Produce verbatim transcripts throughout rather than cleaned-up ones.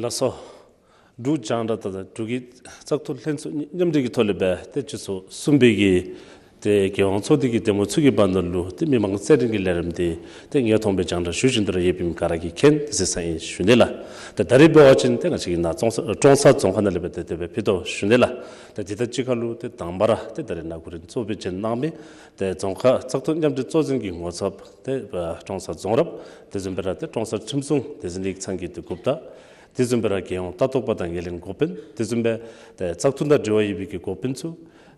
ལགས་སོ། འབྲུག་རྒྱང་བསྒྲགས་དང་འབྲུག་གི་བཙག་འཐུ་ལྷན་ཚོགས་མཉམ་འབྲེལ་གྱི་ཐོག་ལས་སྦེ་ཏེ་སྤྱི་ཚོགས་གསུམ་པའི་གི་ཏེ་རྒྱལ་ཡོངས་ཚོགས་སྡེ་གི་འདེམས་ངོ་ཚུ་གི་བར་ན་ལུ་ཏེ་མི་མང་རྩོད་འགྲན་གྱི་ལས་རིམ་འདི་ཏེ་ངེའི་ཐོག་སྦེ་རྒྱང་བསྒྲགས་ཞུ་བཞིན་དུ་ར་ཡོདཔ་ཨིནམ་ག་ར་གིས་མཁྱེན་ཏེ་གཟིགས་ས་ཨིན་ཞུ་ནི་ལགས། ཏེ་ད་རེས་འབད་བ་ཅིན་ཏེ་ང་བཅས་ཀྱི་ནཱ་ཀྲོང་གསར་ཀྲོང་གསར་རྫོང་ཁག་ནང་ལས་སྦེ་ཏེ་དེ་སྦེ་ཕུལ་དོ་ཞུ་ནི་ལགས། ཏེ་འདི་དང་གཅིག་ཁར་ལུ་ཏེ་དང་པ་ར་ཏེ་ད་རེས་ནཱ་གོ་རིམ་གཙོ་སྦེ་བྱོན་གནང་མི་ཏེ་རྫོང་ཁག་བཙག་འཐུ་མཉམ་འབྲེལ་གཙོ་འཛིན་གྱི་ངོ་ཚབ་ཏེ་ཀྲོང་གསར་རྫོང་རབ། དེ་བཟུམ་སྦེ་ར་ཏེ་ཀྲོང་གསར་ཁྲིམས་སྲུང་བདེ་འཛིན་ཡིག་ཚང་གི་ཏེ་འགོ་བདག། དེ་བཟུམ་སྦེ་ར་རྒྱལ་ཡོངས་ལྟ་རྟོག་པ་དང་ངོས་ལེན་འགོ་དཔོན། དེ་བཟུམ་སྦེ་ཏེ་བཙག་འཐུ་དང་འབྲེལ་བ་ཡོད་པའི་གི་འགོ་དཔོན་ཚུ།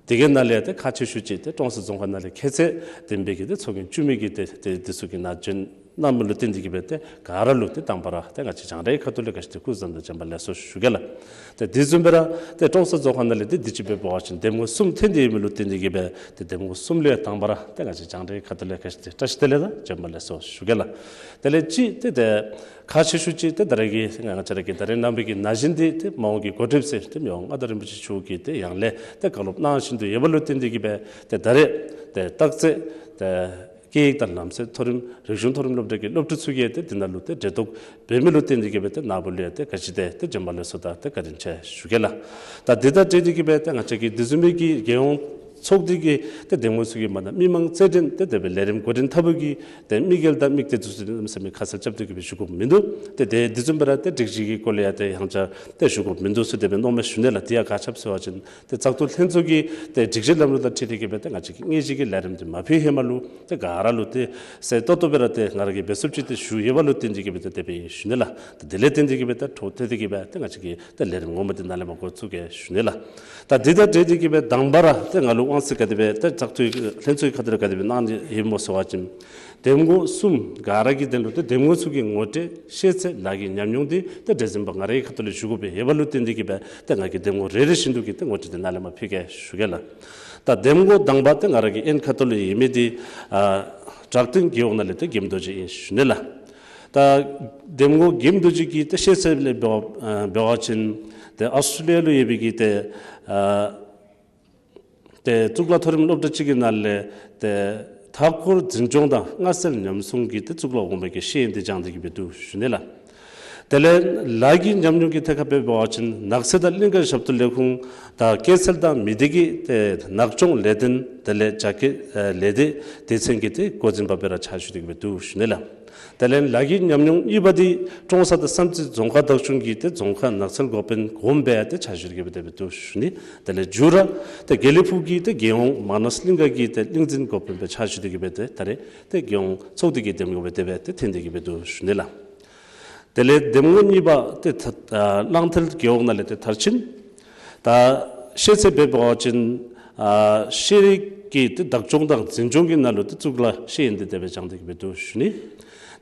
དེ་གི་ནང་ལས་ཡང་ཏེ་ཁག་ཆེ་ཤོས་ཅིག་ཏེ་ཀྲོང་གསར་རྫོང་ཁག་ནང་ལས་ཁྱད་ཚད་ལྡན་པའི་གི་ཏེ་ཚོགས་རྒྱན་བཙུགས་མི་གི་ཏེ་ཏེ་དེ་ཚུ་གིས་ནཱ་བྱོན་གནང་མི་ལུ་བརྟེན་ཏེ་གིས་སྦེ་ཏེ་ག་ར་ལུ་ཏེ་དང་པ་ར་ཏེ་ང་བཅས་རྒྱང་བསྒྲགས་ཁ་ཐུག་ལས་ག་ཅི་ཏེ་སྐུ་གཟུགས་བཟང་དང་བྱོན་པ་ལེགས་སོ་ཞུ་གེ་ལགས། ཏེ་དེ་བཟུམ་སྦེ་ར་ཏེ་ཀྲོང་གསར་རྫོང་ཁག་ནང་ལས་ཏེ་དུས་ཅི་འབད་བ་ཅིན་འདེམས་ངོ་གསུམ་ཐོན་ཏེ་ཡོད་མི་ལུ་བརྟེན་ཏེ་གིས་སྦེ་ཏེ་འདེམས་ངོ་གསུམ་ལས་དང་པ་ར་ཏེ་ང་བཅས་རྒྱང་བསྒྲགས་ཁ་ཐུག་ལས་ག་ཅི་ཏེ་བཀྲ་ཤིས་བདེ་ལེགས་དང་བྱོན་པ་ལེགས་སོ་ཞུ་གེ་ལགས། དེ་ལས་ཅིག་ཏེ་ཏེ་ཁག་ཆེ་ཤོས་ཅིག་ཏེ་ད་རེས་ཀྱི་ང་བཅས་ར་གིས་ད་རེས་གནང་བའི་གི་ན་གཞོན་འདི་ཏེ་མ་འོངས་ཀྱི་འགོ་ཁྲིདཔ་ཟེར་ཏེ་མི་དབང་མངའ་བདག་རིན་པོ་ཆེ་མཆོག་གིས་ཏེ་ཡང་ལས་ཏེ་བཀའ་སློབ་གནང་བཞིན་དུ་ཡོད་པ་ལུ་བརྟེན་ཏེ་གིས་སྦེ་ཏེ་ད་རེས་ཏེ་རྟགས་རྩེ་ཏེ་སྐད་ཡིག་དང་ལམ་སྲོལ་མཐོ་རིམ་རིག་གཞུང་མཐོ་རིམ་སློབ་གྲྭ་གི་སློབ་ཕྲུག་ཚུ་གིས་ཏེ་འདི་ནང་ལུ་ཏེ་གྲལ་གཏོགས་འབད་མི་ལུ་བརྟེན་ཏེ་གིས་སྦེ་ཏེ་ནཱ་བུ་ལུ་ཡང་ཏེ་ག་ཅི་ཏེ་ཏེ་བྱོན་པ་ལེགས་སོ་དང་ཏེ་བཀའ་དྲིན་ཆེ་ཞུ་གེ་ལགས། ད་འདི་དང་འབྲེལ་ཏེ་གིས་སྦེ་ཏེ་ང་བཅས་ཀྱི་དེ་བཟུམ་མའི་གི་རྒྱལ་ཡོངས་ཚོགས་སྡེ་གི་ཏེ་འདེམས་ངོ་ཚུ་གི་མ་ནཱ་མི་མང་རྩོད་འགྲན་ཏེ་དེ་སྦེ་ལས་རིམ་འགོ་འདྲེན་འཐབ་པའི་གི་ཏེ་དམིགས་ཡུལ་དང་དམིགས་གཏད་ཚུ་ཚུ་གནམ་མེད་ས་མེད་ཁ་གསལ་རྐྱབ་སྟེ་གིས་སྦེ་ཞུ་དགོཔ་མིན་འདུག། ཏེ་དེ་དེ་བཟུམ་སྦེ་ར་ཏེ་སྒྲིག་གཞི་གི་སྐོར་ལས་ཡང་ཏེ་ཡང་བསྐྱར་ཏེ་ཞུ་དགོཔ་མིན་འདུག་ཟེར་དེ་སྦེ་མནོཝ་མས་ཞུ་ནི་ལགས། དེ་ཡང་ག་ཅི་སྦེ་ཟེར་བ་ཅིན་ཏེ་བཙག་འཐུ་ལྷན་ཚོགས་ཀྱི་ཏེ་སྒྲིག་གཞི་ལམ་ལུགས་དང་འཁྲིལ་ཏེ་གིས་སྦེ་ཏེ་ང་བཅས་ཀྱིས་དངོས་གཞི་གི་ལས་རིམ་འདི་མ་ཕུལ་ཧེ་མ་ལུ་ཏེ་ག་ར་ལུ་ཏེ་གསལ་ཏོག་ཏོ་སྦེ་ར་ཏེ་ང་ར་གིས་འབད་ཚུགསཔ་ཅིག་ཏེ་ཞུ་ཡོད་པ་ལུ་བརྟེན་ཏེ་གིས་སྦེ་ཏེ་དེ་སྦེ་ཞུ་ནི་ལགས། ཏེ་དེ་ལས་བརྟེན་ཏེ་གིས་སྦེ་ཏེ་འཕྲོ་མཐུད་དེ་གིས་སྦེ་ཏེ་ང་བཅས་ཀྱིས་ཏེ་ལས་རིམ་ངོ་མ་འདི་ནཱ་ལས་མར་འགོ་བཙུགས་གེ་ཞུ་ནི་ལགས། ད་འདི་དང་འབྲེལ་ཏེ་གིས་སྦེ་དང་པ་ར་ཏེ་ང་ལུ་དབང་ཚད་ག་དེ་སྦེ་ཏེ་བཙག་འཐུའི་ལྷན་ཚོགས་ཁ་ཐུག་ལས་ག་དེ་སྦེ་གནང་ནི་ཡོདཔ་སྨོ་ཟེར་བ་ཅིན་འདེམས་ངོ་གསུམ་ག་ར་གི་དོན་ལུ་ཏེ་འདེམས་ངོ་ཚུ་གི་ངོ་སྤྲོད་ཤེས་ཚད་ལཱ་གི་ཉམས་མྱོང་འདི་ཏེ་བདེ་ཆེན་པ་ང་རའི་ཁ་ཐུག་ལས་ཞུ་དགོ་པའི་ཡོད་པ་ལུ་བརྟེན་ཏེ་གིས་སྦེ་ཏེ་ང་གིས་འདེམས་ངོ་རེ་རེ་བཞིན་དུ་གིས་ཏེ་ངོ་སྤྲོད་འདི་ནཱ་ལས་མར་ཕུལ་གེ་ཞུ་གེ་ལགས། ད་འདེམས་ངོ་དང་པ་ཏེ་ང་ར་གི་ཨེན་ཁ་ཐུག་ལུ་ཡོད་མི་འདི་ཨ་བྲག་སྟེང་རྒེད་འོག་ནང་ལས་ཏེ་མགྱོནམ་རྡོ་རྗེ་ཨིན་ཞུ་ནི་ལགས། ད་འདེམས་ངོ་མགྱོནམ་རྡོ་རྗེ་གི་ཏེ་ཤེས་ཚད་ལས་འབད་བ་ཨ་འབད་བ་ཅིན་ཏེ་ཨཱོས་ཊྲེ་ལི་ཡ་ལུ་ཡོད་པའི་གི་ཏེ་ཨ་ཏེ་གཙུག་ལག་མཐོ་རིམ་སློབ་གྲྭ་ཅིག་གི་ནང་ལས་ཏེ་མཐའ་འཁོར་འཛིན་སྐྱོང་དང་མངའ་གསལ་ཉམས་སྲུང་གི་ཏེ་གཙུག་ལག་འོག་མའི་གི་ཤེས་ཡོན་འདི་སྦྱངས་ཏེ་གིས་སྦེ་འདུག་ཞུ་ནི་ལགས། དེ་ལས་ལཱ་གི་ཉམས་མྱོང་གི་ཐད་ཁར་འབད་བ་ཅིན་ནགས་ཚལ་དང་གླིང་ཀ་ཞབས་ཏོག་ལས་ཁུངས་དང་སྐྱེད་ཚལ་དང་མི་སྡེ་གི་ཏེ་ནགས་སྐྱོང་ལས་དོན་དེ་ལས་རྒྱ་སྐྱེད་ཨེ་ལས་སྡེ་སྡེ་ཚན་གྱི་ཏེ་འགོ་འཛིན་པ་སྦེ་ར་ཕྱག་ཞུ་སྟེ་གིས་སྦེ་འདུག་ཞུ་ནི་ལགས། དེ་ལས་ལཱ་གི་ཉམས་མྱོང་གཉིས་པ་འདི་ཀྲོང་གསར་དང་བསམ་རྩེ་རྫོང་ཁག་བདག་སྐྱོང་གི་ཏེ་རྫོང་ཁག་ནགས་ཚལ་འགོ་དཔོན་གོངམ་སྦེ་ཏེ་ཕྱག་ཞུ་སྟེ་གིས་སྦེ་དེ་སྦེ་འདུག་ཞུ་ནི། དེ་ལས་མཇུག་ར་ཏེ་དགེ་ལེགས་ཕུག་གི་ཏེ་རྒྱལ་ཡོངས་མ་ནཱས་གླིང་ག་གི་ཏེ་གླིང་འཛིན་འགོ་དཔོན་སྦེ་ཕྱག་ཞུ་སྟེ་གིས་སྦེ་ཏེ་ད་རེས་ཏེ་རྒྱལ་ཡོངས་ཚོགས་སྡེ་གི་འདེམས་ངོ་སྦེ་དེ་སྦེ་ཏེ་ཐོན་ཏེ་གིས་སྦེ་འདུག་ཞུ་ནི་ལགས། དེ་ལས་འདེམས་ངོ་གཉིས་པ་ཏེ་ད་ཨ་གླང་མཐིལ་རྒེད་འོག་ནང་ལས་ཏེ་མཐར་ཕྱིན། ད་ཤེས་ཚད་འབད་བ་ཅིན་ཨ་ཤེས་རིག་གི་ཏེ་བདག་སྐྱོང་དང་འཛིན་སྐྱོང་གི་ནང་ལུ་ཏེ་གཙུག་ལག་ཤེས་ཡོན་འདི་དེ་སྦེ་སྦྱངས་ཏེ་གིས་སྦེ་འདུག་ཞུ་ནི།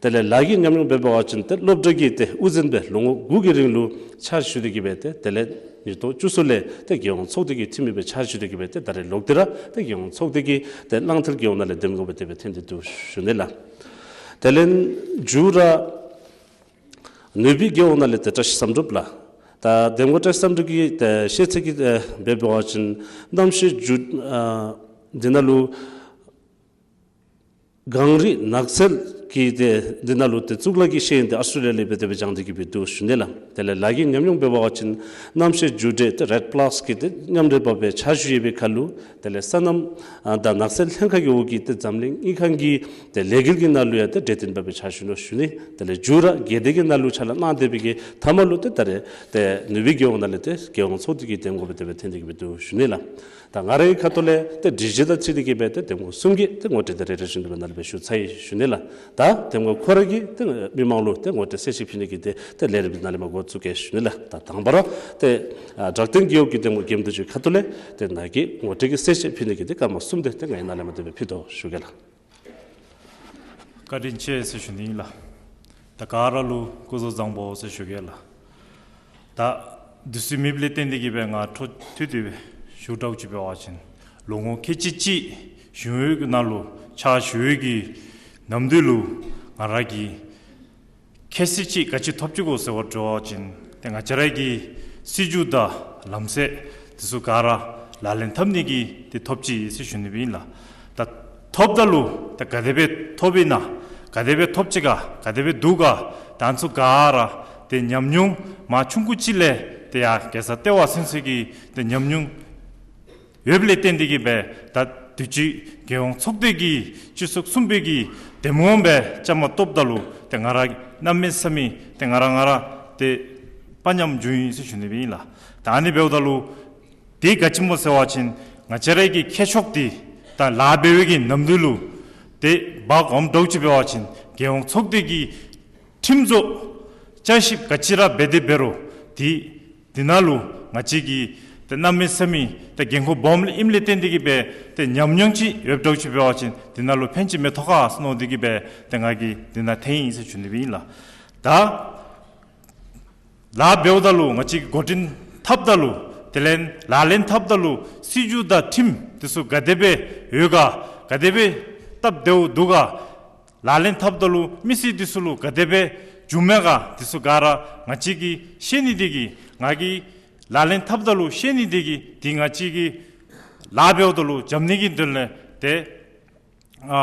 དེ་ལས་ལཱ་གི་ཉམས་མྱོང་འབད་བ་ཅིན་ཏེ་སློབ་གྲྭ་གི་ཏེ་དབུ་འཛིན་སྦེ་ལོ་ངོ་དགུ་གི་རིང་ལུ་ཕྱག་ཞུ་སྟེ་གིས་སྦེ་ཏེ་དེ་ལས་ཉིས་སྟོང་བཅུ་གསུམ་ལས་ཏེ་རྒྱལ་ཡོངས་ཚོགས་སྡེ་གི་འཐུས་མི་སྦེ་ཕྱག་ཞུ་སྟེ་གིས་སྦེ་ཏེ་ད་རེས་ལོག་སྟེ་ར་ཏེ་རྒྱལ་ཡོངས་ཚོགས་སྡེ་གི་ཏེ་གླང་མཐིལ་རྒེད་འོག་ནང་ལས་འདེམས་ངོ་སྦེ་དེ་སྦེ་ཐོན་ཏེ་འདུག་ཞུ་ནི་ལགས། དེ་ལས་མཇུག་ར་ནུས་པའི་རྒེད་འོག་ནང་ལས་ཏེ་བཀྲ་ཤིས་བསམ་གྲུབ་ལགས། ད་འདེམས་ངོ་བཀྲ་ཤིས་བསམ་གྲུབ་ཀྱི་ཏེ་ཤེས་ཚད་ཀྱི་ཨེ་འབད་བ་ཅིན་གནམ་གཤིས་འགྱུར་ཨ་འདི་ནང་ལུ་གངས་རི་ནགས་ཚལ་གྱི་ཏེ་འདི་ནང་ལུ་ཏེ་གཙུག་ལག་གི་ཤེས་ཡོན་འདི་ཨཱོས་ཊྲེ་ལི་ཡ་ལས་སྦེ་དེ་སྦེ་སྦྱངས་ཏེ་གིས་སྦེ་འདུག་ཞུ་ནི་ལགས། དེ་ལས་ལཱ་གི་ཉམས་མྱོང་འབད་བ་ཅིན་གནམ་གཤིས་འགྱུར་འགྲོས་ཏེ་རེཌ་པ་ལཱསི་གི་ཏེ་མཉམ་འབྲེལ་པ་སྦེ་ཕྱག་ཞུ་ཡོད་པའི་ཁར་ལུ་དེ་ལས་སོ་ནམ་ཨ་དང་ནགས་ཚལ་ལྷན་ཁག་གི་འོག་གི་ཏེ་འཛམ་གླིང་དངུལ་ཁང་གི་ཏེ་ལས་འགུལ་གྱི་ནང་ལུ་ཡང་ཏེ་གྲོས་སྟོན་པ་སྦེ་ཕྱག་ཞུ་ནུག་ཞུ་ནི། དེ་ལས་མཇུག་ར་དགོན་སྡེ་གི་ནང་ལུ་ཕྱག་ལཱ་གནང་སྡོད་པའི་གི་མཐའ་མ་ལུ་ཏེ་ད་རེས་ཏེ་ནུས་པའི་རྒེད་འོག་ནང་ལས་ཏེ་རྒྱལ་ཡོངས་ཚོགས་སྡེ་གི་འདེམས་ངོ་སྦེ་དེ་སྦེ་ཐོན་ཏེ་གིས་སྦེ་འདུག་ཞུ་ནི་ལགས། ད་ང་རའི་ཁ་ཐུག་ལས་ཏེ་སྒྲིག་གཞི་དང་འཁྲིལ་ཏེ་གིས་སྦེ་ཏེ་འདེམས་ངོ་གསུམ་གྱི་ཏེ་ངོ་སྤྲོད་འདི་རེ་རེ་བཞིན་དུ་སྦེ་ནཱ་ལས་སྦེ་ཞུ་ཚར་ཡི་ཞུ་ནི་ལགས། ད་འདེམས་ངོ་ཁོ་ར་གིས་ཏེ་མི་མང་ལུ་ཏེ་ངོ་སྤྲོད་གསལ་བཤད་ཕུལ་ནི་གི་ཏེ་ཏེ་ལས་རིམ་འདི་ནཱ་ལས་མར་འགོ་བཙུགས་གེ་ཞུ་ནི་ལགས། ད་དང་པ་ར་ཏེ་ཨ་བྲག་སྟེང་རྒེད་འོག་གི་འདེམས་ངོ་མགྱོནམ་རྡོ་རྗེ་ཁ་ཐུག་ལས་ཏེ་ནཱ་གི་ངོ་སྤྲོད་ཀྱི་གསལ་བཤད་ཕུལ་ནི་གི་ཏེ་སྐར་མ་གསུམ་དེ་ཏེ་ང་གིས་ནཱ་ལས་མར་དེ་སྦེ་ཕུལ་དོ་ཞུ་གེ་ལགས། བཀའ་དྲིན་ཆེ་ཟེར་ཞུ་ནི་ཨིན་ལགས། ད་ག་ར་ལུ་སྐུ་གཟུགས་བཟང་པོ་ཟེར་ཞུ་གེ་ལགས། ད་དུས་ཚོད་མེདཔ་ལས་བརྟེན་ཏེ་གིས་སྦེ་ང་འཕྲོ་མཐུད་དེ་སྦེ་ཞུ་དྲགས་ཅིག་འབད་བ་ཅིན་ལོ་ངོ་ཁལ་གཅིག་གཅིག་གཞུང་གཡོག་གི་ནང་ལུ་ཕྱག་ཞུ་བའི་གི་ནམ་དུས་ལུ་ང་ར་གིས་ཁྱད་གསོད་ཅིག་ག་ཅི་ཐོབ་ཅི་གོ་ཟེར་བ་འདྲི་བ་ཅིན་ཏེ་ང་བཅས་ར་གི་སྲིད་བྱུས་དང་ལམ་སྲོལ་འདི་ཚུ་ག་ར་ལག་ལེན་འཐབ་ནི་གི་ཏེ་ཐོབ་ཅི་ཟེར་ཞུ་ནི་སྦེ་ཨིན་ལགས། ད་ཐོབ་ད་ལུ་ད་ག་དེ་སྦེ་ཐོབ་ཨིན་ན་ག་དེ་སྦེ་ཐོབ་ཅི་ག་ག་དེ་སྦེ་འདུག་ག་ད་ཨ་ནི་ཚུ་ག་ར་ ཏེ་ཉམས་མྱོང་མ་ཆུང་ཀུ་ཅིག་ལས་ཏེ་ཡར་རྒྱལ་ས་ལྟེ་བ་ཚུན་ཚོད་ཀྱི་ཏེ་ཉམས་མྱོང་ཡོདཔ་ལས་བརྟེན་ཏེ་གིས་སྦེ་ད་དུས་ཅི་རྒྱལ་ཡོངས་ཚོགས་སྡེ་གི་སྤྱི་ཚོགས་གསུམ་པའི་གི་འདེམས་ངོ་སྦེ་བཅའ་མར་གཏོགསཔ་ད་ལུ་ཏེ་ང་ར་གནམ་མེད་ས་མེད་ཏེ་ང་ར་ང་ར་ཏེ་དཔའ་ཉམས་བྱུང་ཡི་ཟེར་ཞུ་ནི་སྦེ་ཨིན་ལགས། ད་ཨ་ནི་འབདཝ་ད་ལུ་དེ་ག་ཅི་སྨོ་ཟེར་བ་ཅིན་ང་བཅས་རའི་གི་ཁྱད་ཆོས་འདི་ད་ལཱ་འབད་བའི་གི་ནམ་དུས་ལུ་ཏེ་འབག་འོངམ་འདྲཝ་ཅིག་འབད་བ་ཅིན་རྒྱལ་ཡོངས་ཚོགས་སྡེ་གི་ཁྲིམས་བཟོ་བསྐྱར་ཞིབ་ག་ཅི་ར་འབད་དེ་འབད་རུང་དེ་དེ་ནང་ལུ་ང་བཅས་ཀྱི་ཏེ་གནམ་མེད་ས་མེད་ཏེ་འགན་ཁུར་སྦོམ་ཨིནམ་ལས་བརྟེན་ཏེ་གིས་སྦེ་ཏེ་ཉམས་མྱོང་ཅིག་ཡོདཔ་འདྲཝ་ཅིག་འབད་བ་ཅིན་དེ་ནང་ལུ་ཕན་ཅིག་མི་ཐོགས་ག་ཟེར་མནོ་སྟེ་གིས་སྦེ་ཏེ་ང་གིས་དེ་ནང་འཐོན་ཡི་ཟེར་ཞུ་ནི་སྦེ་ཨིན་ལགས། ད་ལཱ་འབདཝ་ད་ལུ་ང་བཅས་ཀྱིས་འགོ་འདྲེན་འཐབ་ད་ལུ་དེ་ལས་ལག་ལེན་འཐབ་ད་ལུ་སྲིད་བྱུས་དང་ཁྲིམས་དེ་ཚུ་ག་དེ་སྦེ་ཡོད་ག་ག་དེ་སྦེ་སྟབས་བདེཝ་འདུག་ག་ལག་ལེན་འཐབ་ད་ལུ་མི་སེར་དེ་ཚུ་ལུ་ག་དེ་སྦེ་བྱུངམ་མས་ག་དེ་ཚུ་ག་ར་ང་བཅས་ཀྱིས་ཤེས་ནི་དེ་གིས་ང་གིས་ལག་ལེན་འཐབ་ད་ལུ་ཤེས་ནི་དེ་གིས་དེ་ང་བཅས་ཀྱིས་ལཱ་འབདཝ་ད་ལུ་འཇམ་ནི་གི་དོན་ལས་ཏེ་ཨ་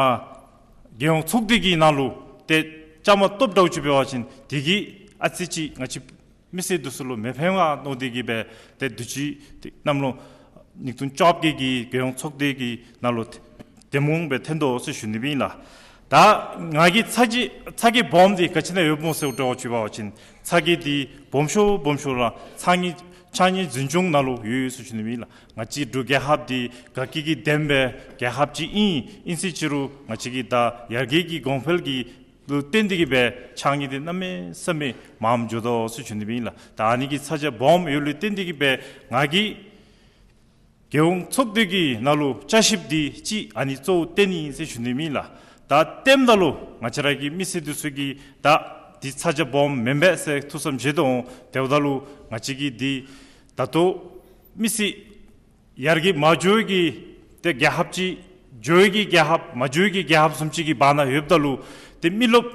རྒྱལ་ཡོངས་ཚོགས་སྡེ་གི་ནང་ལུ་ཏེ་བཅའ་མར་གཏོགསཔ་འདྲཝ་ཅིག་འབད་བ་ཅིན་དེ་གིས་ཨ་ཙི་ཅིག་ང་བཅས་མི་སེར་དེ་ཚུ་ལུ་མི་ཕན་པས་མནོ་སྟེ་གིས་སྦེ་ཏེ་དུས་ཅི་ཏེ་གནམ་ལོ་ཉིས་སྟོང་བཅོ་བརྒྱད་ཀྱི་རྒྱལ་ཡོངས་ཚོགས་སྡེ་གི་ནང་ལུ་འདེམས་ངོ་སྦེ་འཐོན་དོ་ཟེར་ཞུ་ནི་སྦེ་ཨིན་ལགས། ད་ང་གི་ཚ་གྱང་ཚ་གྱང་སྦོམ་འདི་ག་ཅི་ནང་ཡོདཔ་སྨོ་ཟེར་འདྲཝ་ཅིག་འབད་བ་ཅིན་ཚ་གྱང་འདི་སྦོམ་ཤོས་སྦོམ་ཤོས་ར་ཕྱགས་སྙིགས་ཕྱགས་སྙིགས་འཛིན་སྐྱོང་ནང་ལུ་ཡོད་ཟེར་ཞུ་ནི་སྦེ་ཨིན་ལགས། ང་བཅས་འབྲུག་རྒྱལ་ཁབ་འདི་དགའ་སྐྱིད་ཀྱི་ལྡན་པའི་རྒྱལ་ཁབ་ཅིག་ཨིན། ཨིན་ཟེར་ཅི་རུང་ང་བཅས་ཀྱི་ད་ཡར་རྒྱས་ཀྱི་གོང་འཕེལ་གྱི་ལུ་བརྟེན་ཏེ་གིས་སྦེ་ཕྱགས་སྙིགས་འདི་གནམ་མེད་ས་མེད་མངམ་འགྱོ་དོ་ཟེར་ཞུ་ནི་སྦེ་ཨིན་ལགས། ད་ཨ་ནི་གི་ཚ་གྱང་སྦོམ་ཡོད་ལུ་བརྟེན་ཏེ་གིས་སྦེ་ང་གིས་རྒྱལ་ཡོངས་ཚོགས་སྡེ་གི་ནང་ལུ་བསྐྱར་ཞིབ་འདི་ཅིག་ཨ་ནི་གཙོ་བོ་བཏོན་ནི་ཨིན་ཟེར་ཞུ་ནི་སྦེ་ཨིན་ལགས། ད་བཏོནམ་ད་ལུ་ང་བཅས་ར་གི་མི་སེར་དེ་ཚུ་གིས་ད་འདི་ཚ་གྱང་སྦོམ་མེན་པས་ཟེར་ཐུགས་བསམ་བཞེས་དོ་འོང་། དེ་འབདཝ་ད་ལུ་ང་བཅས་ཀྱིས་འདི་ད་ལྟོ་མི་སེར་ཡར་རྒྱས་མ་འགྱོ་བའི་གི་ཏེ་རྒྱལ་ཁབ་ཅིག་འགྱོ་བའི་གི་རྒྱལ་ཁབ་མ་འགྱོ་བའི་གི་རྒྱལ་ཁབ་བཟུམ་ཅིག་གི་བར་ན་ཡོདཔ་ད་ལུ་ཏེ་མི་རློབས་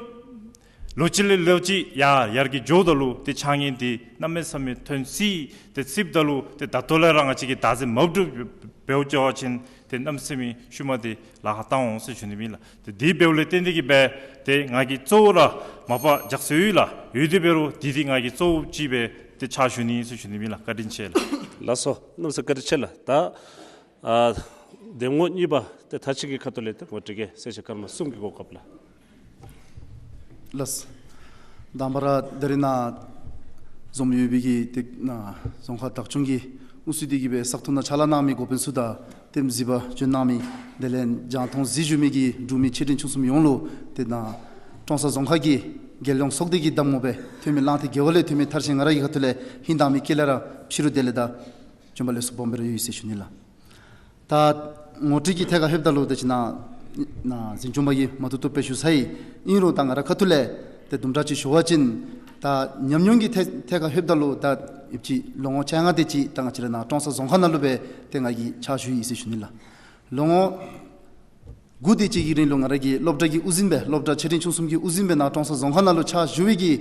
ལོ་གཅིག་ལས་ལོ་གཅིག་ཡར་ཡར་རྒྱས་འགྱོཝ་ད་ལུ་ཏེ་ཕྱགས་སྙིགས་འདི་གནམ་མེད་ས་མེད་ཐོན་སྲིད། ཏེ་སྲིདཔ་ད་ལུ་ཏེ་ད་ལྟོ་ལས་ར་ང་བཅས་ཀྱིས་བདག་འཛིན་མ་བསྒྲུབ་འབདཝ་བཅའ་བ་ཅིན་ཏེ་གནམ་མེད་ས་མེད་ཤུལ་མ་འདི་ལཱ་ཁག་བཏང་འོང་ཟེར་ཞུ་ནི་སྦེ་ཨིན་ལགས། ཏེ་འདི་འབདཝ་ལས་བརྟེན་ཏེ་གིས་སྦེ་ཏེ་ང་གིས་གཙོ་བོ་ར་མ་པ་རྒྱགས་སྲོལ་ཡོད་ལགས། ཡོད་དེ་འབད་རུང་འདི་འདི་ང་གིས་གཙོ་བོ་ཅིག་སྦེ་ཏེ་ཕྱག་ཞུ་ནི་ཟེར་ཞུ་ནི་སྦེ་ཨིན་ལགས། བཀའ་དྲིན་ཆེ་ལགས། ལགས་སོ། གནམ་མེད་ས་མེད་བཀའ་དྲིན་ཆེ་ལགས། ད་ཨ་འདེམས་ངོ་གཉིས་པ་ཏེ་ད་ཅི་གི་ཁ་ཐུག་ལས་ཏེ་ངོ་སྤྲོད་ཀྱི་གསལ་བཤད་སྐར་མ་གསུམ་གྱི་གོ་སྐབས་ལགས། ལགས། དང་པ་ར་ད་རིས་ནཱ་འཛོམས་ཡོད་པའི་གི་ཏེ་ནཱ་རྫོང་ཁག་བདག་སྐྱོང་གི་དབུ་ཁྲིད་འདི་གིས་སྦེ་ས་ཐོག་ནང་ཕྱག་ལཱ་གནང་མི་འགོ་དཔོན་ཚུ་དང་ཏེ་གཟིགས་པ་བྱོན་གནང་མི་དེ་ལས་རྒྱང་མཐོང་གཟིགས་བཞུགས་མི་གི་འབྲུག་མི་ཆེ་འབྲིང་ཆུང་གསུམ་ཡོངས་ལུ་ཏེ་ནཱ་ཀྲོང་གསར་རྫོང་ཁག་གི་རྒྱལ་ཡོངས་ཚོགས་སྡེ་གི་གདམ་ངོ་སྦེ་འཐོན་མི་གླང་མཐིལ་རྒེད་འོག་ལས་འཐོན་མི་མཐར་ཕྱིན་ང་ར་གི་ཁ་ཐུག་ལས་ཧིང་དྭངས་མའི་དཀྱིལ་ལས་ར་ཕྱི་རུ་བདེ་ལེགས་དང་བྱོན་པ་ལེགས་སོ་སྦོམ་སྦེ་ར་ཡོད་ཟེར་ཞུ་ནི་ལགས། ད་ངོ་སྤྲོད་ཀྱི་ཐད་ཁར་ལྷོདཔ་ད་ལུ་ད་ཅི་ནཱ་ནཱ་གཟིམ་ཆུང་པ་གིས་མ་ཐུབ་ཐུབ་སྦེ་ཞུ་ཚར་ཡི། ཨིན་རུང་ད་ང་ར་ཁ་ཐུག་ལས་ཏེ་དུམ་གྲ་ཅིག་ཞུ་བ་ཅིན་ད་ཉམས་མྱོང་གི་ཐད་ཐད་ཁར་ལྷོདཔ་ད་ལུ་ད་ཡོདཔ་ཅིག་ལོ་ངོ་བཅོ་ལྔ་དེ་ཅིག་ད་ང་བཅས་ར་ནཱ་ཀྲོང་གསར་རྫོང་ཁག་ནང་ལུ་སྦེ་ཏེ་ང་གིས་ཕྱག་ཞུ་ཡི་ཟེར་ཞུ་ནི་ལགས། ལོ་ངོ་དགུ་དེ་ཅིག་གི་རིང་ལུ་ང་ར་གིས་སློབ་གྲྭ་གི་དབུ་འཛིན་སྦེ་སློབ་གྲྭ་ཆེ་འབྲིང་ཆུང་གསུམ་གྱི་དབུ་འཛིན་སྦེ་ནཱ་ཀྲོང་གསར་རྫོང་ཁག་ནང་ལུ་ཕྱག་ཞུ་བའི་གི་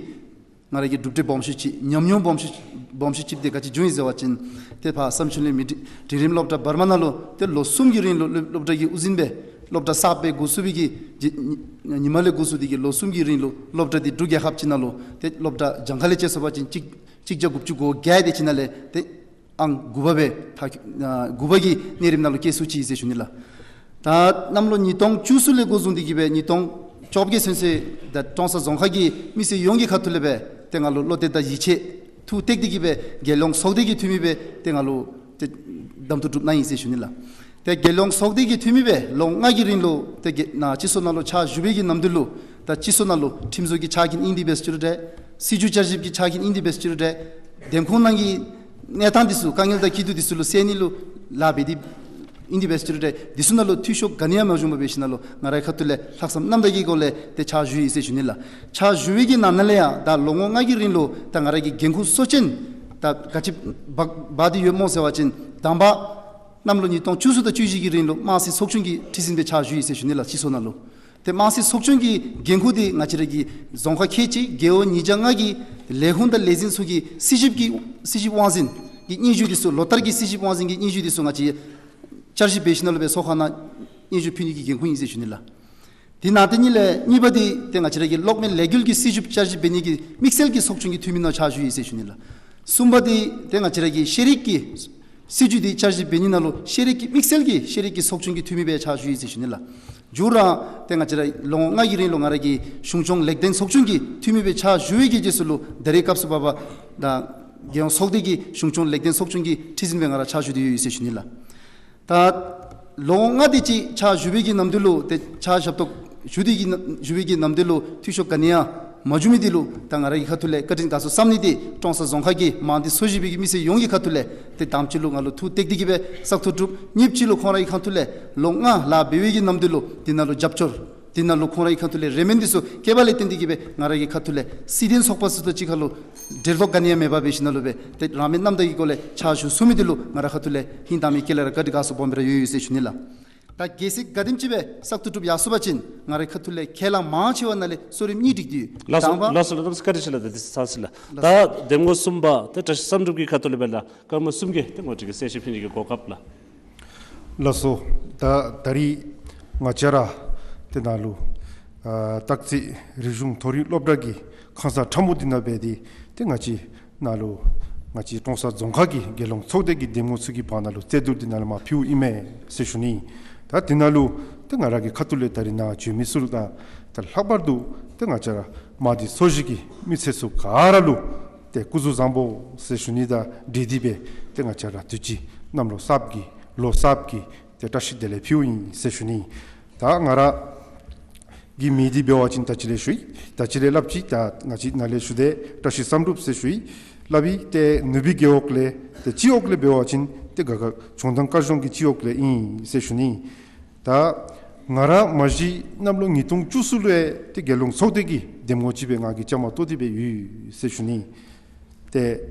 ང་ར་གི་གྲུབ་འབྲས་སྦོམ་ཤོས་ཅིག་ཉམས་མྱོང་སྦོམ་ཤོས་སྦོམ་ཤོས་ཅིག་འདི་ག་ཅི་བྱུང་ཡི་ཟེར་བ་ཅིན་ཏེ་ཕར་བསམ་ཆུ་གླིང་མི་འབྲིང་འབྲིང་རིམ་སློབ་གྲྭ་བར་མ་ནང་ལུ་ཏེ་ལོ་གསུམ་གྱི་རིང་ལུ་སློབ་སློབ་གྲྭ་གི་དབུ་འཛིན་སྦེ་སློབ་གྲྭ་གསརཔ་སྦེ་འགོ་བཙུགས་པའི་གི་ཉི་ཉི་མ་ལས་འགོ་བཙུགས་ཏེ་གི་ལོ་གསུམ་གྱི་རིང་ལུ་སློབ་གྲྭ་འདི་འབྲུག་རྒྱལ་ཁབ་ཅིག་ནང་ལུ་ཏེ་སློབ་གྲྭ་གྱངས་ཁ་ལས་བཅད་སོང་པ་ཅིན་གཅིག་གཅིག་བརྒྱ་དགུ་བཅུ་གོ་བརྒྱད་དེ་ཅིག་ནང་ལས་ཏེ་ཨང་དགུ་པ་སྦེ་ཐག་ཨ་དགུ་པ་གི་གནས་རིམ་ནང་ལུ་སྐྱེལ་ཚུགས་ཅི་ཟེར་ཞུ་ནི་ལགས། ད་གནམ་ལོ་ཉིས་སྟོང་བཅུ་གསུམ་ལས་འགོ་བཟུང་སྟེ་གི་སྦེ་ཉིས་སྟོང་བཅོ་བརྒྱད་ཚུན་ཚོད་ད་ཀྲོང་གསར་རྫོང་ཁག་གི་མི་སེར་ཡོངས་ཀྱི་ཁ་ཐུག་ལས་སྦེ་ཏེ་ང་ལུ་བློ་གཏད་དང་ཡིད་ཆེས་ཐུགས་གཏད་དེ་གི་སྦེ་རྒྱལ་ཡོངས་ཚོགས་སྡེ་གི་འཐུས་མི་སྦེ་ཏེ་ང་ལུ་ཏེ་གདམ་འཐུ་གྲུབ་གནང་ཡི་ཟེར་ཞུ་ནི་ལགས། ཏེ་རྒྱལ་ཡོངས་ཚོགས་སྡེ་གི་འཐུས་མི་སྦེ་ལོ་ལྔ་གི་རིང་ལུ་ཏེ་རྒྱལ་ནཱ་སྤྱི་ཚོགས་ནང་ལུ་ཕྱག་ཞུ་བའི་གི་ནམ་དུས་ལུ་ད་སྤྱི་ཚོགས་ནང་ལུ་ཁྲིམས་བཟོ་གི་ཆ་རྐྱེན་ཨིན་ཏེ་འབད་ཟེར་ཅི་རུང་འདྲ། སྲིད་བྱུས་བསྐྱར་ཞིབ་ཀྱི་ཆ་རྐྱེན་ཨིན་ཏེ་འབད་ཟེར་ཅི་རུང་འདྲ། འདེམས་ཁོངས་ནང་གི་གནས་སྟངས་འདི་ཚུ་དཀའ་ངལ་དང་སྐྱིད་སྡུག་འདི་ཚུ་ལུ་སེལ་ནི་ལུ་ལཱ་འབད་དེ་ཨིན་ཏེ་འབད་ཟེར་ཅི་རུང་འདྲ། འདི་ཚུ་ནང་ལུ་འཐུས་ཤོར་ག་ནི་ཡང་མ་བྱུང་བར་འབད་ཞིནམ་ལས་ང་རའི་ཁ་ཐུག་ལས་ལྷག་བསམ་རྣམ་དག་གི་སྒོ་ལས་ཏེ་ཕྱག་ཞུ་ཡི་ཟེར་ཞུ་ནི་ལགས། ཕྱག་ཞུ་བའི་གི་ནང་ན་ལས་ཡང་ད་ལོ་ངོ་ལྔ་གི་རིང་ལུ་ད་ང་ར་གི་འགན་ཁུར་གཙོ་ཅན་ད་ག་ཅི་འབག་འབག་སྟེ་ཡོདཔ་སྨོ་ཟེར་བ་ཅིན་དང་པ་གནམ་ལོ་ཉིས་སྟོང་བཅུ་གསུམ་དང་བཅུ་བཞི་གི་རིང་ལུ་དམངས་སྲིད་ཚོགས་ཆུང་གི་ཁྲི་འཛིན་སྦེ་ཕྱག་ཞུ་ཡི་ཟེར་ཞུ་ནི་ལགས། སྤྱི་ཚོགས་ནང་ལུ། ཏེ་དམངས་སྲིད་ཚོགས་ཆུང་གི་འགན་ཁུར་འདི་ང་བཅས་ར་གི་རྫོང་ཁག་ཁལ་གཅིག་རྒེད་འོག་ཉིས་བརྒྱ་ལྔ་གི་ལས་ཁུངས་དང་ལས་འཛིན་ཚུ་གི་སྲིད་ཞིབ་ཀྱི་སྲིད་ཞིབ་དབང་འཛིན་གྱི་སྙན་ཞུ་འདི་ཚུ་ལོ་ལྟར་གྱི་སྲིད་ཞིབ་དབང་འཛིན་གྱི་སྙན་ཞུ་འདི་ཚུ་ང་བཅས་བསྐྱར་ཞིབ་འབད་ཞིནམ་ལས་སྦེ་ཚོགས་ཁང་ནང་སྙན་ཞུ་ཕུལ་ནི་གི་འགན་ཁུར་ཨིན་ཟེར་ཞུ་ནི་ལགས། དེ་ནང་དེ་གཉིས་ལས་གཉིས་པ་འདི་ཏེ་ང་བཅས་ར་གི་གློག་མེ་ལས་འགུལ་གྱི་སྲིད་བྱུས་བསྐྱར་ཞིབ་འབད་ནི་གི་དམིགས་བསལ་གྱི་ཚོགས་ཆུང་གི་འཐུས་མི་ནང་ཕྱག་ཞུ་ཡི་ཟེར་ཞུ་ནི་ལགས། གསུམ་པ་འདི་ཏེ་ང་བཅས་ར་གི་ཤེས་རིག་གི་སྲིད་བྱུས་འདི་བསྐྱར་ཞིབ་འབད་ནི་ནང་ལུ་ཤེས་རིག་གི་དམིགས་བསལ་གྱི་ཤེས་རིག་གི་ཚོགས་ཆུང་གི་འཐུས་མི་སྦེ་ཕྱག་ཞུ་ཡི་ཟེར་ཞུ་ནི་ལགས། མཇུག་ར་ཏེ་ང་བཅས་ར་ལོ་ངོ་ལྔ་གི་རིང་ལུ་ང་ར་གི་གཞུང་སྐྱོང་ལེགས་ལྡན་ཚོགས་ཆུང་གི་འཐུས་མི་སྦེ་ཕྱག་ཞུ་བའི་གི་རྗེས་སུ་ལུ་ད་རེས་སྐབས་སུ་བབ་པ་ད་རྒྱལ་ཡོངས་ཚོགས་སྡེ་གི་གཞུང་སྐྱོང་ལེགས་ལྡན་ཚོགས་ཆུང་གི་ཁྲི་འཛིན་སྦེ་ང་ར་ཕྱག་ཞུ་སྟེ་ཡོད་ཡོད་ཟེར་ཞུ་ནི་ལགས། ད་ལོ་ངོ་ལྔ་དེ་ཅིག་ཕྱག་ཞུ་བའི་གི་ནམ་དུས་ལུ་ཏེ་ཕྱག་ཞབས་ཏོག་ཞུ་སྟེ་གི་ན་ཞུ་བའི་གི་ནམ་དུས་ལུ་འཐུས་ཤོར་ག་ནི་ཡང་མ་བྱུང་མི་དེ་ལུ་ད་ང་ར་གི་ཁ་ཐུག་ལས་བཀའ་དྲིན་དགའ་ཚོར་བསམ་ནི་དེ་ཀྲོང་གསར་རྫོང་ཁག་གི་མང་སྡེ་ཚོ་བཞི་པའི་གི་མི་སེར་ཡོངས་ཀྱི་ཁ་ཐུག་ལས་ཏེ་དམ་ཅིག་ལུ་ང་ལུ་ཐུགས་གཏད་དེ་གི་སྦེ་བཙག་འཐུ་གྲུབ། གཉིས་པ་ཅིག་ལུ་ཁོང་ར་གི་ཁ་ཐུག་ལས་ལོ་ལྔ་ལཱ་འབད་བའི་གི་ནམ་དུས་ལུ་དེ་ནང་ལུ་རྒྱབ་སྐྱོར་དེ་ནང་ལུ་ཁོང་ར་གི་ཁ་ཐུག་ལས་རེ་སྨོན་འདི་ཚུ་བསྐྱེད་པ་ལས་བརྟེན་ཏེ་གི་སྦེ་ང་ར་གི་ཁ་ཐུག་ལས་སྲིད་དོན་ཚོགས་པ་ཚུ་དང་གཅིག་ཁར་ལུ་འབྲེལ་ཐོགས་ག་ནི་ཡང་མེད་པར་འབད་ཞིནམ་ལས་སྦེ་ཏེ་རང་མོས་རྣམ་དག་གི་སྒོ་ལས་ཕྱག་ཞུ་ཚུགས་མི་དེ་ལུ་ང་ར་ཁ་ཐུག་ལས་ཧིང་དྭངས་མའི་དཀྱིལ་ལས་ར་བཀའ་དྲིན་དགའ་ཚོར་སྦོམ་སྦེ་ར་ཡོད་ཡོད་ཟེར་ཞུ་ནི་ལགས། ད་གལ་སྲིད་ག་དེམ་ཅིག་སྦེ་བཙག་འཐུ་གྲུབ་ཡར་སོང་པ་ཅིན་ང་རའི་ཁ་ཐུག་ལས་ཁས་བླངས་མང་ཆེ་བ་ནང་ལས་གསོ་རིམ་གཉིས་སྒྲིག་སྟེ་ཡོད། ལགས་སོ། དང་པ། ལགས་སོ་ལགས་སོ། བཀའ་དྲིན་ཆེ་ལགས། ད་དེ་ཚར་ཅི་ལགས། ལགས་སོ། ད་འདེམས་ངོ་གསུམ་པ་ཏེ་བཀྲ་ཤིས་བསམ་གྲུབ་ཀྱི་ཁ་ཐུག་ལས་སྦེ་ལགས་སྐར་མ་གསུམ་གྱི་ཏེ་ངོ་སྤྲོད་ཀྱི་གསལ་བཤད་ཕུལ་ནི་གི་གོ་སྐབས་ལགས། ལགས་སོ། ད་ད་རིས་ང་བཅས་ར་དེ་ནང་ལུ་ཨ་སྟག་རྩེ་རིག་གཞུང་མཐོ་རིམ་སློབ་གྲྭ་གི་ཁང་གསར་ཁྲ་མོ་འདི་ནང་སྦེ་ཏེ་ཏེ་ང་བཅས་ནང་ལུ་ང་བཅས་ཀྲོང་གསར་རྫོང་ཁག་གི་རྒྱལ་ཡོངས་ཚོགས་སྡེ་གི་འདེམས་ངོ་ཚུ་གི་བར་ན་ལུ་རྩོད་བསྡུར་འདི་ནང་ལུ་མར་ཕུལཝ་ཨིན་མས་ཟེར་ཞུ་ནི། ད་དེ་ནང་ལུ་ཏེ་ང་ར་གི་ཁ་ཐུག་ལས་ད་རིས་ནཱ་བྱོན་མི་ཚུ་ལུ་ད་ད་ལྷག་པར་དུ་ཏེ་ང་བཅས་ར་མང་སྡེ་ཚོ་བཞི་གི་མི་སེར་ཚུ་ག་ར་ལུ་ཏེ་སྐུ་གཟུགས་བཟང་པོ་ཟེར་ཞུ་ནི་དང་འབྲེལ་ཏེ་སྦེ་ཏེ་ང་བཅས་ར་དུས་ཅི་གནམ་ལོ་གསརཔ་གི་ལོ་གསརཔ་གི་ཏེ་བཀྲ་ཤིས་བདེ་ལེགས་ཕུལཝ་ཨིན་ཟེར་ཞུ་ནི། ད་ང་ར་གི་མིང་འདི་འབད་བ་ཅིན་ད་ཅི་ལས་ཞུ་ཡི། ད་ཅི་ལས་སླབ་ཅི། ད་ང་བཅས་ནཱ་ལས་ཞུ་དེས་བཀྲ་ཤིས་བསམ་གྲུབ་ཟེར་ཞུ་ཡི། སླབ་ཨིན། ཏེ་ནུབ་སྦིས་རྒེད་འོག་ལས་ཏེ་སྤྱི་འོག་ལས་འབད་བ་ཅིན་ཏེ་ག་ག་བྱོན་ཐང་དཀར་གཞོང་གི་སྤྱི་འོག་ལས་ཨིན་ཟེར་ཞུ་ནི། ད་ང་ར་མ་གཞི་གནམ་ལོ་ཉིས་སྟོང་བཅུ་གསུམ་ལུ་ཡང་ཏེ་རྒྱལ་ཡོངས་ཚོགས་སྡེ་གི་འདེམས་ངོ་ཅིག་སྦེ་ང་གིས་བཅའ་མར་གཏོགས་ཏེ་སྦེ་ཡོད་ཟེར་ཞུ་ནི། ཏེ་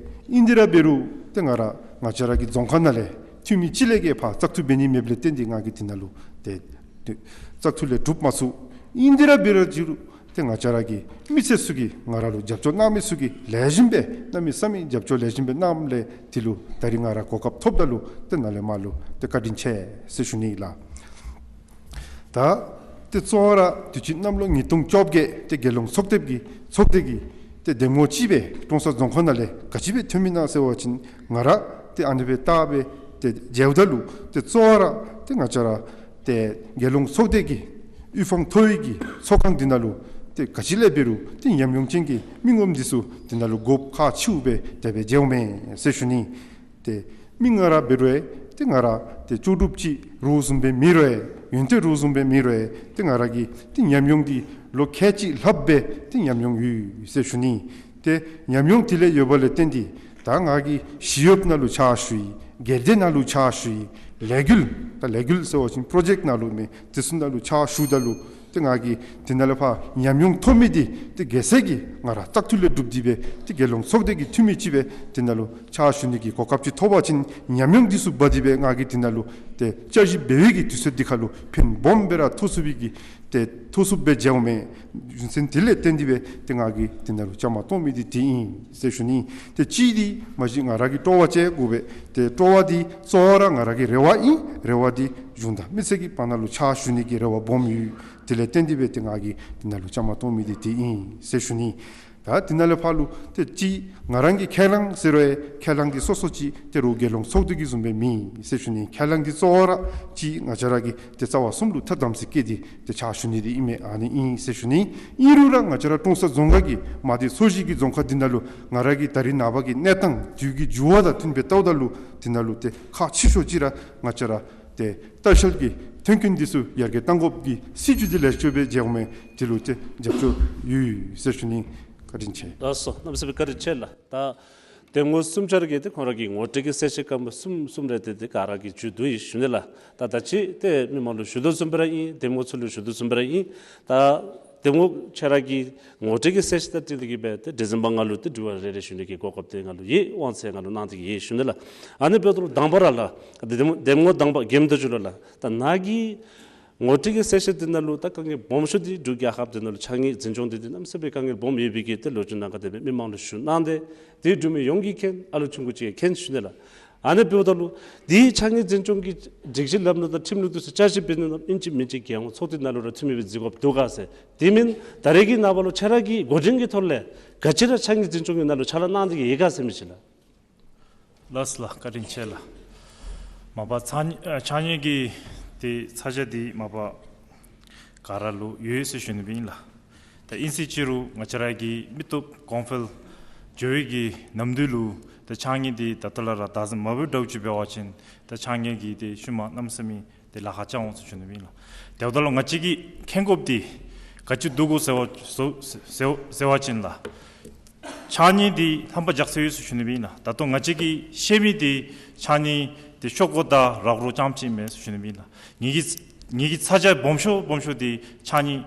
ཨིན་དེ་ར་འབད་རུང་ཏེ་ང་ར་ང་བཅས་ར་གི་རྫོང་ཁག་ནང་ལས་འཐུས་མི་གཅིག་ལས་བརྒལ་ཕར་བཙག་འཐུ་འབད་ནི་མེདཔ་ལས་བརྟེན་ཏེ་ང་གིས་དེ་ནང་ལུ་ཏེ་ཏེ་བཙག་འཐུ་ལས་གྲུབ་མ་ཚུགས། ཨིན་དེ་ར་འབད་རུང་ཏེ་ང་བཅས་ར་གི་མི་སེར་ཚུ་གིས་ང་ར་ལུ་རྒྱབ་སྐྱོར་གནང་མི་ཚུ་གིས་ལེགས་ཤོམ་སྦེ་གནམ་མེད་ས་མེད་རྒྱབ་སྐྱོར་ལེགས་ཤོམ་སྦེ་གནངམ་ལས་དེ་ལུ་ད་རིས་ང་ར་གོ་སྐབས་ཐོབ་ད་ལུ་ཏེ་ནཱ་ལས་མར་ལུ་ཏེ་བཀའ་དྲིན་ཆེ་ཟེར་ཞུ་ནི་ལགས། ད་ཏེ་གཙོ་བོ་ར་དུས་ཅི་གནམ་ལོ་ཉིས་སྟོང་བཅོ་བརྒྱད་ཏེ་རྒྱལ་ཡོངས་ཚོགས་སྡེ་གི་ཚོགས་སྡེ་གི་ཏེ་འདེམས་ངོ་ཅིག་སྦེ་ཀྲོང་གསར་རྫོང་ཁག་ནང་ལས་ག་ཅི་སྦེ་ཐོན་མི་ཨིན་ན་ཟེར་བ་ཅིན་ང་ར་ཏེ་ཨ་ནི་སྦེ་བལྟ་སྦེ་ཏེ་མཇལཝ་ད་ལུ་ཏེ་གཙོ་བོ་ར་ཏེ་ང་བཅས་ར་ཏེ་རྒྱལ་ཡོངས་ཚོགས་སྡེ་གི་དབུ་འཕང་མཐོ་བའི་གི་ཚོགས་ཁང་འདི་ནང་ལུ་ཏེ་ག་ཅི་ལས་འབད་རུང་ཏེ་ཉམས་མྱོང་ཅན་གྱི་མི་ངོམ་འདི་ཚུ་འདི་ནང་ལུ་དགོཔ་ཁག་ཆེཝ་སྦེ་དེ་སྦེ་མཇལཝ་མས་ཟེར་ཞུ་ནི། ཏེ་མི་ང་ར་འབད་རུང་ཡང་ཏེ་ང་ར་ཏེ་ལྕོགས་གྲུབ་ཅིག་རོགས་བཟུམ་སྦེ་མེད་རུང་ཡང་ཡོན་ཏན་རོགས་བཟུམ་སྦེ་མེད་རུང་ཡང་ཏེ་ང་ར་གི་ཏེ་ཉམས་མྱོང་འདི་ལོ་ཁལ་གཅིག་ལྷགཔ་སྦེ་ཏེ་ཉམས་མྱོང་ཡོད་ཟེར་ཞུ་ནི། ཏེ་ཉམས་མྱོང་དེ་ལས་ཡོདཔ་ལས་བརྟེན་ཏེ་ད་ང་གིས་ཞི་གཡོགཔ་ནང་ལུ་ཕྱག་ཞུ་ཡི། སྒེར་སྡེ་ནང་ལུ་ཕྱག་ཞུ་ཡི། ལས་འགུལ་ད་ལས་འགུལ་ཟེར་བ་ཅིན་པྲོ་ཇེཀཊ་ནང་ལུ་མེན་དེ་ཚུ་ནང་ལུ་ཕྱག་ཞུཝ་ད་ལུ་ཏེ་ང་གིས་དེ་ནང་ལས་ཕར་ཉམས་མྱོང་ཐོབ་མི་འདི་ཏེ་རྒྱལ་སྲས་ཀྱིས་ང་ར་བཙག་འཐུ་ལས་གྲུབ་སྟེ་སྦེ་ཏེ་རྒྱལ་ཡོངས་ཚོགས་སྡེ་གི་འཐུས་མི་ཅིག་སྦེ་དེ་ནང་ལུ་ཕྱག་ཞུ་ནི་གི་གོ་སྐབས་ཅིག་ཐོབ་པ་ཅིན་ཉམས་མྱོང་འདི་ཚུ་འབག་སྟེ་སྦེ་ང་གིས་དེ་ནང་ལུ་ཏེ་བསྐྱར་ཞིབ་འབད་བའི་གི་དུས་ཚོད་འདི་ཁར་ལུ་ཕན་སྦོམ་སྦེ་ར་ཐོགས་ཚུགས་པའི་གི་ཏེ་ཐོགས་ཚུགསཔ་སྦེ་མཇལཝ་མས། རྒྱུ་མཚན་དེ་ལས་བརྟེན་ཏེ་སྦེ་ཏེ་ང་གིས་དེ་ནང་ལུ་བཅའ་མར་གཏོགས་མི་འདི་དེ་ཨིན་ཟེར་ཞུ་ནི། ཏེ་གཅིག་འདི་མ་གཞི་ང་ར་གིས་སྤྲོ་བ་བསྐྱེད་དགོ་པས། ཏེ་སྤྲོ་བ་འདི་གཙོ་བོ་ར་ང་ར་གི་རེ་བ་ཨིན། རེ་བ་འདི་གཞུང་དང་མི་སེར་གྱི་བར་ན་ལུ་ཕྱག་ཞུ་ནི་གི་རེ་བ་སྦོམ་ཡོད། དེ་ལས་བརྟེན་ཏེ་སྦེ་ཏེ་ང་གིས་དེ་ནང་ལུ་བཅའ་མར་གཏོགས་མི་འདི་དེ་ཨིན་ཟེར་ཞུ་ནི། ད་དེ་ནང་ལས་ཕར་ལུ་ཏེ་གཅིག་ང་རང་གི་ཁས་བླངས་ཟེར་རུང་ཡང་ཁས་བླངས་འདི་སོ་སོ་ཅིག་ཏེ་རོགས་རྒྱལ་ཡོངས་ཚོགས་སྡེ་གི་བཟུམ་སྦེ་མེན་ཟེར་ཞུ་ནི། ཁས་བླངས་འདི་གཙོ་བོ་ར་གཅིག་ང་བཅས་ར་གི་ཏེ་རྩ་བ་གསུམ་ལུ་ཐ་དམ་ཚིག་བསྐྱེད་དེ་ཏེ་ཕྱག་ཞུ་ནི་འདི་ཨིན་མས། ཨ་ནི་ཨིན་ཟེར་ཞུ་ནི། ཨིན་རུང་ར་ང་བཅས་ར་ཀྲོང་གསར་རྫོང་ཁག་གི་མང་སྡེ་ཚོ་བཞི་གི་རྫོང་ཁག་འདི་ནང་ལུ་ང་ར་གི་ད་རིས་ནངས་པ་གི་གནས་སྟངས་དུས་ཀྱི་འགྱུར་བ་དང་བསྟུན་སྦེ་བལྟཝ་ད་ལུ་དེ་ནང་ལུ་ཏེ་ཁག་ཆེ་ཤོས་ཅིག་ར་ང་བཅས་ར་ཏེ་ལྟ་བཤལ་གྱི་ཐོན་ཁུངས་འདི་ཚུ་ཡར་རྒྱས་གཏང་དགོཔ་གི་སྲིད་བྱུས་འདི་ལེགས་ཤོམ་སྦེ་མཇལཝ་མས། དེ་ལུ་ཏེ་རྒྱབ་སྐྱོར་ཡོད་ཟེར་ཞུ་ནི། བཀའ་དྲིན་ཆེ། ལགས་སོ། གནམ་མེད་ས་མེད་བཀའ་དྲིན་ཆེ་ལགས། ད་འདེམས་ངོ་གསུམ་ཆ་ར་གིས་ཏེ་ཁོང་ར་གི་ངོ་སྤྲོད་ཀྱི་གསལ་བཤད་སྐར་མ་གསུམ་གསུམ་རེ་ཏེ་ཏེ་ག་ར་གིས་མཇུག་བསྡུ་ཡི་ཞུ་ནི་ལགས། ད་ད་ཅི་ཏེ་མི་མང་ལུ་ཞུ་དོ་བཟུམ་སྦེ་ར་ཨིན། འདེམས་ངོ་ཚུ་ལུ་ཞུ་དོ་བཟུམ་སྦེ་ར་ཨིན། ད་འདེམས་ངོ་ཁྱེད་ར་གི་ངོ་སྤྲོད་ཀྱི་གསལ་བཤད་དང་འཁྲིལ་ཏེ་གི་སྦེ་ཏེ་དྲི་ཟིན་པ་ང་ལུ་ཏེ་དྲི་བ་རེ་རེ་ཞུ་ནི་གི་གོ་སྐབས་ཏེ་ང་ལུ་ཡོད། དབང་ཚད་ང་ལུ་གནང་སྟེ་གི་ཡོད་ཞུ་ནི་ལགས། ཨ་ནི་འབདཝ་ད་ལུ་དང་པ་ར་ལགས་འདེམས་འདེམས་ངོ་དང་པ་འགན་བདག་ཚུ་ལུ་ལགས། ད་ནཱ་གི་ངོ་སྤྲོད་ཀྱི་གསལ་བཤད་འདི་ནང་ལུ་ད་དཀའ་ངལ་སྦོམ་ཤོས་འདི་འབྲུག་རྒྱལ་ཁབ་འདི་ནང་ལུ་ཕྱགས་སྙིགས་འཛིན་སྐྱོང་འདི་འདི་གནམ་མེད་ས་མེད་དཀའ་ངལ་སྦོམ་ཡོད་པའི་གི་ཏེ་ལོ་རྒྱུས་ནང་ག་དེ་སྦེ་མི་མང་ལུ་ཞུ་གནང་སྟེ་ཏེ་འབྲུག་མི་ཡོངས་ཀྱིས་མཁྱེན། ཨ་ལུ་ཆུང་ཀུ་ཅིག་མཁྱེན་ཞུ་ནི་ལགས། ཨ་ནི་འབདཝ་ད་ལུ་འདི་ཕྱགས་སྙིགས་འཛིན་སྐྱོང་གི་སྒྲིག་གཞི་ལམ་ལུགས་དང་ཁྲིམས་ལུགས་འདི་ཚུ་བསྐྱར་ཞིབ་འབད་ནི་ནང་ཨིན་ཅི་མིན་ཅི་རྒྱལ་ཡོངས་ཚོགས་སྡེ་ནང་ལུ་ར་འཐུས་མི་སྦེ་འཛུལ་དགོཔ་འདུག་ག་ཟེར། དེ་མེན་ད་རེས་ཀྱི་ནངས་པ་ལུ་ཁྱེད་ར་གི་འགོ་འདྲེན་གྱི་ཐོག་ལས་ག་ཅི་ར་ཕྱགས་སྙིགས་འཛིན་སྐྱོང་གི་ནང་ལུ་ཕྱག་ལཱ་གནང་སྟེ་གི་ཡོད་ག་ཟེར་མི་ཅིག་ལགས། ལགས་སོ་ལགས། བཀའ་དྲིན་ཆེ་ལགས། མ་པ་ཕྱགས་སྙིགས་ཨ་ཕྱགས་སྙིགས་ཀྱི་ཏེ་ཚ་གྱང་འདི་མ་པ་ག་ར་ལུ་ཡོད་ཟེར་ཞུ་ནི་སྦེ་ཨིན་ལགས། ད་ཨིན་ཟེར་ཅི་རུང་ང་བཅས་ར་གི་མི་སྟོབས་གོང་འཕེལ་འགྱོ་བའི་གི་ནམ་དུས་ལུ་ད་ཕྱགས་སྙིགས་འདི་ད་ལྟོ་ལས་ར་བདག་འཛིན་མ་འབད་འདྲཝ་ཅིག་འབད་བ་ཅིན་ད་ཕྱགས་སྙིགས་ཀྱི་ཏེ་ཤུལ་མ་གནམ་མེད་ས་མེད་ཏེ་ལཱ་ཁག་རྐྱབ་འོང་ཟེར་ཞུ་ནི་སྦེ་ཨིན་ལགས། དེ་འབདཝ་ད་ལུ་ང་བཅས་ཀྱིས་མཁྱེན་དགོཔ་འདི་ག་ཅི་འདུག་གོ་ཟེར་བ་ཟེར་ཟེར་ཟེར་བ་ཅིན་ལགས། ཕྱགས་སྙིགས་འདི་ལྷམ་པ་རྒྱགས་ཟེར་ཡོད་ཟེར་ཞུ་ནི་སྦེ་ཨིན་ལགས། ད་ལྟོ་ང་བཅས་ཀྱིས་ཤེས་མི་འདི་ཕྱགས་སྙིགས་འདི་ཤོག་ཀོ་དང་རག་རོ་རྐྱངམ་ཅིག་མེན་ཟེར་ཞུ་ནི་སྦེ་ཨིན་ལགས། ངེ་གི་ངེ་གི་ཚ་གྱང་སྦོམ་ཤོས་སྦོམ་ཤོས་འདི་ཕྱགས་སྙིགས་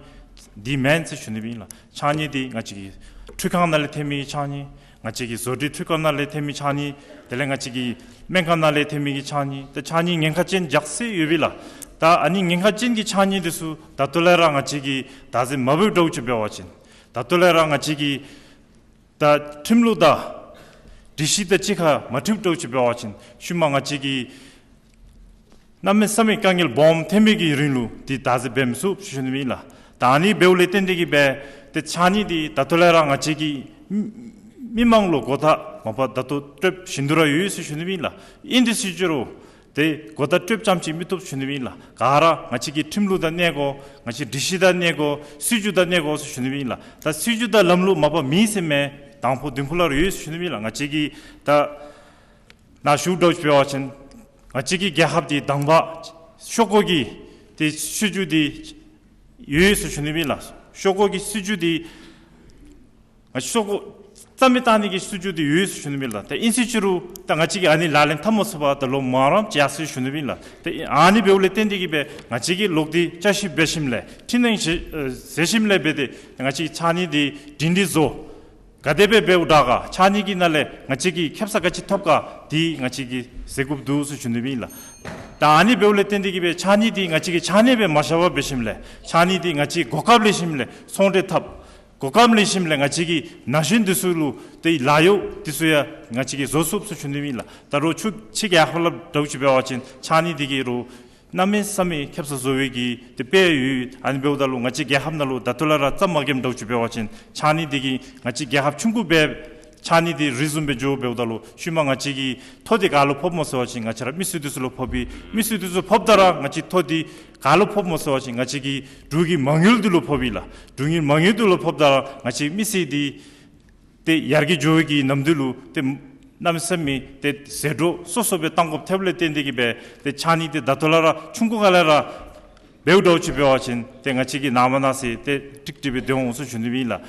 འདི་མེན་ཟེར་ཞུ་ནི་སྦེ་ཨིན་ལགས། ཕྱགས་སྙིགས་འདི་ང་བཅས་ཀྱི་འཕྲུལ་ཁང་ནང་ལས་ཐོན་མི་ཕྱགས་སྙིགས། ང་བཅས་ཀྱི་བཟོ་གྲྭའི་འཕྲུལ་ཁང་ནང་ལས་ཐོན་མི་ཕྱགས་སྙིགས། དེ་ལས་ང་བཅས་ཀྱི་སྨན་ཁང་ནང་ལས་ཐོན་མི་གི་ཕྱགས་སྙིགས། ད་ཕྱགས་སྙིགས་ཉེན་ཁ་ཅན་རྒྱགས་ཟེར་ཡོད་པས་ལགས། ད་ཨ་ནི་ཉེན་ཁ་ཅན་གྱི་ཕྱགས་སྙིགས་འདི་ཚུ་ད་ལྟོ་ལས་ར་ང་བཅས་ཀྱིས་བདག་འཛིན་མ་འབད་འདྲཝ་ཅིག་འབད་བ་ཅིན་ད་ལྟོ་ལས་ར་ང་བཅས་ཀྱིས་ད་ཁྲིམས་ལུགས་དང་སྒྲིག་གཞི་དང་གཅིག་ཁར་མ་འཁྲིལཝ་འདྲཝ་ཅིག་འབད་བ་ཅིན་ཤུལ་མ་ང་བཅས་ཀྱིས་གནམ་མེད་ས་མེད་དཀའ་ངལ་སྦོམ་ཐོན་པའི་གི་རིང་ལུ་འདི་བདག་འཛིན་འབད་མི་ཚུགས་ཟེར་ཞུ་ནི་སྦེ་ཨིན་ལགས། ད་ཨ་ནི་འབདཝ་ལས་བརྟེན་ཏེ་གི་སྦེ་ཏེ་ཕྱགས་སྙིགས་འདི་ད་ལྟོ་ལས་ར་ང་བཅས་ཀྱིས་མི་མི་མང་ལུ་གོ་བརྡ་མ་པ་ད་ལྟོ་སྤྲོད་བཞིན་དུ་ར་ཡོད་ཟེར་ཞུ་ནི་སྦེ་ཨིན་ལགས། ཨིན་དེ་ཟེར་ཅི་རུང་ཏེ་གོ་བརྡ་སྤྲོད་རྐྱངམ་ཅིག་མི་བཏུབ་ཟེར་ཞུ་ནི་སྦེ་ཨིན་ལགས། ག་ར་ང་བཅས་ཀྱི་ཁྲིམས་ལུགས་དང་གནས་དགོ། ང་བཅས་སྒྲིག་གཞི་དང་གནས་དགོ། སྲིད་བྱུས་དང་གནས་དགོ་ཟེར་ཞུ་ནི་སྦེ་ཨིན་ལགས། ད་སྲིད་བྱུས་དང་ལམ་ལུགས་མ་པ་མེད་ཟེར་མེན། དང་ཕུ་བདུན་ཕུ་ལས་ར་ཡོད་ཟེར་ཞུ་ནི་སྦེ་ཨིན་ལགས། ང་བཅས་ཀྱིས་ད་ནཱ་ཞུཝ་འདྲཝ་ཅིག་འབད་བ་ཅིན་ང་བཅས་ཀྱི་རྒྱལ་ཁབ་འདི་དང་པ་ཤོག་ཀོ་གི་ཏེ་སྲིད་བྱུས་འདི་ཡོད་ཟེར་ཞུ་ནི་སྦེ་ཨིན་ལགས། ཤོག་ཀོ་གི་སྲིད་བྱུས་འདི་ང་ཤོག་ཀོ་རྩ་མེད་བཏང་ནི་གི་སྲིད་བྱུས་འདི་ཡོད་ཟེར་ཞུ་ནི་སྦེ་ཨིན་ལགས། ད་ཨིན་ཟེར་ཅི་རུང་ད་ང་བཅས་ཀྱིས་ཨ་ནི་ལག་ལེན་འཐབ་མ་ཚུགས་པར་ད་ལོག་མ་རངས་ཅི་ཡར་སོང་ཡི་ཟེར་ཞུ་ནི་སྦེ་ཨིན་ལགས། ད་ཨ་ནི་འབདཝ་ལས་བརྟེན་ཏེ་གི་སྦེ་ང་བཅས་ཀྱིས་ལོག་སྟེ་བསྐྱར་ཞིབ་འབད་ཞིནམ་ལས་འཕྲི་སྣོན་བྱེད་ཨེ་བྱེད་ཞིནམ་ལས་འབད་དེ་ང་བཅས་ཀྱིས་ཕྱགས་སྙིགས་འདི་སྒྲིང་སྒྲིང་བཟོ་ག་དེ་སྦེ་འབདཝ་དྲག་ག། ཕྱགས་སྙིགས་ཀྱི་ནང་ལས་ང་བཅས་ཀྱིས་ཁེབ་ས་ག་ཅི་ཐོབ་ག། འདི་ང་བཅས་ཀྱིས་ཟེར་དགོཔ་འདུག་ཟེར་ཞུ་ནི་སྦེ་ཨིན་ལགས། ད་ཨ་ནི་འབདཝ་ལས་བརྟེན་ཏེ་གི་སྦེ་ཕྱགས་སྙིགས་འདི་ང་བཅས་ཀྱིས་ཕྱགས་སྙིགས་སྦེ་མ་བཞག་པར་འབད་ཞིནམ་ལས་ཕྱགས་སྙིགས་འདི་ང་བཅས་གོ་སྐབས་ལེན་ཞིནམ་ལས་ཚོང་འབྲེལ་འཐབ། གོ་སྐབས་ལེན་ཞིནམ་ལས་ང་བཅས་ཀྱི་ན་གཞོན་འདི་ཚུ་ལུ་ཏེ་ལཱ་གཡོག་འདི་ཚུ་ཡང་ང་བཅས་ཀྱིས་བཟོ་ཚུགས་ཟེར་ཞུ་ནི་སྦེ་ཨིན་ལགས། ད་རོགས་ཆུ་ཕྱི་རྒྱལ་ཁབ་ལུ་འདྲཝ་ཅིག་འབད་བ་ཅིན་ཕྱགས་སྙིགས་འདི་གིས་རོགས་གནམ་མེད་ས་མེད་ཁེབ་ས་བཟོ་བའི་གི་ཏེ་དཔེ་ཡོད། ཨ་ནི་འབདཝ་ད་ལུ་ང་བཅས་རྒྱལ་ཁབ་ནང་ལུ་ད་ལྟོ་ལས་ར་རྩ་མ་འགེངས་འདྲཝ་ཅིག་འབད་བ་ཅིན་ཕྱགས་སྙིགས་འདི་གིས་ང་བཅས་རྒྱལ་ཁབ་ཆུང་ཀུ་སྦེ་ཕྱགས་སྙིགས་འདི་རི་བཟུམ་སྦེ་འགྱོ་འབདཝ་ད་ལུ་ཤུལ་མ་ང་བཅས་ཀྱི་ཐོག་འདི་ག་ལུ་ཕོགཔ་སྨོ་ཟེར་བ་ཅིན་ང་བཅས་ར་མི་སེར་འདི་ཚུ་ལུ་ཕོགཔ་ཨིན། མི་སེར་འདི་ཚུ་ཕོགཔ་ད་ར་ང་བཅས་ཐོག་འདི་ག་ལུ་ཕོགཔ་སྨོ་ཟེར་བ་ཅིན་ང་བཅས་ཀྱི་འབྲུག་གི་མ་དངུལ་འདི་ལུ་ཕོགཔ་ཨིན་ལགས། འབྲུག་གི་མ་དངུལ་འདི་ལུ་ཕོགཔ་ད་ར་ང་བཅས་མི་སེར་འདི་ཏེ་ཡར་རྒྱས་འགྱོ་བའི་གི་ནམ་དུས་ལུ་ཏེ་གནམ་མེད་ས་མེད་ཏེ་ཟད་འགྲོ་སོ་སོ་སྦེ་བཏང་དགོཔ་ཐལཝ་ལས་བརྟེན་ཏེ་གི་སྦེ་ཏེ་ཕྱགས་སྙིགས་འདི་ད་ལྟོ་ལས་ར་ཆུང་ཀུ་སྒང་ལས་ར་འབདཝ་འདྲཝ་ཅིག་འབད་བ་ཅིན་ཏེ་ང་བཅས་ཀྱི་ནངས་པ་གནངས་ཚེ་ཏེ་ཀྲིག་ཀྲི་སྦེ་སྡོད་འོང་ཟེར་ཞུ་ནི་སྦེ་ཨིན་ལགས།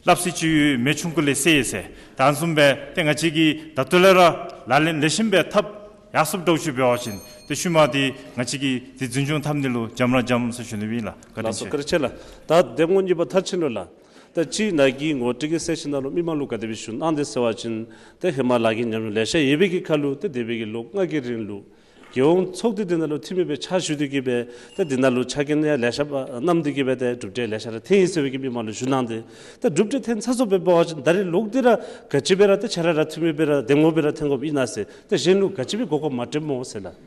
སླབ་སྲོལ་ཅིག་ཡོད། མེ་ཆུང་ཀུ་ལས་བསད་ཟེར། ད་ཨ་ནི་བཟུམ་སྦེ་ཏེ་ང་བཅས་ཀྱིས་ད་ལྟོ་ལས་ར་ལག་ལེན་ལེགས་ཤོམ་སྦེ་འཐབ་ཡར་སོངམ་འདྲཝ་ཅིག་འབད་བ་ཅིན་ཏེ་ཤུལ་མ་འདི་ང་བཅས་ཀྱིས་འདི་འཛིན་སྐྱོང་འཐབ་ནི་ལུ་འཇམ་ར་འཇམ་ཟེར་ཞུ་ནི་སྦེ་ཨིན་ལགས། བཀའ་དྲིན་ལགས་སོ། ཆེ། བཀའ་དྲིན་ཆེ་ལགས། ད་འདེམས་ངོ་གཉིས་པ་མཐར་ཕྱིན་ལོ་ལགས། ད་ཅི་ནཱ་གི་ངོ་སྤྲོད་ཀྱི་སེ་ཤན་ནང་ལུ་མི་མང་ལུ་ག་དེ་སྦེ་ཞུ་གནང་དེས་ཟེར་བ་ཅིན་ཏེ་ཧེ་མ་ལཱ་གི་ཉམས་མྱོང་ལེ་ཤ་ཡོད་པའི་གི་ཁར་ལུ་ཏེ་འདས་པའི་གི་ལོ་ལྔ་གི་རིང་ལུ་རྒྱལ་ཡོངས་ཚོགས་སྡེ་འདི་ནང་ལུ་འཐུས་མི་སྦེ་ཕྱག་ཞུ་སྟེ་གི་སྦེ་ཏེ་འདི་ནང་ལུ་ཕྱག་འགན་ཡང་ལེ་ཤ་བསྣམས་ཏེ་གི་སྦེ་ཏེ་གྲུབ་འབྲས་ལེ་ཤ་ར་ཐོན་ཡི་ཟེར་བའི་གི་མི་མང་ལུ་ཞུ་གནང་སྟེ། ཏེ་གྲུབ་འབྲས་ཐོན་ཚར་སོངམ་སྦེ་འབད་བ་ཅིན་ད་རེས་ལོག་སྟེ་ར་ག་ཅི་སྦེ་ར་ཏེ་ཁྱེད་ར་ར་འཐུས་མི་སྦེ་ར་འདེམས་ངོ་སྦེ་ར་ཐོན་དགོཔ་ཨིན་ན་ཟེར་ཏེ་གཞན་ལུ་ག་ཅི་སྦེ་གོ་སྐབས་མ་སྤྲོདཔ་སྨོ་ཟེར་ལགས།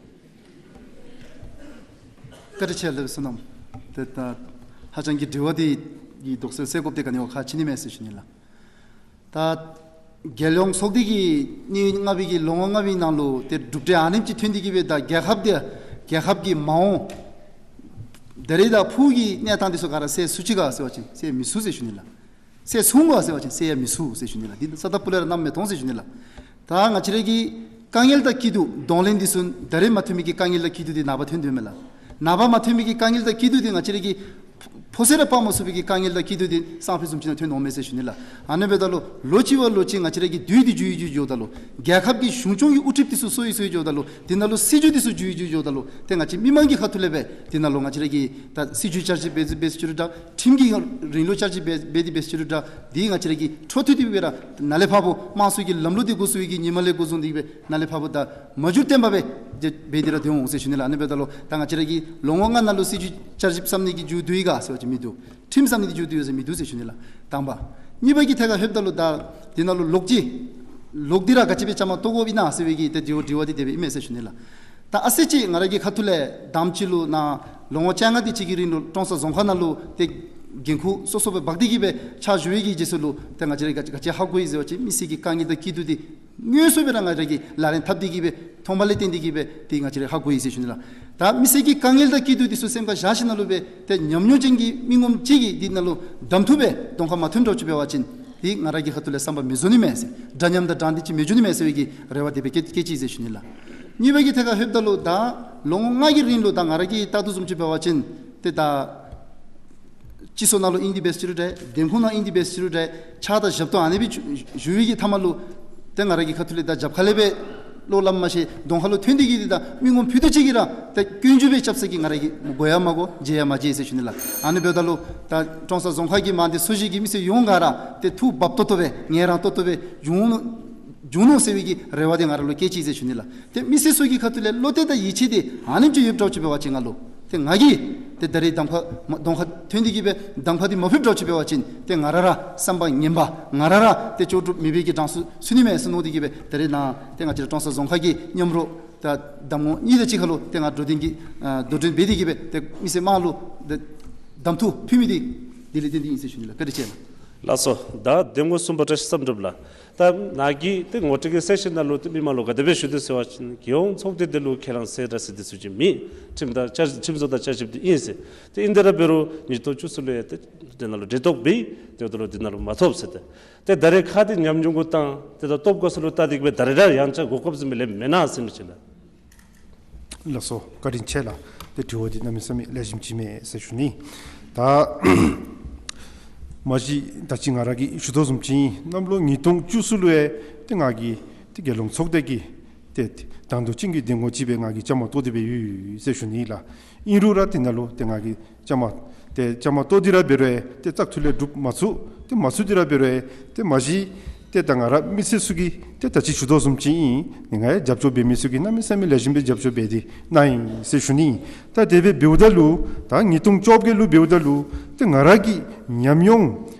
བཀའ་དྲིན་ཆེ་ལགས། བསོད་ནམས། ཏེ་ད་ཧ་ཅང་གི་དྲི་བ་འདི་གི་དོགས་སེལ་སེལ་དགོཔ་འདི་ག་ནི་བ་ཁག་ཆེ་ནི་མས་ཟེར་ཞུ་ནི་ལགས། ད་རྒྱལ་ཡོངས་ཚོགས་སྡེ་གི་ནི་ལྔ་པའི་གི་ལོ་ངོ་ལྔ་པའི་ནང་ལུ་ཏེ་གྲུབ་འབྲས་ཨ་ནེམ་ཅིག་ཐོན་ཏེ་གི་སྦེ་ད་རྒྱལ་ཁབ་འདི་རྒྱལ་ཁབ་ཀྱི་མ་འོངས་ད་རེས་ད་ཕུགས་ཀྱི་གནས་སྟངས་འདི་ཚུ་ག་ར་སེལ་ཚུགས་ཅི་ག་ཟེར་བ་ཅིན་སེལ་མི་ཚུགས་ཟེར་ཞུ་ནི་ལགས། སེལ་ཚུགས་འོང་ག་ཟེར་བ་ཅིན་སེལ་ཡང་མི་ཚུགས་ཟེར་ཞུ་ནི་ལགས། འདི་ས་ད་སྤུ་ལས་ར་གནམ་མེད་མཐོང་ཟེར་ཞུ་ནི་ལགས། ད་ང་བཅས་ར་གི་དཀའ་ངལ་དང་སྐྱིད་སྡུག་གདོང་ལེན་འདི་ཚུ་ད་རེས་མ་ཐོན་མི་གི་དཀའ་ངལ་དང་སྐྱིད་སྡུག་འདི་ནངས་པ་ཐོན་དོ་མས་ལགས། ནངས་པ་མ་ཐོན་མི་གི་དཀའ་ངལ་དང་སྐྱིད་སྡུག་འདི་ང་བཅས་ར་གི་ཕོ་སེར་ར་སྤང་མ་ཚུགས་པའི་གི་དཀའ་ངལ་དང་སྐྱིད་སྡུག་འདི་སང་ཕོད་བཟུམ་ཅིག་ནང་ཐོན་འོང་མས་ཟེར་ཞུ་ནི་ལགས། ཨ་ནི་འབདཝ་ད་ལུ་ལོ་གཅིག་བ་ལོ་གཅིག་ང་བཅས་ར་གི་དུས་འདི་འགྱུར་འགྱུར་འགྱོཝ་ད་ལུ་རྒྱལ་ཁབ་ཀྱི་གཞུང་སྐྱོང་གི་དབུ་ཁྲིད་འདི་ཚུ་སོ་ཡི་སོ་ཡི་འགྱོཝ་ད་ལུ་འདི་ནང་ལུ་སྲིད་བྱུས་འདི་ཚུ་འགྱུར་འགྱུར་འགྱོཝ་ད་ལུ་ཏེ་ང་བཅས་མི་མང་གི་ཁ་ཐུག་ལས་སྦེ་འདི་ནང་ལུ་ང་བཅས་ར་གི་ད་སྲིད་བྱུས་བསྐྱར་ཞིབ་འབད་འབད་ཞུ་རུང་འདྲ། ཁྲིམས་ཀྱི་རིང་ལུགས་བསྐྱར་ཞིབ་འབད་འབད་དེ་འབད་ཞུ་རུང་འདྲ། འདི་ང་བཅས་ར་གི་འཕྲོ་མཐུད་དེ་སྦེ་ར་ནཱ་ལས་ཕར་ཕུ་དམངས་གཙོ་གི་ལམ་ལུགས་འདི་འགོ་བཙུགས་པའི་གི་ཉིནམ་ལས་འགོ་བཟུང་སྟེ་སྦེ་ནཱ་ལས་ཕར་ཕུ་ད་མ་འགྱུར་བརྟན་པ་སྦེ་འབད་དེ་ར་སྡོད་འོང་ཟེར་ཞུ་ནི་ལགས། ཨ་ནི་འབདཝ་ད་ལུ་ད་ང་བཅས་ར་གི་ལོ་ངོ་ལྔ་ནང་ལུ་སྲིད་བྱུས་བསྐྱར་ཞིབ་བསམ་ནི་གི་མཇུག་བསྡུ་ཡི་ག་ཟེར་བ་ཅིན་མིན་འདུག། ཁྲིམས་བསམ་ནི་གི་མཇུག་བསྡུ་ཡི་ཟེར་མིན་འདུག་ཟེར་ཞུ་ནི་ལགས། དང་པ། གཉིས་པ་གི་ཐད་ཁར་ལྷོདཔ་ད་ལུ་ད་འདི་ནང་ལུ་ལོག་སྤྱོད་ ལོག་སྟེ་ར་ག་ཅི་སྦེ་བཅའ་མར་གཏོགས་དགོཔ་ཨིན་ན་ཟེར་བའི་གི་ཏེ་དྲི་བ་དྲི་བ་འདི་དེ་སྦེ་ཨིན་མས་ཟེར་ཞུ་ནི་ལགས། ད་ཨ་ཙི་ཅིག་ང་ར་གི་ཁ་ཐུག་ལས་དང་པ་ཅིག་ལུ་ནཱ་ལོ་ངོ་བཅོ་ལྔ་དེ་ཅིག་གི་རིང་ལུ་ཀྲོང་གསར་རྫོང་ཁག་ནང་ལུ་ཏེ་འགན་ཁུར་སོ་སོ་སྦེ་འབག་སྟེ་གི་སྦེ་ཕྱག་ཞུ་བའི་གི་རྗེས་སུ་ལུ་ཏེ་ང་བཅས་ར་ག་ཅི་ག་ཅི་ཧ་གོ་ཡི་ཟེར་བ་ཅིན་མི་སེར་གྱི་དཀའ་ངལ་དང་སྐྱིད་སྡུག་འདི་དངོས་སུ་སྦེ་ར་ང་ར་གིས་ལག་ལེན་འཐབ་སྟེ་གི་སྦེ་མཐོང་བ་ལས་བརྟེན་ཏེ་གི་སྦེ་ཏེ་ང་བཅས་ར་ཧ་གོ་ཡི་ཟེར་ཞུ་ནི་ལགས། ད་མི་སེར་གྱི་དཀའ་ངལ་དང་སྐྱིད་སྡུག་འདི་ཚུ་སེམས་ཁར་བཞག་ཞིནམ་ལས་སྦེ་ཏེ་ཉམས་མྱོང་ཅན་གྱི་མི་ངོམ་ཅིག་གིས་འདི་ནང་ལུ་གདམ་འཐུ་སྦེ་གདོང་ཁར་མ་ཐོན་འགྱོ་ཅི་འབད་བ་ཅིན་འདི་ང་ར་གི་ཁ་ཐུག་ལས་བསམ་པ་མི་རྫོགས་ནི་མས་ཟེར། འདྲ་མཉམ་དང་འདྲ་འདི་ཅིག་མི་འགྱོ་ནི་མས་ཟེར་བའི་གི་རེ་བ་དེ་སྦེ་བསྐྱེད་བསྐྱེད་ཅི་ཟེར་ཞུ་ནི་ལགས། གཉིས་པ་གི་ཐད་ཁར་ལྷོདཔ་ད་ལུ་ད་ལོ་ངོ་ལྔ་གི་རིང་ལུ་ད་ང་ར་གིས་བལྟ་དོ་བཟུམ་ཅིག་འབད་བ་ཅིན་ཏེ་ད་སྤྱི་ཚོགས་ནང་ལུ་ཨིན་ཏེ་འབད་ཅི་རུང་འདྲ་འདེམས་ཁོངས་ནང་ཨིན་ཏེ་འབད་ཅི་རུང་འདྲ་ཕྱག་དང་ཞབས་ཏོག་ཨ་ནི་སྦེ་ཞུ་ཞུ་བའི་གི་མཐའ་མ་ལུ་ཏེ་ང་ར་གི་ཁ་ཐུག་ལས་ད་རྒྱབ་ཁ་ལས་སྦེ་བློ་སླབ་མ་ཤེས་གདོང་ཁ་ལུ་ཐོན་ཏེ་གི་འདི་ད་མི་ངོམ་ཕུད་རྡོག་ཅིག་གིས་ར་ཏེ་སྐྱོན་བརྗོད་སྦེ་རྐྱབ་ས་གི་ང་ར་གིས་གོ་ཡང་མ་གོ་མཇལ་ཡང་མ་མཇལ་ཟེར་ཞུ་ནི་ལགས། ཨ་ནི་འབདཝ་ད་ལུ་ད་ཀྲོང་གསར་རྫོང་ཁག་གི་མང་སྡེ་ཚུ་ཅིག་གི་མི་སེར་ཡོངས་ག་ར་ཏེ་ཐུགས་བབ་ཏོག་ཏོ་སྦེ་ངལ་རངས་ཏོག་ཏོ་སྦེ་བྱུང་བྱུང་ནུག་ཟེར་བའི་གི་རེ་བ་འདི་ང་ར་ལུ་བསྐྱེད་ཅི་ཟེར་ཞུ་ནི་ལགས། ཏེ་མི་སེར་ཚུ་གི་ཁ་ཐུག་ལས་བློ་གཏད་དང་ཡིད་ཆེས་འདི་ཨ་ནེམ་ཅིག་ཡོདཔ་འདྲཝ་ཅིག་འབད་བ་ཅིན་ང་ལུ་ཏེ་ང་གིས་ཏེ་ད་རེས་གདམ་ཁ་མ་གདོང་ཁར་ཐོན་ཏེ་གི་སྦེ་གདམ་ཁ་འདི་མ་ཕུདཔ་འདྲཝ་ཅིག་འབད་བ་ཅིན་ཏེ་ང་ར་ར་བསམ་པ་ངན་པ་ང་ར་ར་ཏེ་ལྕོགས་གྲུབ་མེད་པའི་གི་གྲངས་སུ་ཚུད་ནི་མས་ཟེར་མནོ་སྟེ་གི་སྦེ་ད་རེས་ནཱ་ཏེ་ང་བཅས་ར་ཀྲོང་གསར་རྫོང་ཁག་གི་མཉམ་རོགས་ད་གདམ་ངོ་གཉིས་དེ་ཅིག་ཁར་ལུ་ཏེ་ང་འགྲོ་དོན་གྱི་ཨ་དོ་འགྲན་འབད་དེ་གི་སྦེ་ཏེ་མི་སེར་དམངས་ལུ་ཏེ་གདམ་འཐུ་ཕུལ་མི་འདི་དེ་ལས་བརྟེན་ཏེ་ཨིན་ཟེར་ཞུ་ནི་ལགས། བཀའ་དྲིན་ཆེ་ལགས། ལགས་སོ། ད་གདམ་ངོ་གསུམ་པ་བཀྲ་ཤིས་བསམ་གྲུབ་ལགས། ད་ནཱ་གི་ཏེ་ངོ་སྤྲོད་ཀྱི་གསལ་བཤད་ནང་ལུ་ཏེ་མི་མང་ལུ་ག་དེ་སྦེ་ཞུ་དོ་ཟེར་བ་ཅིན་རྒྱལ་ཡོངས་ཚོགས་སྡེ་འདི་ལུ་ཁས་བླངས་གསལ་བསྒྲགས་ཟེར་འདི་ཚུ་ཅིག་མེད། ཁྲིམས་དང་བཅའ་ཁྲིམས་བཟོ་དང་བཅའ་ཁྲིམས་འདི་ཨིན་ཟེར། ཏེ་ཨིན་དེ་ར་འབད་རུང་ཉིས་སྟོང་བཅུ་གསུམ་ལུ་ཡང་ཏེ་འདི་ནང་ལུ་འབྲེལ་གཏོགས་འབད་དེ་འབདཝ་ད་ལུ་འདི་ནང་ལུ་མ་ཐོབ་ཟེར། ཏེ་ད་རེས་ཁ་འདི་ཉམས་མྱོང་གུ་བཏང་ཏེ་ད་ཐོབ་དགོ་ས་ལུ་བལྟ་སྟེ་གི་སྦེ་ད་རེས་ར་ཡང་བསྐྱར་གོ་སྐབས་བཟུམ་སྦེ་ལེན་མེན་ན་ཟེར་མི་ཅིག་ལགས། ལགས་སོ། བཀའ་དྲིན་ཆེ་ལགས། ཏེ་དྲི་བ་འདི་གནམ་མེད་ས་མེད་ལེགས་ཤོམ་ཅིག་མས་ཟེར་ཞུ་ནི། ད་མ་གཞི་ད་ཅི་ང་ར་གིས་ཞུ་དོ་བཟུམ་ཅིག་ཨིན། གནམ་ལོ་ཉིས་སྟོང་བཅུ་གསུམ་ལུ་ཡང་ཏེ་ང་གིས་ཏེ་རྒྱལ་ཡོངས་ཚོགས་སྡེ་གི་ཏེ་དང་འདོད་ཅན་གྱི་འདེམས་ངོ་ཅིག་སྦེ་ང་གིས་བཅའ་མར་གཏོགས་ཏེ་སྦེ་ཡོད་ཟེར་ཞུ་ནི་ལགས། ཨིན་རུང་ར་འདི་ནང་ལུ་ཏེ་ང་གིས་བཅའ་མར་ཏེ་བཅའ་མར་གཏོགས་ཏེ་ར་འབད་རུང་ཏེ་བཙག་འཐུ་ལས་གྲུབ་མ་ཚུགས། ཏེ་མ་ཚུགས་ཏེ་ར་འབད་རུང་ཏེ་མ་གཞི་ཏེ་ད་ང་ར་མི་སེར་ཚུ་གིས་ཏེ་ད་ཅི་ཞུ་དོ་བཟུམ་ཅིག་ཨིན། ང་ཡང་རྒྱབ་སྐྱོར་འབད་མི་ཚུ་གིས་གནམ་མེད་ས་མེད་ལེགས་ཤོམ་སྦེ་རྒྱབ་སྐྱོར་འབད་དེ་གནང་ཡི་ཟེར་ཞུ་ནི། ད་དེ་སྦེ་འབདཝ་ད་ལུ་ད་ཉིས་སྟོང་བཅོ་བརྒྱད་ལུ་འབདཝ་ད་ལུ་ཏེ་ང་ར་གི་ཉམས་མྱོང་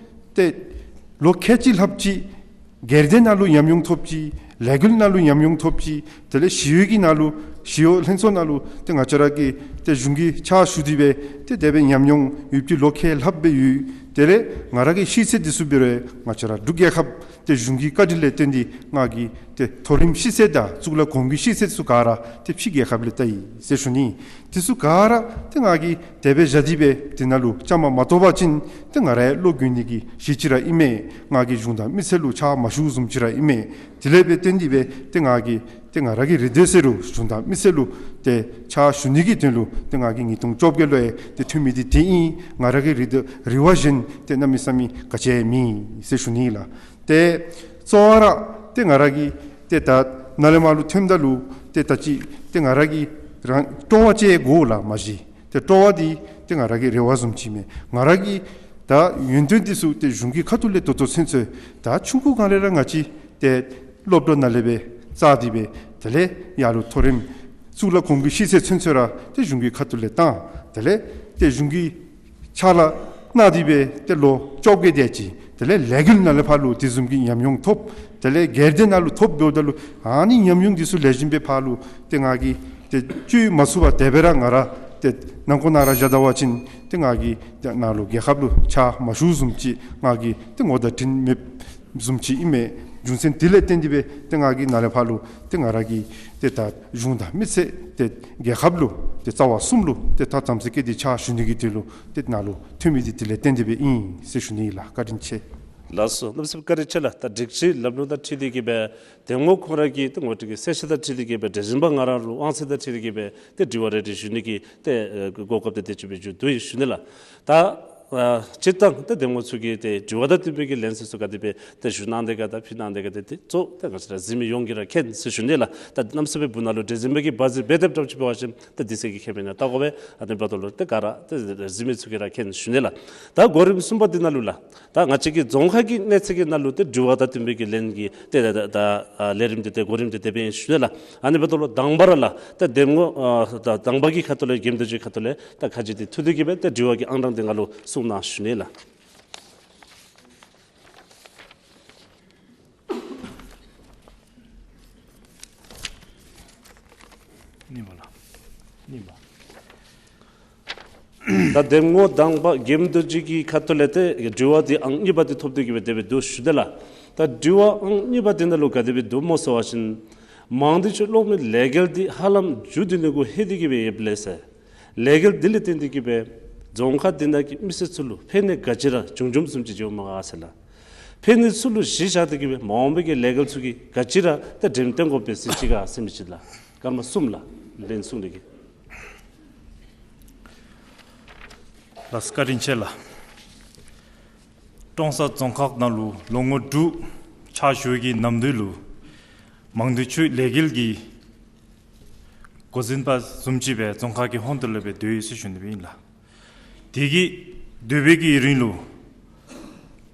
ཏེ་ལོ་ཁལ་གཅིག་ལྷགཔ་ཅིག་སྒེར་སྡེ་ནང་ལུ་ཉམས་མྱོང་ཐོབ་ཅི། ལས་འགུལ་ནང་ལུ་ཉམས་མྱོང་ཐོབ་ཅི། དེ་ལས་ཞི་གཡོག་གི་ནང་ལུ་ཞི་གཡོག་ལྷན་ཚོགས་ནང་ལུ་ཏེ་ང་བཅས་ར་གི་ཏེ་གཞུང་གི་ཕྱག་ཞུ་སྟེ་སྦེ་ཏེ་དེ་སྦེ་ཉམས་མྱོང་ཡོདཔ་ཅིག་ལོ་ཁལ་ལྷགཔ་སྦེ་ཡོད། དེ་ལས་ང་ར་གི་ཤེས་ཚད་འདི་ཚུ་འབད་རུང་ང་བཅས་ར་འབྲུག་རྒྱལ་ཁབ་ཏེ་གཞུང་གི་བཀའ་དྲིན་ལས་བརྟེན་ཏེ་ང་གིས་ཏེ་མཐོ་རིམ་ཤེས་ཚད་དང་གཙུག་ལག་གོང་འོག་གི་ཤེས་ཚད་ཚུ་ག་ར་ཏེ་ཕྱི་རྒྱལ་ཁབ་ལས་བལྟ་ཡི་ཟེར་ཞུ་ནི། འདི་ཚུ་ག་ར་ཏེ་ང་གིས་དེ་སྦེ་བཞག་སྟེ་སྦེ་འདི་ནང་ལུ་བཅའ་མར་མ་གཏོགས་པ་ཅིན་ཏེ་ང་ར་ཡང་བློ་འགྱོད་ནི་གི་གཞི་ཅིག་ར་ཨིན་མས། ང་གིས་གཞུང་དང་མི་སེར་ལུ་ཕྱག་མ་ཞུ་བཟུམ་ཅིག་ར་ཨིན་མས། དེ་ལས་འབད་བརྟེན་ཏེ་སྦེ་ཏེ་ང་གིས་ཏེ་ང་ར་གི་རེ་འདོད་ཟེར་རུང་གཞུང་དང་མི་སེར་ལུ་ཏེ་ཕྱག་ཞུ་ནི་གི་དོན་ལུ་ཏེ་ང་གིས་ཉིས་སྟོང་བཅོ་བརྒྱད་ལུ་ཡང་ཏེ་འཐུས་མི་འདི་འདི་ཨིན། ང་ར་གི་རེ་འདོད་རེ་བ་གཞན་ཏེ་གནམ་མེད་ས་མེད་ག་ཅི་ཡང་མེད་ཟེར་ཞུ་ནི་ལགས། ཏེ་གཙོ་བོ་ར་ཏེ་ང་ར་གིས་ཏེ་ད་ནཱ་ལས་མར་ལུ་ཐོནམ་ད་ལུ་ཏེ་ད་ཅི་ཏེ་ང་ར་གིས་རང་སྤྲོ་བ་ཅིག་དགོ་ལགས། མ་གཞི་ཏེ་སྤྲོ་བ་འདི་ཏེ་ང་ར་གི་རེ་བ་བཟུམ་ཅིག་མས། ང་ར་གི་ད་ཡོན་ཏན་འདི་ཚུ་ཏེ་གཞུང་གི་ཁ་ཐུག་ལས་ད་ལྟོ་ཚུན་ཚོད་ད་ཆུང་ཀུ་སྒང་ལས་ར་ང་བཅས་ཏེ་སློབ་གྲྭ་ནང་ལས་སྦེ་བཙགས་ཏེ་སྦེ་དེ་ལས་ཡར་ལུ་མཐོ་རིམ་གཙུག་ལག་གོང་འོག་གི་ཤེས་ཚད་ཚུན་ཚོད་ར་ཏེ་གཞུང་གི་ཁ་ཐུག་ལས་བཏང་། དེ་ལས་ཏེ་གཞུང་གི་ཕྱག་ལཱ་གནང་སྟེ་སྦེ་ཏེ་ལོ་བཅོ་བརྒྱད་དེ་ཅིག། དེ་ལས་ལས་འགུལ་ནང་ལས་ཕར་ལུ་དེ་བཟུམ་གྱི་ཉམས་མྱོང་ཐོབ། དེ་ལས་སྒེར་སྡེ་ནང་ལུ་ཐོབ་འབདཝ་ད་ལུ་ཨ་ནི་ཉམས་མྱོང་འདི་ཚུ་ལེགས་ཤོམ་སྦེ་ཕར་ལུ་ཏེ་ང་གིས་ཏེ་སྤྱོད་མ་ཚུགས་པར་དེ་སྦེ་ར་ང་ར་ཏེ་ནང་འཁོད་ནང་ར་བཞག་ད་པ་ཅིན་ཏེ་ང་གིས་ཏེ་ནཱ་ལུ་རྒྱལ་ཁབ་ལུ་ཕྱག་མ་ཞུ་བཟུམ་ཅིག་ང་གིས་ཏེ་ངོ་བདག་དྲིན་མེདཔ་བཟུམ་ཅིག་ཨིན་མས། རྒྱུ་མཚན་དེ་ལས་བརྟེན་ཏེ་སྦེ་ཏེ་ང་གིས་ནཱ་ལས་ཕར་ལུ་ཏེ་ང་ར་གིས་ཏེ་ད་གཞུང་དང་མི་སེར་ཏེ་རྒྱལ་ཁབ་ལུ་ཏེ་རྩ་བ་གསུམ་ལུ་ཏེ་ད་དམ་ཚིག་བསྐྱེད་དེ་ཕྱག་ཞུ་ནི་གི་དོན་ལུ་ཏེ་ནཱ་ལུ་འཐུས་མི་འདི་དེ་ལས་བརྟེན་ཏེ་སྦེ་ཨིན་ཟེར་ཞུ་ནི་ལགས། བཀའ་དྲིན་ཆེ། ལགས་སོ། གནམ་མེད་ས་མེད་བཀའ་དྲིན་ཆེ་ལགས། ད་སྒྲིག་གཞི་ལམ་ལུགས་དང་འཁྲིལ་ཏེ་གི་སྦེ་གདམ་ངོ་ཁོང་ར་གི་ཏེ་ངོ་སྤྲོད་ཀྱི་གསལ་བཤད་དང་འཁྲིལ་ཏེ་གི་སྦེ་འབྲས་རིམ་པ་ང་ར་ལུ་དབང་ཚད་དང་འཁྲིལ་ཏེ་གི་སྦེ་ཏེ་དྲི་བ་རེ་རེ་ཞུ་ནི་གི་ཏེ་ཨེ་གོ་སྐབས་དེ་དེ་ཅིག་སྦེ་མཇུག་བསྡུ་ཡི་ཞུ་ནི་ལགས། ད་ཨ་སྤྱིར་བཏང་ཏེ་གདམ་ངོ་ཚུ་གིས་ཏེ་དྲི་བ་དང་བསྟུན་པའི་གི་ལན་ཚུ་ག་དེ་སྦེ་ཏེ་ཞུ་གནང་དེས་ག་དང་ཕུལ་གནང་དེས་ག་ཏེ་ཏེ་གཙོ་ཏེ་ང་བཅས་ར་གཟིགས་མི་ཡོངས་ཀྱིས་ར་མཁྱེན་ཟེར་ཞུ་ནི་ལགས། ད་གནམ་མེད་ས་མེད་སྦུག་ན་ལུ་འབྲས་རིམ་པ་གི་བར་ཟིག་འབད་དེ་འདྲཝ་ཅིག་འབད་བ་ཅིན་ད་དུས་ཚོད་ཀྱི་ཁེ་ཕན་ཡང་བལྟ་དགོ་པས། ཨ་ནི་འབདཝ་ད་ལུ་ཏེ་ག་ར་ཏེ་གཟིགས་མི་ཚུ་གིས་ར་མཁྱེན་ཞུ་ནི་ལགས། ད་གོ་རིམ་གསུམ་པ་འདི་ནང་ལུ་ལགས། ད་ང་བཅས་ཀྱི་རྫོང་ཁག་གི་གནས་ཚད་ཀྱི་ནང་ལུ་ཏེ་དྲི་བ་དང་བསྟུན་པའི་གི་ལན་གྱི་ཏེ་ད་ད་ད་ཨ་ལས་རིམ་འདི་ཏེ་གོ་རིམ་འདི་དེ་སྦེ་ཨིན་ཞུ་ནི་ལགས། ཨ་ནི་འབདཝ་ད་ལུ་དང་པ་ར་ལགས་ཏེ་གདམ་ངོ་ཨ་ད་དང་པ་གི་ཁ་ཐུག་ལས་འགན་འདི་ཚུ་གི་ཁ་ཐུག་ལས་ད་ཁ་རྗེ་འདི་འཐུ་སྟེ་གི་སྦེ་ཏེ་དྲི་བ་གི་ཨང་གྲངས་འདི་ང་ལུ་གསུང་གནང་ཞུ་ནི་ལགས། གཉིས་པ་ལགས། གཉིས་པ། ད་འདེམས་ངོ་དང་པ་རྒྱལ་མོ་རྡོ་རྗེ་གི་ཁ་ཐུག་ལས་ཏེ་དྲི་བ་འདི་ཨང་གཉིས་པ་འདི་ཐོབ་སྟེ་གི་སྦེ་དེ་སྦེ་འདུག་ཞུ་དེས་ལགས། ད་དྲི་བ་ཨང་གཉིས་པ་འདི་ནང་ལུ་ག་དེ་སྦེ་འདུག་སྨོ་ཟེར་བ་ཅིན། མང་སྡེ་ཆུ་གློག་མེ་ལས་འགུལ་འདི་ཧ་ལམ་མཇུག་བསྡུ་ནི་གུ་ལྷོད་དེ་གི་སྦེ་ཡོདཔ་ལས་ཟེར། ལས་འགུལ་འདི་ལས་བརྟེན་ཏེ་གི་སྦེ་རྫོང་ཁག་འདི་ནང་གི་མི་སེར་ཚུ་ལུ་ཕན་ནུས་ག་ཅི་ར་བྱུང་བྱུངམ་བཟུམ་ཅིག་འགྱོཝ་མས་ག་ཟེར་ལགས། ཕན་ནུས་ཚུ་ལུ་གཞི་བཞག་སྟེ་གི་སྦེ་མ་འོངས་པའི་གི་ལས་འགུལ་ཚུ་གིས་ག་ཅི་ར་ད་འགྲེམས་སྟོན་དགོ་པས་ཟེར་ཅིག་ག་ཟེར་མི་ཅིག་ལགས། སྐར་མ་གསུམ་ལགས། ལན་གསུང་ནི་གི། ལགས་བཀའ་དྲིན་ཆེ་ལགས། ཀྲོང་གསར་རྫོང་ཁག་ནང་ལུ་ལོ་ངོ་དྲུག་ཕྱག་ཞུ་གི་ནམ་དུས་ལུ་མང་སྡེ་ཆུ་ལས་འགུལ་གྱི་འགོ་འཛིན་པ་བཟུམ་ཅིག་སྦེ་རྫོང་ཁག་གི་ཧོངས་ཏོ་ལས་སྦེ་སྡོད་ཡི་ཟེར་ཞུ་ནི་སྦེ་ཨིན་ལགས། དེ་གི་སྡོད་པའི་གི་རིང་ལུ་ང་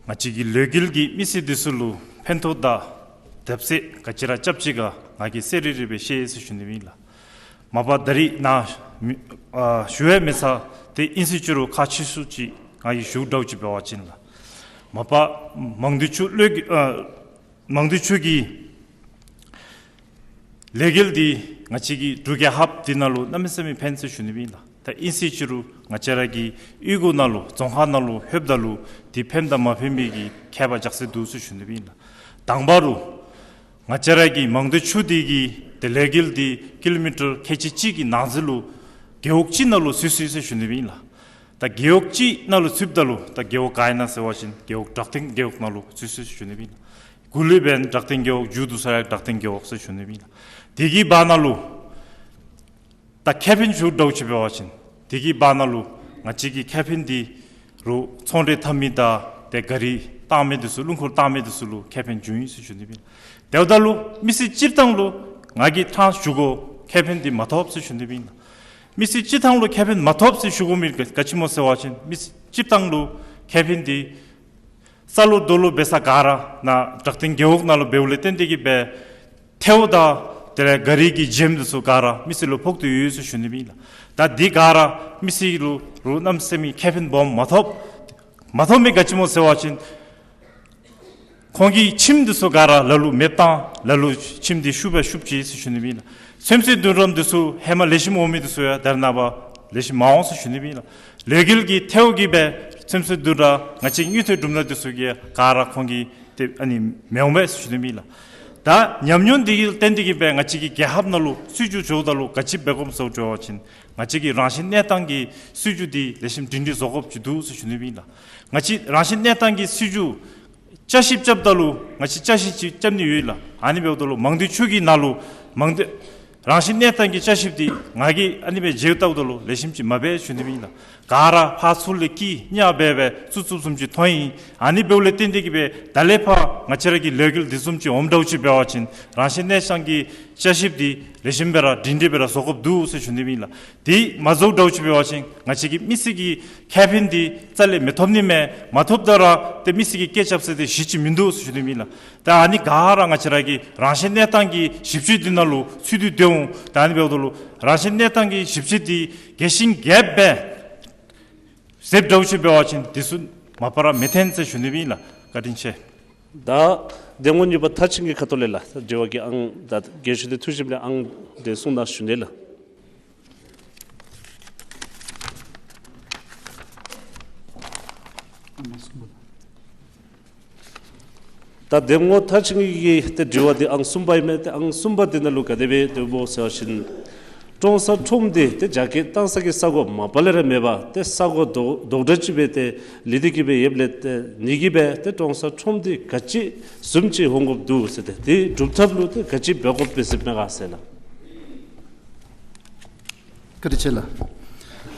བཅས་ཀྱི་ལས་འགུལ་གྱི་མི་སེར་འདི་ཚུ་ལུ་ཕན་ཐོགས་དང་དེབ་གསལ་ག་ཅི་ར་རྐྱབ་ཅི་ག་ང་གིས་གསལ་རི་རི་སྦེ་ཤེས་ཡི་ཟེར་ཞུ་ནི་སྦེ་ཨིན་ལགས། མ་པ་ད་རིས་ནཱ་མི་ཨ་ཞུ་ཡང་མི་ཚར། དེ་ཨིན་ཟེར་ཅི་རུང་ཁག་ཆེ་སུ་ཅིག་ང་གིས་ཞུ་འདྲཝ་ཅིག་འབད་བ་ཅིན་ལགས། མ་པ་མང་སྡེ་ཆུ་ལས་འགུལ་ཨ་མང་སྡེ་ཆུ་གི་ལས་འགུལ་འདི་ང་བཅས་ཀྱི་འབྲུག་རྒྱལ་ཁབ་འདི་ནང་ལུ་གནམ་མེད་ས་མེད་ཕན་ཟེར་ཞུ་ནི་སྦེ་ཨིན་ལགས། ད་ཨིན་ཟེར་ཅི་རུང་ང་བཅས་ར་གི་གཡུས་སྒོ་ནང་ལུ་རྫོང་ཁག་ནང་ལུ་ལྷོདཔ་ད་ལུ་འདི་ཕནམ་དང་མ་ཕན་པའི་གི་ཁྱད་པར་རྒྱ་ཆེ་འདུག་ཟེར་ཞུ་ནི་སྦེ་ཨིན་ལགས། དང་པ་ར་ང་བཅས་ར་གི་མང་སྡེ་ཆུ་འདི་གི་ཏེ་ལས་འགུལ་འདི་ཀི་ལོ་མི་ཊར་ཁལ་གཅིག་གཅིག་གི་ནང་འཛིང་ལུ་རྒེད་འོག་གཅིག་ནང་ལུ་ཚུད་ཚུདཔ་ཟེར་ཞུ་ནི་སྦེ་ཨིན་ལགས། ད་རྒེད་འོག་གཅིག་ནང་ལུ་ཚུདཔ་ད་ལུ་ད་རྒེད་འོག་ག་ཨིན་ན་ཟེར་བ་ཅིན་རྒེད་འོག་བྲག་སྟེང་རྒེད་འོག་ནང་ལུ་ཚུད་ཚུདཔ་ཟེར་ཞུ་ནི་སྦེ་ཨིན་ལགས། གུ་ལུ་འབདན་བྲག་སྟེང་རྒེད་འོག། མཇུག་བསྡུ་ས་ཡང་བྲག་སྟེང་རྒེད་འོག་ཟེར་ཞུ་ནི་སྦེ་ཨིན་ལགས། དེ་གི་བར་ན་ལུ་ད་ཁེ་ཕན་ཞུ་འདྲཝ་ཅིག་འབད་བ་ཅིན་དེ་གི་བར་ན་ལུ་ང་བཅས་ཀྱི་ཁེ་ཕན་འདི་རུང་ཚོང་འབྲེལ་འཐབ་མི་དང་ཏེ་ག་རི་བཏང་མི་འདི་ཚུ་རླུང་འཁོར་བཏང་མི་འདི་ཚུ་ལུ་ཁེ་ཕན་བྱུང་ཡི་ཟེར་ཞུ་ནི་སྦེ་ཨིན་ལགས། དེ་འབདཝ་ད་ལུ་མི་སེར་སྤྱིར་བཏང་ལུ་ང་གིས་ཕྲང་ཞུ་དགོ། ཁེ་ཕན་འདི་མ་ཐོབ་ཟེར་ཞུ་ནི་སྦེ་ཨིན་ལགས། མི་སེར་སྤྱིར་བཏང་ལུ་ཁེ་ཕན་མ་ཐོབ་ཟེར་ཞུ་དགོ་མི་ག་ག་ཅི་སྨོ་ཟེར་བ་ཅིན་མི་སེར་སྤྱིར་བཏང་ལུ་ཁེ་ཕན་འདི་ས་ལུ་རྡོ་ལུ་འབད་ས་ག་ར་ནཱ་བྲག་སྟེང་རྒེད་འོག་ནང་ལུ་འབདཝ་ལས་བརྟེན་ཏེ་གི་སྦེ་ཐལཝ་དང་དེ་ལས་ག་རི་གི་འཇེམ་འདི་ཚུ་ག་ར་མི་སེར་ལུ་ཕོག་སྟེ་ཡོད་ཟེར་ཞུ་ནི་སྦེ་ཨིན་ལགས། ད་འདི་ག་ར་མི་སེར་ལུ་རུང་གནམ་མེད་ས་མེད་ཁེ་ཕན་སྦོམ་མ་ཐོབ། མ་ཐོབ་མི་ག་ཅི་སྨོ་ཟེར་བ་ཅིན་ཁོང་གི་ཁྱིམ་འདི་ཚུ་ག་ར་ལ་ལུ་མེདཔ་བཏང་། ལ་ལུ་ཁྱིམ་འདི་ཤུབ་སྦེ་ཤུབ་ཅི་ཟེར་ཞུ་ནི་སྦེ་ཨིན་ལགས། ཚོད་བསྲེ་བསྡུ་རུམ་འདི་ཚུ་ཧེ་མ་ལེགས་ཤོམ་འོང་མི་འདི་ཚུ་ཡང་ད་རེས་ནངས་པ་ལེགས་ཤོམ་མ་འོང་ཟེར་ཞུ་ནི་སྦེ་ཨིན་ལགས། ལས་འགུལ་གྱི་ཐལཝ་གིས་སྦེ་ཚོད་བསྲེ་བསྡུ་རུམ་ང་བཅས་དངུལ་ཐོག་གྲུབ་ནི་འདི་ཚུ་གི་ག་ར་ཁོང་གི་ཏེ་ཨ་ནི་མི་འོང་པས་ཟེར་ཞུ་ནི་སྦེ་ཨིན་ལགས། ད་ཉམས་མྱོང་འདི་གིས་བརྟེན་ཏེ་གི་སྦེ་ང་བཅས་ཀྱི་རྒྱལ་ཁབ་ནང་ལུ་སྲིད་བྱུས་འགྱོཝ་ད་ལུ་ག་ཅི་འབད་དགོཔ་སྨོ་ཟེར་བ་ཅིན་ང་བཅས་ཀྱི་རང་བཞིན་གནས་སྟངས་ཀྱི་སྲིད་བྱུས་འདི་ལེགས་ཤོམ་སྒྲིང་སྒྲི་བཟོ་དགོཔ་ཅིག་འདུག་ཟེར་ཞུ་ནི་སྦེ་ཨིན་ལགས། ང་བཅས་རང་བཞིན་གནས་སྟངས་ཀྱི་སྲིད་བྱུས་བསྐྱར་ཞིབ་རྐྱབ་ད་ལུ་ང་བཅས་བསྐྱར་ཞིབ་ཅིག་རྐྱབ་ནི་ཡོད་ལགས། ཨ་ནི་འབདཝ་ད་ལུ་མང་སྡེ་ཆུ་གི་ནང་ལུ་མང་སྡེ་རང་བཞིན་གནས་སྟངས་ཀྱི་བསྐྱར་ཞིབ་འདི་ང་གིས་ཨ་ནི་སྦེ་མཇལ་བལྟཝ་ད་ལུ་ལེགས་ཤོམ་ཅིག་མ་འབད་ཞུ་ནི་སྦེ་ཨིན་ལགས། ག་ར་ཕར་ཚུར་ལས་སྐྱིད་ཉམས་སྦེ་སྦེ་བཙུགས་བཙུགསཔ་བཟུམ་ཅིག་མཐོང་ཡི། ཨ་ནི་འབདཝ་ལས་བརྟེན་ཏེ་གི་སྦེ་ད་ལས་ཕར་ང་བཅས་ར་གི་ལས་འགུལ་འདི་བཟུམ་ཅིག་འོངམ་འདྲཝ་ཅིག་འབད་བ་ཅིན་རང་བཞིན་གནས་སྟངས་ཀྱི་བསྐྱར་ཞིབ་འདི་ལེགས་ཤོམ་སྦེ་ར་སྒྲིང་སྒྲི་སྦེ་ར་བཟོ་དགོཔ་འདུག་ཟེར་ཞུ་ནི་སྦེ་ཨིན་ལགས། དེ་མ་བཟོཝ་འདྲཝ་ཅིག་འབད་བ་ཅིན་ང་བཅས་ཀྱི་མི་སེར་གྱི་ཁེ་ཕན་འདི་རྩ་ལས་མི་ཐོབ་ནི་མས། མ་ཐོབ་ད་ར་ཏེ་མི་སེར་གྱིས་སྐད་རྐྱབ་ས་འདི་གཞི་ཅིག་མིན་འདུག་ཟེར་ཞུ་ནི་སྦེ་ཨིན་ལགས། ད་ཨ་ནི་ག་ར་ང་བཅས་ར་གི་རང་བཞིན་གནས་སྟངས་ཀྱི་ཞིབ་དཔྱད་འདི་ནང་ལུ་ཚུད་དེ་སྡོད་འོང་། ད་ཨ་ནི་འབདཝ་ད་ལུ་རང་བཞིན་གནས་སྟངས་ཀྱི་ཞིབ་དཔྱད་འདི་རྒྱས་ཤིང་རྒྱསཔ་སྦེ་མཛདཔ་འདྲཝ་ཅིག་འབད་བ་ཅིན་འདི་ཚུ་མ་པ་ར་མི་འཐོན་ཟེར་ཞུ་ནི་སྦེ་ཨིན་ལགས། བཀའ་དྲིན་ཆེ། ད་འདེམས་ངོ་གཉིས་པ་མཐར་ཕྱིན་གྱི་ཁ་ཐུག་ལས་ལགས། དྲི་བ་གི་ཨང་ད་རྒན་ཤོས་འདི་ཐུགས་ཞིབ་ལས་ཨང་འདི་གསུང་གནང་ཞུ་ནི་ལགས། ད་འདེམས་ངོ་མཐར་ཕྱིན་གྱི་ཏེ་དྲི་བ་འདི་ཨང་གསུམ་པ་ཨིན་མས། ཏེ་ཨང་གསུམ་པ་འདི་ནང་ལུ་ག་དེ་སྦེ་འདུག་སྨོ་ཟེར་བ་ཅིན་ཀྲོང་གསར་ཁྲོམ་འདི་ཏེ་རྒྱ་སྐྱེད་བཏང་ས་གི་ས་གོ་མ་པ་ལས་ར་མེད་པར་ཏེ་ས་གོ་རྡོག་རྡོག་འདྲ་ཅིག་སྦེ་ཏེ་ལུས་ཏེ་གི་སྦེ་ཡོདཔ་ལས་ཏེ་ཨ་ནི་གིས་སྦེ་ཏེ་ཀྲོང་གསར་ཁྲོམ་འདི་ག་ཅི་བཟུམ་ཅིག་འོང་དགོཔ་འདུག་ཟེར་ཏེ་དེ་སྒྲུབ་ཐབས་ལུ་ཏེ་ག་ཅི་འབད་དགོཔ་སྦེ་ཟེར་མས་ག་ཟེར་ལགས། བཀའ་དྲིན་ཆེ་ལགས།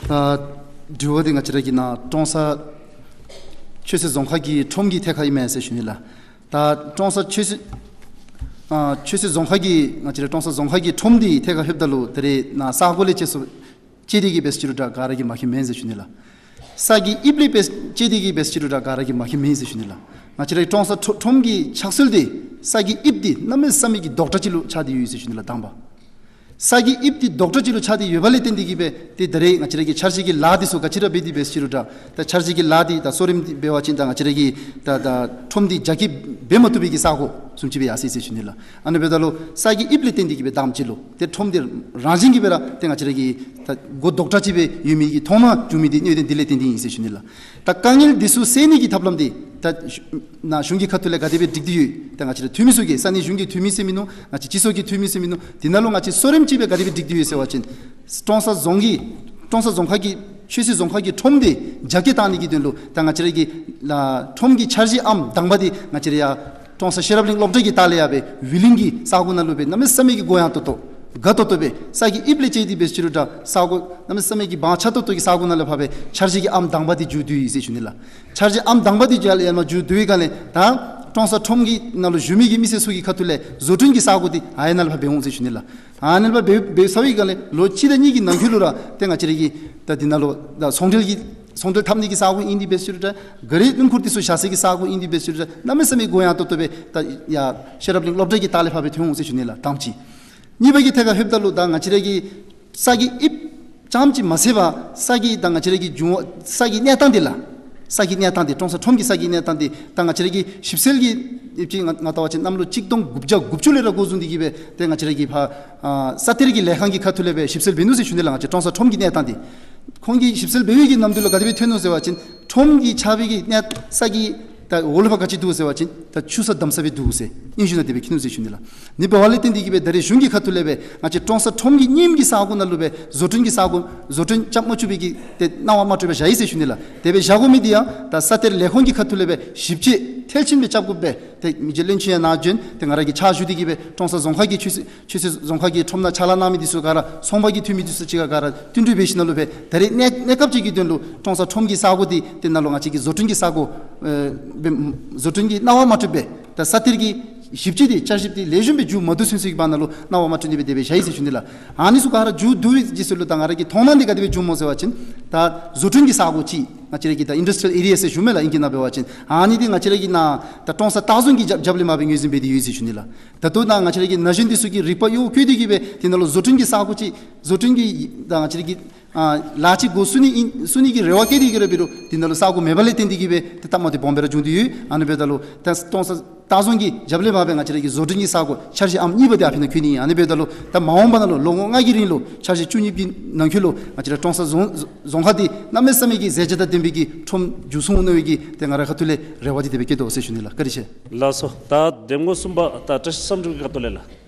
ད་དྲི་བ་འདི་ང་བཅས་ར་གི་ནཱ་ཀྲོང་གསར་ཆོས་སྲིད་རྫོང་ཁག་གི་ཁྲོམ་གྱི་ཐད་ཁར་ཨིན་མས་ཟེར་ཞུ་ནི་ལགས། ད་ཀྲོང་གསར་ཆོས་སྲིད་ཨ་ཆོས་སྲིད་རྫོང་ཁག་གི་ང་བཅས་ར་ཀྲོང་གསར་རྫོང་ཁག་གི་ཁྲོམ་འདི་ཐད་ཁར་ལྷོདཔ་ད་ལུ་ད་རེས་ནཱ་ས་གོ་ལས་བཅད་སོ་བཅད་དེ་གི་སྦེ་ཟེར་ཅི་རུང་འདྲ་ག་ར་གིས་མ་མཁྱེནམ་མེན་ཟེར་ཞུ་ནི་ལགས། ས་གི་དབྱིབས་ལས་སྦེ་བཅད་དེ་གི་སྦེ་ཟེར་ཅི་རུང་འདྲ་ག་ར་གིས་མ་མཁྱེནམ་མེན་ཟེར་ཞུ་ནི་ལགས། ང་བཅས་ར་ཀྲོང་གསར་ཁྲོ་ཁྲོམ་གྱི་ཆགས་ཚུལ་འདི་ས་གི་དབྱིབས་འདི་གནམ་མེད་ས་མེད་ཀྱི་རྡོག་འདྲ་ཅིག་ལུ་ཆགས་ཏེ་ཡོད་ཟེར་ཞུ་ནི་ལགས། དང་པ་ས་གི་དབྱིབས་འདི་རྡོག་འདྲ་ཅིག་ལུ་ཆགས་ཏེ་ཡོདཔ་ལས་བརྟེན་ཏེ་གི་སྦེ་ཏེ་ད་རེས་ང་བཅས་ར་གི་འཆར་གཞི་གི་ལཱ་འདི་ཚུ་ག་ཅི་ར་འབད་དེ་སྦེ་ཟེར་ཅི་རུང་འདྲ་ད་འཆར་གཞི་གི་ལཱ་འདི་ད་གསོ་རིམ་འདི་འབད་བ་ཅིན་ད་ང་བཅས་ར་གི་ད་ད་ཁྲོམ་འདི་རྒྱ་སྐྱེད་འབད་མ་བཏུབ་པའི་གི་ས་གོ་ བཟུམ་ཅིག་སྦེ་ཡར་སོ་ཡི་ཟེར་ཞུ་ནི་ལགས། ཨ་ནི་འབདཝ་ད་ལུ་ས་གི་དབྱིབས་ལས་བརྟེན་ཏེ་གིས་སྦེ་དང་པ་ཅིག་ལུ་ཏེ་ཁྲོམ་འདི་རང་བཞིན་གྱིས་སྦེ་ར་ཏེ་ང་བཅས་ར་གི་ད་སྒོ་རྡོག་ཁྲ་ཅིག་སྦེ་ཡོད་མི་གི་ཐོག་མ་བྱུང་མི་འདི་གནད་དོན་འདི་ལས་བརྟེན་ཏེ་ཨིན་ཟེར་ཞུ་ནི་ལགས། ད་དཀའ་ངལ་འདི་ཚུ་སེལ་ནི་གི་ཐབས་ལམ་འདི་ད་ནཱ་གཞུང་གི་ཁ་ཐུག་ལས་ག་དེ་སྦེ་སྒྲིག་སྟེ་ཡོད། ད་ང་བཅས་ར་འཐུས་མི་ཚུ་གིས་ས་གནས་གཞུང་གི་འཐུས་མི་ཟེར་མི་ནུག། ང་བཅས་སྤྱི་ཚོགས་ཀྱི་འཐུས་མི་ཟེར་མི་ནུག། འདི་ནང་ལུ་ང་བཅས་གཙོ་རིམ་ཅིག་སྦེ་ག་དེ་སྦེ་སྒྲིག་སྟེ་ཡོད་ཟེར་བ་ཅིན་ཀྲོང་གསར་རྫོང་གི་ཀྲོང་གསར་རྫོང་ཁག་གི་ཆོས་སྲིད་རྫོང་ཁག་གི་ཁྲོམ་འདི་རྒྱ་སྐྱེད་གཏང་ནི་གི་དོན་ལུ་ད་ང་བཅས་ར་གི་ལགས་ཁྲོམ་གྱི་འཆར་གཞི་ཨམ་དང་པ་འདི་ང་བཅས་ར་ཡར་ཀྲོང་གསར་ཤེས་རབ་གླིང་སློབ་གྲྭ་གི་ལྟག་ལས་ཡར་སྦེ་ཝི་ལིང་གི་ས་གོ་ནང་ལུ་སྦེ་གནམ་མེད་ས་མེད་ཀྱི་གུ་ཡངས་ཏོག་ཏོ་དགའ་ཏོག་ཏོ་སྦེ་ས་གི་དབྱིབས་ལས་བཅད་དེ་སྦེ་ཅིག་རུང་འདྲ་ས་གོ་གནམ་མེད་ས་མེད་ཀྱི་བང་ཆ་ཏོག་ཏོ་གི་ས་གོ་ནང་ལས་ཕར་སྦེ་འཆར་གཞི་གི་ཨམ་དང་པ་འདི་མཇུག་བསྡུ་ཡི་ཟེར་ཞུ་ནི་ལགས། འཆར་གཞི་ཨམ་དང་པ་འདི་མཇུག་ཡར་མ་མཇུག་བསྡུ་བའི་སྒང་ལས་ད་ཀྲོང་གསར་ཁྲོམ་གྱི་ནང་ལུ་བཞུགས་མི་གི་མི་སེར་ཚུ་གི་ཁ་ཐུག་ལས་བཟོ་སྐྲུན་གྱི་ས་གོ་འདི་ཨ་ཡར་ནང་ལས་ཕར་འབད་འོང་ཟེར་ཞུ་ནི་ལགས། ཨ་ནི་ལས་ཕར་འབད་འབད་ཚར་བའི་སྒང་ལས་ལོ་གཅིག་དང་གཉིས་ཀྱི་ནང་འཁོད་ལུ་ར་ཏེ་ང་བཅས་ར་གི་ད་འདི་ནང་ལུ་ད་ཚོང་འབྲེལ་གྱི་ཚོང་འབྲེལ་འཐབ་ནི་གི་ས་གོ་ཨིན་ཏེ་སྦེ་ཅིག་རུང་འདྲ་ག་རི་སྣུམ་འཁོར་འདི་ཚུ་བཞག་ས་གི་ས་གོ་ཨིན་ཏེ་སྦེ་ཅིག་རུང་འདྲ་གནམ་མེད་ས་མེད་གུ་ཡངས་ཏོག་ཏོ་སྦེ་ད་ཡར་ཤེས་རབ་གླིང་སློབ་གྲྭ་གི་ལྟག་ལས་ཕར་སྦེ་ཐོན་འོང་ཟེར་ཞུ་ནི་ལགས། དང་པ་ཅིག། གཉིས་པ་གི་ཐད་ཁར་ལྷོདཔ་ད་ལུ་ད་ང་བཅས་ར་གི་ས་གི་དབྱིབས་ཙམ་ཅིག་མ་ཟད་པར་ས་གི་ད་ང་བཅས་ར་གི་འབྱུང་བ་ས་གི་གནས་སྟངས་འདི་ལགས། ས་གི་གནས་སྟངས་འདི་ཀྲོང་གསར་ཁྲོམ་གྱི་ས་གི་གནས་སྟངས་འདི་ད་ང་བཅས་ར་གི་ཞིབ་འཚོལ་གྱི་དབྱིབས་ཅིག་ང་ང་བལྟ་བ་ཅིན་གནམ་ལོ་གཅིག་སྟོང་དགུ་བརྒྱ་དགུ་བཅུ་ལས་ར་འགོ་བཟུང་སྟེ་གིས་སྦེ་ཏེ་ང་བཅས་ར་གི་ཕར་ཨ་ས་གཏེར་གྱི་ལས་ཁང་གི་ཁ་ཐུག་ལས་སྦེ་ཞིབ་འཚོལ་འབད་ནུག་ཟེར་ཞུ་ནི་ལགས། ང་བཅས་ཀྲོང་གསར་ཁྲོམ་གྱི་གནས་སྟངས་འདི་ཁོང་གིས་ཞིབ་འཚོལ་འབད་བའི་གི་ནམ་དུས་ལུ་ག་དེ་སྦེ་ཐོན་ནུག་ཟེར་བ་ཅིན་ཁྲོམ་གྱི་ཆགས་པའི་གི་གནས་ས་གི་ད་འོག་ལུ་ཕར་ག་ཅི་འདུག་ཟེར་བ་ཅིན་ད་ཆུ་ས་འདམ་ས་སྦེ་འདུག་ཟེར་སྙན་ཞུ་ནང་དེ་སྦེ་བཀོད་ནུག་ཟེར་ཞུ་ནི་ལགས། ཨ་ནི་འབདཝ་ལས་བརྟེན་ཏེ་གིས་སྦེ་ད་རེས་གཞུང་གི་ཁ་ཐུག་ལས་སྦེ་ང་བཅས་ཀྲོང་གསར་ཁྲོམ་གྱི་རྙིངམ་གི་ས་གོ་ནང་ལུ་སྦེ་བཟོ་སྐྲུན་གྱི་ས་གོ་བཟོ་སྐྲུན་རྐྱབ་མ་བཅུག་པའི་གི་ཏེ་གནང་བ་མ་སྤྲོད་པར་བཞག་ཡི་ཟེར་ཞུ་ནི་ལགས། དེ་སྦེ་བཞག་དགོ་མི་འདི་ཡང་ད་ས་གཏེར་ལས་ཁུངས་ཀྱི་ཁ་ཐུག་ལས་སྦེ་ཞིབ་དཔྱད་མཐིལ་ཕྱིན་སྦེ་རྐྱབ་དགོ་པས། ཏེ་མི་རྗེ་བློན་ཆེན་ཡང་ནཱ་བྱོན་ཏེ་ང་ར་གིས་ཕྱག་ཞུ་སྟེ་གིས་སྦེ་ཀྲོང་གསར་རྫོང་ཁག་གི་ཆོས་སྲིད་ཆོས་སྲིད་རྫོང་ཁག་གི་ཁྲོམ་ནང་ཕྱག་ལཱ་གནང་མི་འདི་ཚུ་ག་ར་ཚོང་པ་གི་འཐུས་མི་འདི་ཚུ་གཅིག་ཁར་ག་ར་བསྟུན་གྲོས་འབད་ཞིནམ་ལས་སྦེ་ད་རེས་གནས་གནས་སྐབས་ཅིག་གི་དོན་ལུ་ཀྲོང་གསར་ཁྲོམ་གྱི་ས་གོ་འདི་ཏེ་ནཱ་ལུ་ང་བཅས་ཀྱིས་བཟོ་སྐྲུན་གྱི་ས་གོ་ཨེ་སྦེ་བཟོ་སྐྲུན་གྱི་གནང་བ་མ་སྤྲོད་པར་ད་ས་གཏེར་གྱི་ཞིབ་དཔྱད་འདི་བསྐྱར་ཞིབ་འདི་ལེགས་ཤོམ་སྦེ་མཇུག་མ་བསྡུ་ཚུན་ཚོད་ཀྱི་བར་ན་ལུ་གནང་བ་མ་སྤྲོད་ནི་སྦེ་དེ་སྦེ་བཞག་ཡི་ཟེར་ཞུ་ནི་ལགས། ཨ་ནི་ཚུ་ག་ར་མཇུག་བསྡུ་བའི་རྗེས་སུ་ལུ་ད་ང་ར་གི་མཐོང་སྣང་འདི་ག་དེ་སྦེ་བྱུངམ་སྨོ་ཟེར་བ་ཅིན་ད་བཟོ་སྐྲུན་གྱི་ས་གོ་ཅིག་ང་བཅས་ར་གིས་ད་ཨིན་ཌསི་ཊི་རི་ཡལ་ཨེ་རི་ཡ་ཟེར་ཞུཝ་མས་ལགས། ཨིང་སྐད་ནང་འབད་བ་ཅིན་ཨ་ནི་འདི་ང་བཅས་ར་གི་ནཱ་ད་ཀྲོང་གསར་ལྟ་རྫོང་གི་རྒྱབ་རྒྱབ་ལས་མར་སྦེ་ངོས་འཛིན་འབད་དེ་ཡོད་ཟེར་ཞུ་ནི་ལགས། ད་ལྟོ་ནཱ་ང་བཅས་ར་གི་ན་གཞོན་འདི་ཚུ་གིས་རིག་པ་གཡོག་བཀོལ་ཏེ་གིས་སྦེ་དེ་ནང་ལུ་བཟོ་སྐྲུན་གྱི་ས་གོ་ཅིག་བཟོ་སྐྲུན་གྱི་ད་ང་བཅས་ར་གི་ཨ་ལཱ་ཅིག་འགོ་བཙུགས་ནི་ཨིན་བཙུགས་ནི་གི་རེ་བ་བསྐྱེད་དེ་གིས་ར་འབད་རུང་དེ་ནང་ལུ་ས་གོ་མེདཔ་ལས་བརྟེན་ཏེ་གིས་སྦེ་ཏེ་སྟབས་མ་བདེཝ་སྦོམ་སྦེ་ར་བྱུང་སྟེ་ཡོད། ཨ་ནི་འབདཝ་ད་ལུ་ད་ཀྲོང་གསར་ལྟ་རྫོང་གི་རྒྱབ་ལས་མར་སྦེ་ང་བཅས་ར་གི་བཟོ་སྐྲུན་གྱི་ས་གོ་འཆར་གཞི་ཨམ་གཉིས་པ་འདི་ཨ་ཕི་ནང་བཀོད་ནི་ཨིན། ཨ་ནི་འབདཝ་ད་ལུ་ད་མ་འོངས་པ་ནང་ལུ་ལོ་ངོ་ལྔ་གི་རིང་ལུ་འཆར་གཞི་བཅུ་གཉིས་པའི་ནང་འཁོད་ལུ་ང་བཅས་ར་ཀྲོང་གསར་རྫོང་རྫོང་ཁག་འདི་གནམ་མེད་ས་མེད་ཀྱི་མཛེས་རྒྱན་དང་ལྡན་པའི་གི་ཁྲོམ་འགྱུར་སོང་ནི་སྦེ་གི་ཏེ་ང་རའི་ཁ་ཐུག་ལས་རེ་བ་འདི་དེ་སྦེ་བསྐྱེད་དོ་ཟེར་ཞུ་ནི་ལགས། བཀའ་དྲིན་ཆེ། ལགས་སོ། ད་འདེམས་ངོ་གསུམ་པ་ད་བཀྲ་ཤིས་བསམ་གྲུབ་ཀྱི་ཁ་ཐུག་ལས་ལགས།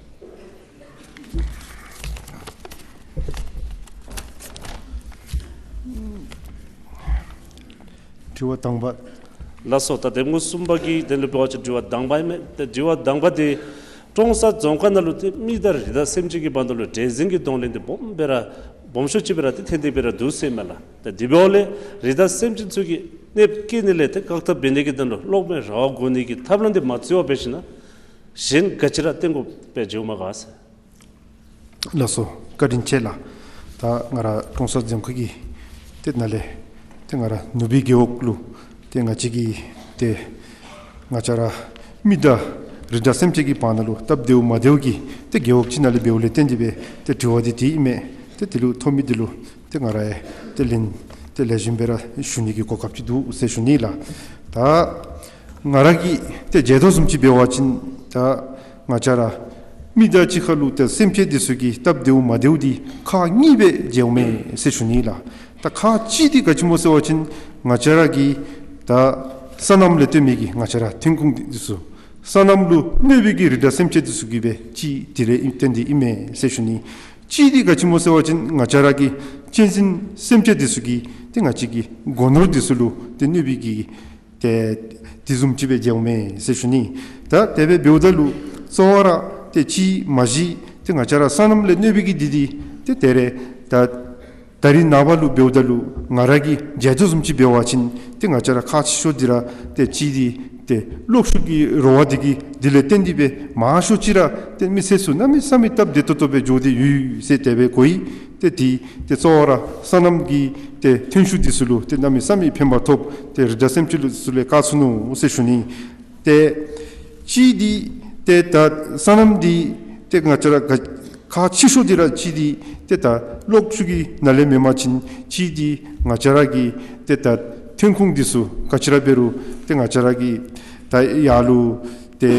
དྲི་བ་དང་པ། ལགས་སོ། ད་འདེམས་ངོ་གསུམ་པ་གི་དོན་ལུ་འབད་བ་ཅིན་དྲི་བ་དང་པ་ཨིན་མས། ཏེ་དྲི་བ་དང་པ་འདི་ཀྲོང་གསར་རྫོང་ཁག་ནང་ལུ་ཏེ་མི་དང་རི་དྭགས་སེམས་ཅན་གྱི་བར་ན་ལུ་འདྲེས་འཛིང་གི་གདོང་ལེན་འདི་སྦོམ་སྦེ་ར་སྦོམ་ཤོས་ཅིག་སྦེ་ར་ཏེ་ཐོན་ཏེ་སྦེ་ར་འདུག་ཟེར་མས་ལགས། ཏེ་དེ་འབདཝ་ལས་རི་དྭགས་སེམས་ཅན་ཚུ་གི་གནོདཔ་བཀལ་ནི་ལས་ཏེ་བཀག་ཐབས་འབད་ནི་གི་དོན་ལུ་གློག་མེ་ར་བ་བསྒོར་ནི་གི་ཐབས་ལམ་འདི་མ་བརྩི་བར་འབད་ཞིན་ན་གཞན་ག་ཅི་ར་བཏོན་དགོཔ་སྦེ་མཇལཝ་མས་ག་ཟེར། ལགས་སོ། བཀའ་དྲིན་ཆེ་ལགས། ད་ང་ར་ཀྲོང་གསར་རྫོང་ཁག་གི་ཏེ་ནང་ལས་ཏེ་ང་ར་ནུབ་སྦིས་རྒེད་འོག་ལུ་ཏེ་ང་བཅས་ཀྱི་ཏེ་ང་བཅས་ར་མི་དང་རི་དྭགས་སེམས་ཅན་གྱི་བར་ན་ལུ་སྟབས་བདེཝ་མ་བདེཝ་གི་ཏེ་རྒེད་འོག་ཅིག་ནང་ལས་འབདཝ་ལས་བརྟེན་ཏེ་སྦེ་ཏེ་དྲི་བ་འདི་དེ་ཨིན་མས། ཏེ་དེ་ལུ་ཐོབ་མི་འདི་ལུ་ཏེ་ང་ར་ཡང་ཏེ་ལན་ཏེ་ལེགས་ཤོམ་སྦེ་ར་ཞུ་ནི་གི་གོ་སྐབས་ཅིག་འདུག་ཟེར་ཞུ་ནི་ལགས། ད་ང་ར་གིས་ཏེ་མཇལ་དོ་བཟུམ་ཅིག་འབད་བ་ཅིན་ད་ང་བཅས་ར་མི་དང་གཅིག་ཁར་ལུ་ཏེ་སེམས་ཅན་འདི་ཚུ་གི་སྟབས་བདེཝ་མ་བདེཝ་འདི་ཁག་གཉིས་སྦེ་མཇལཝ་མས་ཟེར་ཞུ་ནི་ལགས། ད་ཁག་གཅིག་འདི་ག་ཅི་སྨོ་ཟེར་བ་ཅིན་ང་བཅས་ར་གི་ད་སོ་ནམ་ལས་བཏོན་མི་གི་ང་བཅས་ར་ཐོན་ཁུངས་འདི་ཚུ་སོ་ནམ་ལུ་གནོད་པའི་གི་རི་དྭགས་སེམས་ཅན་འདི་ཚུ་གིས་སྦེ་གཅིག་དེ་ལས་བརྟེན་ཏེ་ཨིན་མས་ཟེར་ཞུ་ནི། གཅིག་འདི་ག་ཅི་སྨོ་ཟེར་བ་ཅིན་ང་བཅས་ར་གི་གཅན་གཟན་སེམས་ཅན་འདི་ཚུ་གིས་ཏེ་ང་བཅས་ཀྱི་སྒོ་ནོར་འདི་ཚུ་ལུ་ཏེ་གནོད་པའི་གི་ཏེ་དེ་བཟུམ་ཅིག་སྦེ་མཇལཝ་མས་ཟེར་ཞུ་ནི། ད་དེ་སྦེ་འབདཝ་ད་ལུ་གཙོ་བོ་ར་ཏེ་གཅིག་མ་གཞི་ཏེ་ང་བཅས་ར་སོ་ནམ་ལས་གནོད་པའི་གི་འདི་འདི་ཏེ་ད་རེས་ད་ད་རིས་ནངས་པ་ལུ་འབདཝ་ད་ལུ་ང་ར་གིས་མཇལ་དོ་བཟུམ་ཅིག་འབད་བ་ཅིན་ཏེ་ང་བཅས་ར་ཁག་ཆེ་ཤོས་འདི་ར་ཏེ་གཅིག་འདི་ཏེ་གློག་ཤུགས་ཀྱི་རོ་བ་འདི་གིས་འདི་ལས་བརྟེན་ཏེ་སྦེ་མང་ཤོས་ཅིག་ར་ཏེ་མི་སེར་ཚུ་གནམ་མེད་ས་མེད་སྟབས་བདེ་ཏོག་ཏོ་སྦེ་འགྱོ་སྟེ་ཡོད་ཟེར་དེ་སྦེ་གོ་ཡི། ཏེ་འདི་ཏེ་གཙོ་བོ་ར་སོ་ནམ་གྱི་ཏེ་ཐོན་ཤུགས་འདི་ཚུ་ལུ་ཏེ་གནམ་མེད་ས་མེད་ཕན་པ་ཐོབ། ཏེ་རི་དྭགས་སེམས་ཅན་ལུ་ཚུ་ལས་བཀག་ཚུགས་ནུག་ཟེར་ཞུ་ནི། ཏེ་གཅིག་འདི་ཏེ་ད་སོ་ནམ་འདི་ཏེ་ང་བཅས་ར་ག་ཁག་ཆེ་ཤོས་འདི་ར་གཅིག་འདི་ཏེ་ད་གློག་ཤུགས་ཀྱི་ནང་ལས་མེན་པ་ཅིན་གཅིག་འདི་ང་བཅས་ར་གི་ཏེ་ད་ཐོན་ཁུངས་འདི་ཚུ་ག་ཅི་ར་འབད་རུང་ཏེ་ང་བཅས་ར་གི་ད་ཡར་ལུ་ཏེ་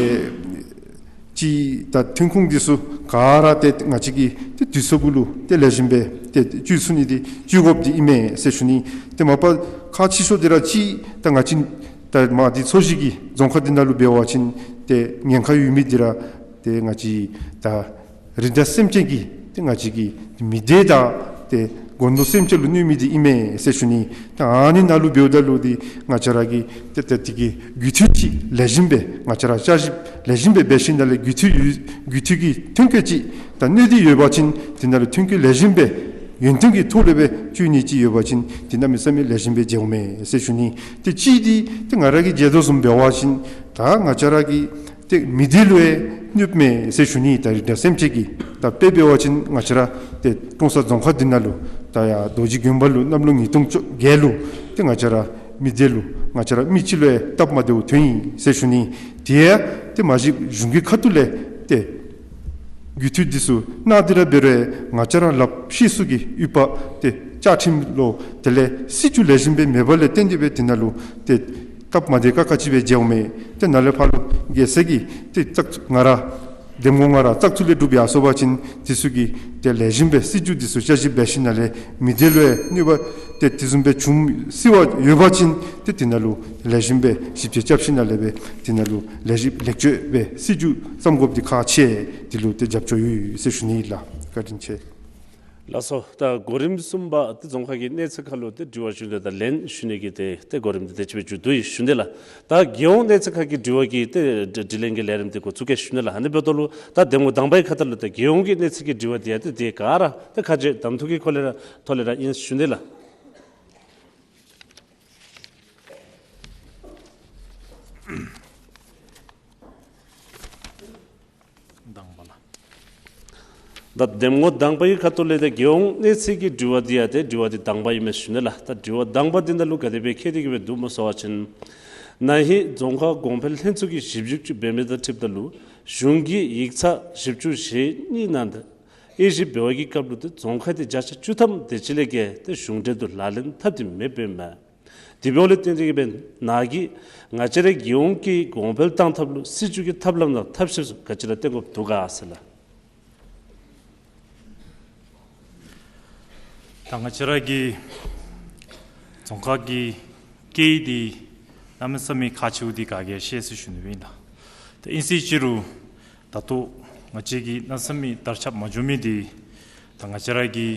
ཅིག་ད་ཐོན་ཁུངས་འདི་ཚུ་ག་ར་ཏེ་ང་བཅས་ཀྱིས་ཏེ་དུས་ཚོད་གུ་ལུ་ཏེ་ལེགས་ཤོམ་སྦེ་ཏེ་བཅུག་ཚུགས་ནི་འདི་བཅུག་དགོཔ་འདི་ཨིན་མས་ཟེར་ཞུ་ནི། ཏེ་མ་པ་ཁག་ཆེ་ཤོས་འདི་ར་ཅིག་ད་ང་བཅས་ད་མ་འདི་ཚོས་གཞི་གི་རྫོང་ཁག་འདི་ནང་ལུ་འབད་བ་ཅིན་ཏེ་ཉེན་ཁ་ཡོད་མི་འདི་ར་ཏེ་ང་བཅས་ད་རི་དྭགས་སེམས་ཅན་གྱི་ཏེ་ང་བཅས་ཀྱི་མི་སྡེ་དང་ཏེ་སྒོ་ནོར་སེམས་ཅན་ལུ་གནོད་མི་འདི་ཨིན་མས་ཟེར་ཞུ་ནི། ད་ཨ་ནི་ནང་ལུ་འབདཝ་ད་ལུ་འདི་ང་བཅས་ར་གིས་ཏེ་ཏེ་དེ་གི་རྒུད་འཐུས་ཅིག་ལེགས་ཤོམ་སྦེ་ང་བཅས་ར་བསྐྱར་ཞིབ་ལེགས་ཤོམ་སྦེ་འབད་ཞིནམ་ལས་རྒུད་འཐུས་ཡོད་རྒུད་འཐུས་ཀྱི་ཐོན་སྐྱེད་ཅིག་ད་གནོད་འདི་ཡོད་པ་ཅིན་དེ་ནང་ལུ་ཐོན་སྐྱེད་ལེགས་ཤོམ་སྦེ་ཡུན་ཐུང་གི་ཐོག་ལས་སྦེ་བཅུག་ནི་ཅིག་ཡོད་པ་ཅིན་དེ་གནམ་མེད་ས་མེད་ལེགས་ཤོམ་སྦེ་མཇལཝ་མས་ཟེར་ཞུ་ནི། ཏེ་གཅིག་འདི་ཏེ་ང་ར་གིས་མཇལ་དོ་བཟུམ་འབད་བ་ཅིན་ད་ང་བཅས་ར་གི་ཏེ་མི་སྡེ་ལུ་ཡང་གནོདཔ་མས་ཟེར་ཞུ་ནི། ད་རི་དྭགས་སེམས་ཅན་གྱི་ད་དཔེ་འབད་བ་ཅིན་ང་བཅས་ར་ཏེ་ཀྲོང་གསར་རྫོང་ཁག་འདི་ནང་ལུ་ད་ཡར་རྡོ་རྗེ་དགོན་པ་ལུ་གནམ་ལོ་ཉིས་སྟོང་བཅོ་བརྒྱད་ལུ་ཏེ་ང་བཅས་ར་མི་སྡེ་ལུ་ང་བཅས་ར་མི་གཅིག་ལུ་ཡང་སྟབས་མ་བདེཝ་ཐོན་ཡི་ཟེར་ཞུ་ནི། དེ་ཡང་ཏེ་མ་གཞི་གཞུང་གི་ཁ་ཐུག་ལས་ཏེ་རྒུད་འཐུས་འདི་ཚུ་གནང་སྟེ་ར་འབད་རུང་ང་བཅས་ར་ལགཔ་ཤེས་སུ་གི་ཡོདཔ་ཏེ་བཅའ་ཁྲིམས་ལུ་དེ་ལས་སྲིད་བྱུས་ལེགས་ཤོམ་སྦེ་མེདཔ་ལས་བརྟེན་ཏེ་སྦེ་དེ་ནང་ལུ་ཏེ་སྟབས་མ་བདེ་ཁག་ཁ་ཅིག་སྦེ་མཇལཝ་མས། ཏེ་ནཱ་ལས་ཕར་ལུ་རྒྱལ་སྲས་ཀྱིས་ཏེ་བཙག་ང་ར་འདེམས་ངོ་ང་ར་བཙག་འཐུ་ལས་གྲུབ་ཡར་སོང་པ་ཅིན་འདི་ཚུ་གི་ཏེ་ལེགས་ཤོམ་སྦེ་སྲིད་བྱུས་འདི་ཚུ་བསྐྱར་ཞིབ་འབད་ཞིནམ་ལས་མི་སྡེ་ལུ་ཡང་གནོད་པ་ཏེ་དེ་བཟུམ་སྦེ་བྱུང་སྲིད་པ་ཡོད་པ་ཅིན་ཏེ་དེ་ནང་ལུ་ལེགས་ཤོམ་སྦེ་ཞིབ་དཔྱད་རྐྱབ་ཞིནམ་ལས་སྦེ་དེ་ནང་ལུ་ལེགས་ཤོམ་ལེགས་བཅོས་སྦེ་སྲིད་བྱུས་བརྩམ་དགོཔ་འདི་ཁག་ཆེ། དེ་ལུ་ཏེ་རྒྱབ་སྐྱོར་ཡོད་ཟེར་ཞུ་ནི་ལགས། བཀའ་དྲིན་ཆེ། ལགས་སོ། ད་གོ་རིམ་གསུམ་པ་ཏེ་རྫོང་ཁག་གི་གནས་ཚུལ་ཁ་ལུ་ཏེ་དྲི་བ་ཞུ་ནི་དང་ལན་ཞུ་ནི་གི་ཏེ་ཏེ་གོ་རིམ་འདི་དེ་ཅིག་སྦེ་མཇུག་བསྡུ་ཡི་ཞུ་ནི་ལགས། ད་རྒྱལ་ཡོངས་གནས་ཚུལ་ཁ་གི་དྲི་བ་གི་ཏེ་དྲི་ལན་གྱི་ལས་རིམ་འདི་འགོ་བཙུགས་གེ་ཞུ་ནི་ལགས། ཨ་ནི་འབདཝ་ད་ལུ་ད་འདེམས་ངོ་དང་པའི་ཁ་ཐུག་ལུ་ད་རྒྱལ་ཡོངས་ཀྱི་གནས་ཚུལ་གྱི་དྲི་བ་འདི་ཡང་ཏེ་དེ་ག་ར་ཏེ་ཁ་རྗེ་གདམ་འཐུ་གི་ཁ་ལས་ར་ཐོག་ལས་ར་ཨིན་ཞུ་ནི་ལགས། དང་པ་ལགས། ད་འདེམས་ངོ་དང་པའི་ཁ་ཐུག་ལས་ཏེ་རྒྱལ་ཡོངས་གནས་ཚུལ་གྱི་དྲི་བ་འདི་ཡང་ཏེ་དྲི་བ་འདི་དང་པ་ཨིན་མས་ཞུ་ནི་ལགས། ད་དྲི་བ་དང་པ་འདི་ནང་ལུ་ག་དེ་སྦེ་བཀོད་དེ་གི་སྦེ་འདུག་སྨོ་ཟེར་བ་ཅིན་ན་ཧིང་རྫོང་ཁག་གོང་འཕེལ་ལྷན་ཚོགས་ཀྱིས་ཞིབ་འཇུག་ཅིག་འབད་མི་དང་འཁྲིལཝ་ད་ལུ་གཞུང་གིས་ཡིག་ཚང་ཞིབ་འཇུག་གཞན་གཉིས་ནང་ཏེ་དབྱེ་ཞིབ་འབད་བའི་སྐབས་ལུ་ཏེ་རྫོང་ཁག་འདི་བརྒྱ་ཆ་བཅུ་ཐམ་དེ་ཅིག་ལས་བརྒལ་ཏེ་གཞུང་འབྲེལ་དུ་ལག་ལེན་འཐབ་སྟེ་མེདཔ་ཨིན་མས། དེ་འབདཝ་ལས་བརྟེན་ཏེ་གི་སྦེ་ནཱ་གིས་ང་བཅས་རའི་རྒྱལ་ཡོངས་ཀྱི་གོང་འཕེལ་བཏང་ཐབས་ལུ་སྲིད་བྱུས་ཀྱི་ཐབས་ལམ་དང་ཐབས་ཤེས་ཚུ་ག་ཅི་ར་བཏོན་དགོཔ་འདུག་ག་ཟེར་ལགས། ད་ང་བཅས་ར་གི་རྫོང་ཁག་གི་སྐད་ཡིག་འདི་གནམ་མེད་ས་མེད་ཁག་ཆེཝ་འདི་ག་གིས་ཤེས་ཟེར་ཞུ་ནི་ཨིན་ལགས། ད་ཨིན་ཟེར་ཅི་རུང་ད་ལྟོ་ང་བཅས་ཀྱིས་གནམ་མེད་ས་མེད་དར་ཁྱབ་མ་འགྱོ་མི་འདི་ད་ང་བཅས་ར་གི་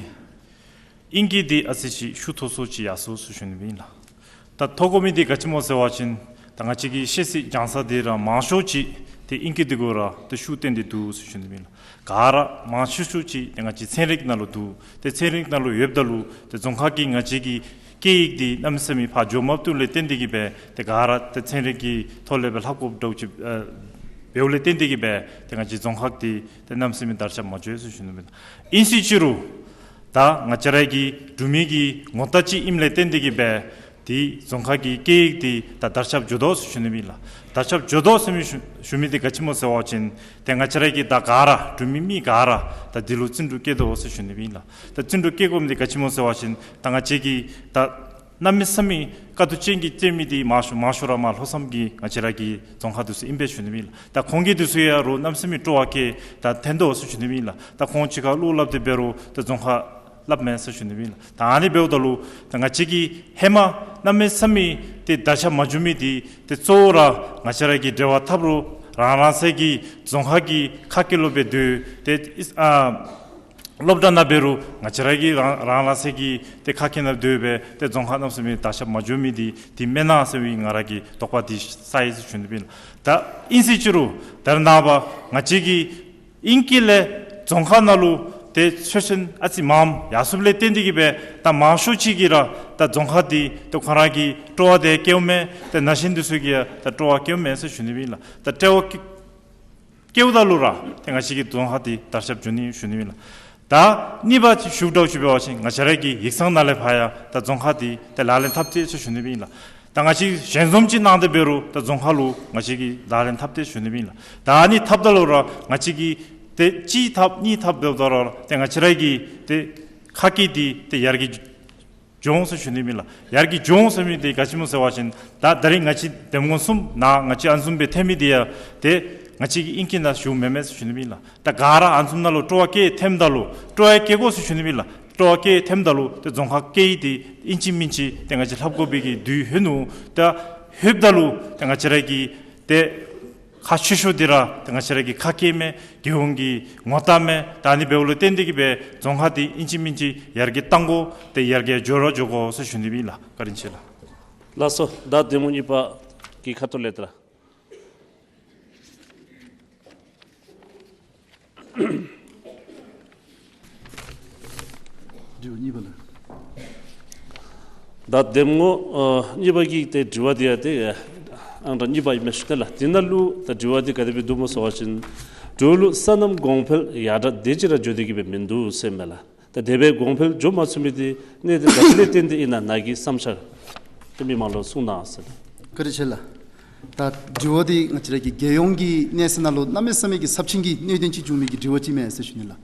ཨིང་སྐད་འདི་ཨ་ཙི་ཅིག་ཤུགས་མཐོ་སུ་ཅིག་ཡར་སོང་ཟེར་ཞུ་ནི་ཨིན་ལགས། ད་མཐོ་དགོ་མི་འདི་ག་ཅི་སྨོ་ཟེར་བ་ཅིན་ད་ང་བཅས་ཀྱི་ཤེས་ཚད་སྦྱང་ས་འདི་ར་མང་ཤོས་ཅིག་ཏེ་ཨིང་སྐད་འདི་གུ་ར་ཏེ་ཤུགས་བཏོན་ཏེ་འདུག་ཟེར་ཞུ་ནི་ཨིན་ལགས། ག་ར་མང་ཤོས་ཤོས་ཅིག་ཏེ་ང་བཅས་ཚན་རིག་ནང་ལུ་འདུག། ཏེ་ཚན་རིག་ནང་ལུ་ཡོདཔ་ད་ལུ་ཏེ་རྫོང་ཁག་གི་ང་བཅས་ཀྱི་སྐད་ཡིག་འདི་གནམ་མེད་ས་མེད་ཕར་འགྱོ་མ་བཏུབ་ལས་བརྟེན་ཏེ་གི་སྦེ་ཏེ་ག་ར་ཏེ་ཚན་རིག་གི་ཐོག་ལས་སྦེ་ལྷབ་དགོཔ་འདྲཝ་ཅིག་ཨ་འབདཝ་ལས་བརྟེན་ཏེ་གི་སྦེ་ཏེ་ང་བཅས་རྫོང་ཁག་འདི་ཏེ་གནམ་མེད་ས་མེད་དར་ཁྱབ་མ་འགྱོ་ཟེར་ཞུ་ནི་ཨིན། ཨིན་ཟེར་ཅི་རུང་ད་ང་བཅས་ར་གི་འབྲུག་མི་གི་ངོ་རྟགས་ཅིག་ཨིནམ་ལས་བརྟེན་ཏེ་གི་སྦེ་ཏེ་རྫོང་ཁག་གི་སྐད་ཡིག་འདི་ད་དར་ཁྱབ་འགྱོ་དོ་ཟེར་ཞུ་ནི་ཨིན་ལགས། དར་ཁྱབ་འགྱོ་དོ་ཟེར་མི་ཞུ་ཞུ་མི་འདི་ག་ཅི་སྨོ་ཟེར་བ་ཅིན་ཏེ་ང་བཅས་ར་གི་ད་ག་ར་འབྲུག་མི་མི་ག་ར་ད་འདི་ལུ་བརྩོན་འགྲུས་བསྐྱེད་དོ་ཟེར་ཞུ་ནི་ཨིན་ལགས། ད་བརྩོན་འགྲུས་བསྐྱེད་དགོ་མི་འདི་ག་ཅི་སྨོ་ཟེར་བ་ཅིན་ད་ང་བཅས་ཀྱི་ད་གནམ་མེད་ས་མེད་དཀའ་སྡུག་ཅན་གྱི་སྟོན་མི་འདི་མང་ཤོས་མང་ཤོས་ར་མར་ལྷོ་མཚམས་ཀྱི་ང་བཅས་ར་གི་རྫོང་ཁག་འདི་ཚུ་ཨིན་པས་ཞུ་ནི་ཨིན་ལགས། ད་ཁོང་གི་འདི་ཚུ་ཡང་རོགས་གནམ་མེད་ས་མེད་སྤྲོ་བ་བསྐྱེད་ད་འཐོན་དོ་ཟེར་ཞུ་ནི་ཨིན་ལགས། ད་ཁོང་ཅིག་ཁར་བློ་སླབ་སྟེ་འབད་རུང་ད་རྫོང་ཁག་སླབ་མས་ཟེར་ཞུ་ནི་ཨིན་ལགས། ད་ཨ་ནི་འབདཝ་ད་ལུ་ད་ང་བཅས་ཀྱི་ཧེ་མ་གནམ་མེད་ས་མེད་ཏེ་དར་ཁྱབ་མ་འགྱོ་མི་འདི་ཏེ་གཙོ་བོ་ར་ང་བཅས་ར་གིས་འབྲེལ་བ་འཐབ་རུང་རང་རང་སོའི་གི་རྫོང་ཁག་གི་ཁ་སྐད་ལུ་སྦེ་སྡོད་ཏེ་ཨ་སློབ་གྲྭ་ནང་འབད་རུང་ང་བཅས་ར་གིས་རང་རང་རང་སོའི་གི་ཏེ་ཁ་སྐད་ནང་སྡོད་སྦེ་ཏེ་རྫོང་ཁག་གནམ་མེད་ས་མེད་དར་ཁྱབ་མ་འགྱོ་མི་འདི་འདི་མེན་ན་ཟེར་བའི་ང་ར་གི་དོགས་པ་འདི་སལ་ཡི་ཟེར་ཞུ་ནི་ཨིན་ལགས། ད་ཨིན་ཟེར་ཅི་རུང་ད་རེས་ནངས་པ་ང་བཅས་ཀྱི་ཨིང་སྐད་ལས་རྫོང་ཁག་ནང་ལུ་ཏེ་ཆོས་ཅན་ཨ་ཙི་མངམ་ཡར་སོངམ་ལས་བརྟེན་ཏེ་གི་སྦེ་ད་མང་ཤོས་ཅིག་གིས་ར་ད་རྫོང་ཁག་འདི་ཏེ་ཁོང་ར་གིས་སྤྲོ་བ་འདི་བསྐྱེདཔ་མས། ཏེ་ན་གཞོན་འདི་ཚུ་གིས་ཡང་ད་སྤྲོ་བ་བསྐྱེདཔ་མས་ཟེར་ཞུ་ནི་ཨིན་ལགས། ད་སྤྲོ་བ་བསྐྱེད་བསྐྱེདཔ་ད་ལུ་ར་ཏེ་ང་བཅས་ཀྱི་རྫོང་ཁག་འདི་དར་ཁྱབ་འགྱོ་ནི་ཞུ་ནི་ཨིན་ལགས། ད་གཉིས་པ་ཅིག་ཞུཝ་འདྲཝ་ཅིག་འབད་བ་ཅིན་ང་བཅས་ར་གི་ཡིག་ཚང་ནང་ལས་ཕར་ཡང་ད་རྫོང་ཁག་འདི་ཏེ་ལག་ལེན་འཐབ་སྟེ་ཟེར་ཞུ་ནི་ཨིན་ལགས། ད་ང་བཅས་ཞལ་འཛོམས་ཅིག་གནང་སྟེ་འབད་རུང་ད་རྫོང་ཁག་ལུ་ང་བཅས་ཀྱིས་ལག་ལེན་འཐབ་སྟེ་ཞུ་ནི་ཨིན་ལགས། ད་ཨ་ནི་འཐབ་ད་ལུ་ར་ང་བཅས་ཀྱིས་ཏེ་གཅིག་འཐབ་གཉིས་འཐབ་འབདཝ་ད་ར་ཏེ་ང་བཅས་ར་གི་ཏེ་ཁ་སྐད་འདི་ཏེ་ཡར་རྒྱས་འགྱོ་འོང་ཟེར་ཞུ་ནི་ཨིན་ལགས། ཡར་རྒྱས་འགྱོ་འོང་ཟེར་མི་འདི་ག་ཅི་སྨོ་ཟེར་བ་ཅིན་ད་ད་རིས་ང་བཅས་འདེམས་ངོ་གསུམ་ནང་ང་བཅས་ཨ་ནི་བཟུམ་སྦེ་འཐོན་མི་འདི་ཡང་ཏེ་ ང་བཅས་ཀྱི་ཨིང་སྐད་ནང་ཞུཝ་མེན་མས་ཟེར་ཞུ་ནི་ཨིན་ལགས། ད་ག་ར་ཨ་ནི་བཟུམ་ནང་ལུ་སྤྲོ་བ་བསྐྱེད་ཐོནམ་ད་ལུ་སྤྲོ་བ་བསྐྱེད་དགོ་ཟེར་ཞུ་ནི་ཨིན་ལགས། སྤྲོ་བ་བསྐྱེད་ཐོནམ་ད་ལུ་ཏེ་རྫོང་ཁ་བསྐྱེད་དེ་ཨིན་ཅི་མིན་ཅི་ཏེ་ང་བཅས་ལྷབ་དགོ་པའི་གི་དུས་ལྷོད་ནུག། ད་ལྷོདཔ་ད་ལུ་ཏེ་ང་བཅས་ར་གི་ཏེ་ཁག་ཆེ་ཤོས་འདི་ར་ཏེ་ང་བཅས་ར་གི་ཁ་སྐད་མས། རྒྱལ་ཡོངས་ཀྱི་ངོ་རྟགས་མས། ད་ཨ་ནི་འབདཝ་ལུ་བརྟེན་ཏེ་གིས་སྦེ་རྫོང་ཁ་འདི་ཨིན་ཅི་མིན་ཅི་ཡར་རྒྱས་གཏང་དགོ། ཏེ་ཡར་རྒྱས་འགྱོ་ར་འགྱོ་དགོ་ཟེར་ཞུ་ནི་ཨིན་ལགས། བཀའ་དྲིན་ཆེ་ལགས། ལགས་སོ། ད་གདམ་ངོ་གཉིས་པ་གི་ཁ་ཐུག་ལས་ཏེ་ར། དྲི་བ་གཉིས་པ་ལགས། ད་གདམ་ངོ་ཨ་གཉིས་པ་གི་ཏེ་དྲི་བ་འདི་ཡང་ཏེ་ཨང་གྲངས་གཉིས་པ་ཨིན་མས་ཞུ་ནི་ལགས། འདི་ནང་ལུ་ད་དྲི་བ་འདི་ག་དེ་སྦེ་འདུག་སྨོ་ཟེར་བ་ཅིན་འབྲུག་ལུ་སོ་ནམ་གོང་འཕེལ་ཡར་དྲག་དེ་ཅིག་ར་འགྱོ་སྟེ་གིས་སྦེ་མིན་འདུག་ཟེར་མས་ལགས། ད་དེ་སྦེ་གོང་འཕེལ་འགྱོ་མ་ཚུགས་མི་འདི་གནད་དོན་ག་ཅི་ལས་བརྟེན་ཏེ་ཨིན་ན་ནཱ་གི་བསམ་འཆར་ཏེ་མི་མང་ལུ་གསུང་གནང་ཟེར། བཀའ་དྲིན་ཆེ་ལགས། ད་དྲི་བ་འདི་ང་བཅས་ར་གི་རྒྱལ་ཡོངས་ཀྱི་གནས་ཚད་ནང་ལུ་གནམ་མེད་ས་མེད་ཀྱི་ཚབས་ཆེན་གྱི་གནད་དོན་ཅིག་བྱུང་མི་གི་དྲི་བ་ཅིག་མས་ཟེར་ཞུ་ནི་ལགས།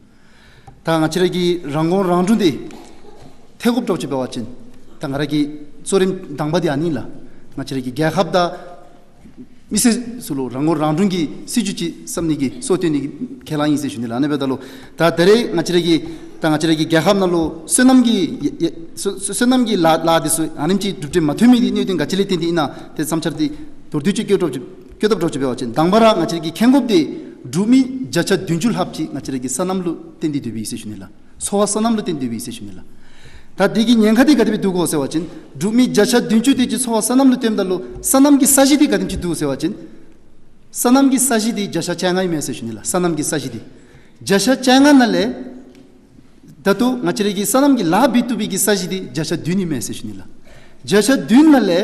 ད་ང་བཅས་ར་གི་རང་མགོ་རང་འདྲོངས་འདི་ཐེག་དགོཔ་འདྲཝ་ཅིག་འབད་བ་ཅིན་ད་ང་ར་གི་གཙོ་རིམ་དང་པ་འདི་ཨ་ནི་ལགས། ང་བཅས་ར་གི་རྒྱལ་ཁབ་དང་མི་སེར་ཚུ་ལུ་རང་མགོ་རང་འདྲོངས་ཀྱི་སྲིད་བྱུས་ཅིག་བསམ་ནི་གི་སྲོལ་བཏོད་ནི་གི་ཁས་བླངས་ཨིན་ཟེར་ཞུ་ནི་ལགས། ཨ་ནི་འབདཝ་ད་ལུ་ད་ད་རེས་ང་བཅས་ར་གི་ད་ང་བཅས་ར་གི་རྒྱལ་ཁབ་ནང་ལུ་སོ་ནམ་གྱི་ཡ་ཡ་སོ་སོ་སོ་ནམ་གྱི་ལཱ་ལཱ་འདི་ཚུ་ཨ་ནེམ་ཅིག་གྲུབ་འབྲས་མ་ཐོན་མི་འདི་གནད་དོན་ག་ཅི་ལས་བརྟེན་ཏེ་ཨིན་ན་ཏེ་བསམ་འཆར་འདི་མདོར་བསྡུས་ཅིག་བཀོད་དགོཔ་ཅིག་བཀོད་དགོཔ་འདྲཝ་ཅིག་འབད་བ་ཅིན་དང་པ་ར་ང་བཅས་ར་གི་མཁྱེན་དགོཔ་འདི་འབྲུག་མི་བརྒྱ་ཆ་བདུན་ཅུ་ལྷགཔ་ཅིག་ང་བཅས་ར་གི་སོ་ནམ་ལུ་བརྟེན་ཏེ་སྡོད་པའི་ཨིན་ཟེར་ཞུ་ནི་ལགས། འཚོ་བ་སོ་ནམ་ལུ་བརྟེན་ཏེ་སྡོད་པའི་ཨིན་ཟེར་ཞུ་ནི་ལགས། ད་འདི་གི་ཉེན་ཁ་འདི་ག་དེ་སྦེ་འདུག་གོ་ཟེར་བ་ཅིན་འབྲུག་མི་བརྒྱ་ཆ་བདུན་ཅུ་དེ་ཅིག་འཚོ་བ་སོ་ནམ་ལུ་བརྟེནམ་ད་ལུ་སོ་ནམ་གྱི་ས་གཞི་འདི་ག་དེམ་ཅིག་འདུག་ཟེར་བ་ཅིན་སོ་ནམ་གྱི་ས་གཞི་འདི་བརྒྱ་ཆ་བཅོ་ལྔ་ཨིན་མས་ཟེར་ཞུ་ནི་ལགས། སོ་ནམ་གྱི་ས་གཞི་འདི་བརྒྱ་ཆ་བཅོ་ལྔ་ནང་ལས་ད་ལྟོ་ང་བཅས་ར་གི་སོ་ནམ་གྱི་ལཱ་འབད་བཏུབ་པའི་གི་ས་གཞི་འདི་བརྒྱ་ཆ་བདུན་ཨིན་མས་ཟེར་ཞུ་ནི་ལགས། བརྒྱ་ཆ་བདུན་ནང་ལས་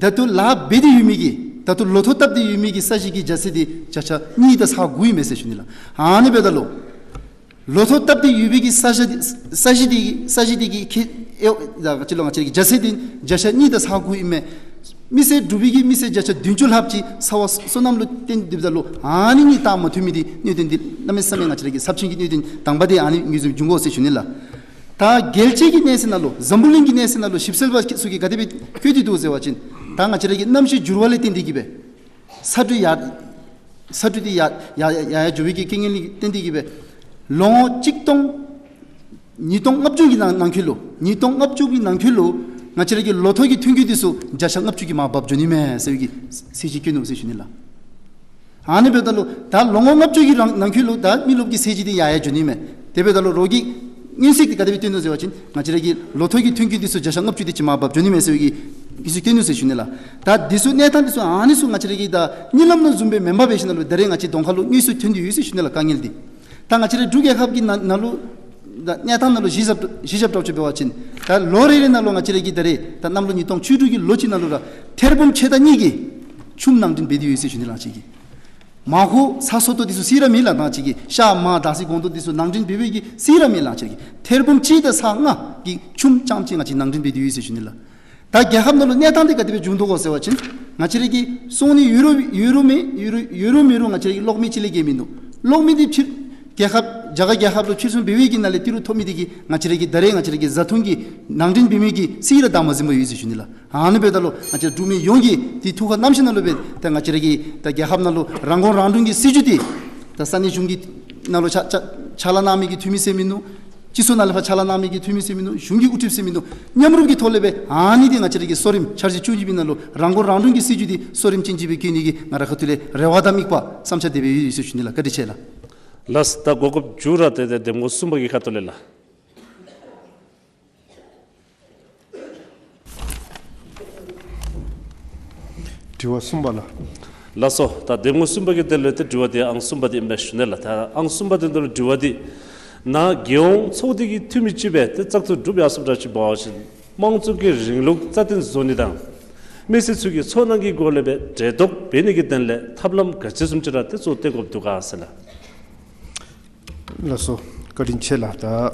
ད་ལྟོ་ལཱ་འབད་དེ་ཡོད་མི་གི་ད་ལྟོ་ལོ་ཐོག་བཏབ་སྟེ་ཡོད་མི་གི་ས་གཞི་གི་རྒྱ་ཚད་འདི་བརྒྱ་ཆ་གཉིས་དང་ས་དགུ་ཨིན་མས་ཟེར་ཞུ་ནི་ལགས། ཨ་ནི་འབདཝ་ད་ལུ་ལོ་ཐོག་བཏབ་སྟེ་ཡོད་པའི་གི་ས་གཞི་འདི་ས་གཞི་འདི་ས་གཞི་འདི་གི་ཁེ་ཨེ་ད་ཅི་ལོ་ང་བཅས་ར་གི་རྒྱ་ཚད་འདི་བརྒྱ་ཆ་གཉིས་དང་ས་དགུ་ཨིན་མས། མི་སེར་འབྲུག་པའི་གི་མི་སེར་བརྒྱ་ཆ་བདུན་ཅུ་ལྷགཔ་ཅིག་འཚོ་བ་སོ་ནམ་ལུ་བརྟེན་ཏེ་སྡོདཔ་ད་ལུ་ཨ་ནི་གཉིས་བལྟ་མ་ཐུབ་མི་འདི་གནད་དོན་འདི་གནམ་མེད་ས་མེད་ང་བཅས་ར་གི་ཚབས་ཆེན་གྱི་གནད་དོན་དང་པ་འདི་ཨ་ནི་ངོས་འཛིན་འབྱུང་དགོ་ཟེར་ཞུ་ནི་ལགས། ད་རྒྱལ་སྤྱི་གི་གནས་ཚད་ནང་ལུ་འཛམ་བུ་གླིང་གི་གནས་ཚད་ནང་ལུ་ཞིབ་འཚོལ་པ་ཚུ་གིས་ག་དེ་སྦེ་བཀོད་དེ་འདུག་ཟེར་བ་ཅིན་ད་ང་བཅས་ར་གི་གནམ་གཤིས་འགྱུར་བ་ལས་བརྟེན་ཏེ་གིས་སྦེ་ས་འགྲོས་ཡར་ས་འགྲོས་འདི་ཡར་ཡར་ཡར་ཡར་འགྱོ་བའི་གི་རྐྱེན་ངན་ལས་བརྟེན་ཏེ་གིས་སྦེ་ལོ་ངོ་གཅིག་སྟོང་ཉིས་སྟོང་ལྔ་བཅུ་གི་ནང་ནང་འཁོད་ལུ་ཉིས་སྟོང་ལྔ་བཅུ་གི་ནང་འཁོད་ལུ་ང་བཅས་ར་གི་ལོ་ཐོག་གི་ཐོན་སྐྱེད་འདི་ཚུ་བརྒྱ་ཆ་ལྔ་བཅུ་གིས་མར་བབས་འགྱོ་ནི་མས་ཟེར་བའི་གི་ཚད་གཞི་བཀོད་ནུག་ཟེར་ཞུ་ནི་ལགས། ཨ་ནི་འབདཝ་ད་ལུ་ད་ལོ་ངོ་ལྔ་བཅུ་གི་རང་ནང་འཁོད་ལུ་ད་མི་རློབས་ཀྱི་ཚད་གཞི་འདི་ཡར་ཡར་འགྱོ་ནི་མས། དེ་འབདཝ་ད་ལུ་རོགས་ཀྱིས་མངོན་གསལ་གྱིས་ག་དེ་སྦེ་སྟོན་ནུག་ཟེར་བ་ཅིན་ང་བཅས་ར་གི་ལོ་ཐོག་གི་ཐོན་སྐྱེད་འདི་ཚུ་བརྒྱ་ཆ་ལྔ་བཅུ་དེ་ཅིག་མར་བབས་འགྱོ་ནི་མས་ཟེར་བའི་གི་མངོན་གསལ་སྟོན་ནུག་ཟེར་ཞུ་ནི་ལགས། ད་འདི་ཚུ་གནས་སྟངས་འདི་ཚུ་ཨ་ནི་ཚུ་ང་བཅས་ར་གི་ད་གཉིད་ལམ་ནང་བཟུམ་སྦེ་མེན་པར་འབད་ཞིནམ་ལས་ད་རེས་ང་བཅས་གདོང་ཁ་ལུ་དངོས་སུ་ཐོན་ཏེ་ཡོད་ཟེར་ཞུ་ནི་ལགས། དཀའ་ངལ་འདི་ད་ང་བཅས་ར་འབྲུག་རྒྱལ་ཁབ་ཀྱི་ནང་ནང་ལུ་ད་གནས་སྟངས་ནང་ལུ་གཞི་བཞག་གཞི་བཞག་འདྲཝ་ཅིག་འབད་བ་ཅིན་ད་ལོ་རེ་རེ་ནང་ལུ་ང་བཅས་ར་གི་ད་རེས་ད་གནམ་ལོ་ཉིས་སྟོང་བཅུ་དྲུག་གི་ལོ་གཅིག་ནང་ལུ་ར་ཐེར་འབུམ་ཕྱེད་དང་གཉིས་ཀྱི་ཆུམ་ནང་འདྲེན་འབད་དེ་ཡོད་ཟེར་ཞུ་ནི་ལགས། ང་བཅས་ཀྱི་མར་ཁུ་ཚ་སོ་ཏོ་འདི་ཚུ་གསེར་ར་མེད་ལགས། ང་བཅས་ཀྱི་ཤ་མར་དར་ཚི་སྒོང་རྡོག་འདི་ཚུ་ནང་འདྲེན་འབད་བའི་གི་གསེར་ར་མེད་ལགས། ང་བཅས་ཀྱི་ཐེར་འབུམ་གཅིག་དང་ས་ལྔ་གི་ཆུམ་རྐྱངམ་ཅིག་ང་བཅས་ནང་འདྲེན་འབད་དེ་ཡོད་ཟེར་ཞུ་ནི་ལགས། ད་རྒྱལ་ཁབ་ནང་ལུ་གནས་སྟངས་འདི་ག་དེ་སྦེ་བྱུང་འདུག་གོ་ཟེར་བ་ཅིན་ང་བཅས་ར་གི་སོང་ནི་ཡོད་རུང་ཡོད་རུང་མེད་ཡོད་རུང་ཡོད་རུང་མེད་རུང་ང་བཅས་ར་གི་གློག་མེ་གཅིག་ལས་བརྒལ་མིན་འདུག། གློག་མེ་འདི་ཕྱིར་རྒྱལ་ཁབ་རྒྱ་གར་རྒྱལ་ཁབ་ལུ་ཕྱིར་ཚོང་འབད་བའི་གི་ནང་ལས་ཏི་རུ་ཐོབ་མི་འདི་གིས་ང་བཅས་ར་གི་ད་རེས་ང་བཅས་ར་གི་བཟའ་འཐུང་གི་ནང་འདྲེན་འབད་མི་གི་གསེར་ར་དང་མ་ཟིན་པར་ཡོད་ཟེར་ཞུ་ནི་ལགས། ཨ་ནི་འབདཝ་ད་ལུ་ང་བཅས་འབྲུག་མི་ཡོངས་ཀྱིས་འདི་ཐུགས་ཁར་བསྣམས་ཞིནམ་ལས་སྦེ་ད་ང་བཅས་ར་གི་ད་རྒྱལ་ཁབ་ནང་ལུ་རང་མགོ་རང་འདྲོངས་ཀྱི་སྲིད་བྱུས་འདི་ད་ས་གནས་གཞུང་གི་ནང་ལུ་ཕྱག་ཕྱག་ཕྱག་ལཱ་གནང་མི་གི་འཐུས་མི་ཟེར་མིན་འདུག། སྤྱི་ཚོགས་ནང་ལས་ཕར་ཕྱག་ལཱ་གནང་མི་གི་འཐུས་མི་ཟེར་མིན་འདུག། གཞུང་གི་དབུ་ཁྲིདཔ་ཟེར་མིན་འདུག། མཉམ་རུབ་ཀྱི་ཐོག་ལས་སྦེ་ཨ་ནི་འདི་ང་བཅས་ར་གི་གཙོ་རིམ་འཆར་གཞི་བཅུ་གཉིས་པའི་ནང་ལུ་རང་མགོ་རང་འདྲོངས་ཀྱི་སྲིད་བྱུས་འདི་གཙོ་རིམ་ཅན་ཅིག་སྦེ་བཀོད་ནི་གི་ང་རའི་ཁ་ཐུག་ལས་རེ་བ་དང་དམིགས་པ་བསམ་འཆར་དེ་སྦེ་ཡོད་ཟེར་ཞུ་ནི་ལགས། བཀའ་དྲིན་ཆེ་ལགས། ལགས། ད་གོ་སྐབས་མཇུག་ར་ཏེ་ཏེ་གདམ་ངོ་གསུམ་པ་གི་ཁ་ཐུག་ལས་ལགས། དྲི་བ་གསུམ་པ་ལགས། ལགས་སོ། ད་གདམ་ངོ་གསུམ་པ་གི་དོན་ལུ་ཏེ་དྲི་བ་འདི་ཨང་གསུམ་པ་འདི་ཨིན་པས་ཞུ་ནི་ལགས། ད་ཨང་གསུམ་པ་འདི་དོན་ལུ་དྲི་བ་འདི་ནཱ་རྒྱལ་ཡོངས་ཚོགས་སྡེ་གི་འཐུས་མི་ཅིག་སྦེ་ཏེ་བཙག་འཐུ་གྲུབ་ཡར་སོངམ་འདྲཝ་ཅིག་འབད་བ་ཅིན་དམངས་གཙོ་གི་རིང་ལུགས་རྩ་བརྟན་བཟོ་ནི་དང་མི་སེར་ཚུ་གི་ཚོར་སྣང་གི་སྒོ་ལས་སྦེ་འབྲེལ་གཏོགས་འབད་ནི་གི་དོན་ལས་ཐབས་ལམ་ག་ཅི་བཟུམ་ཅིག་ར་ཏེ་གཙོ་བཏོན་དགོཔ་འདུག་ག་ཟེར་ལགས། ལགས་སོ། བཀའ་དྲིན་ཆེ་ལགས། ད་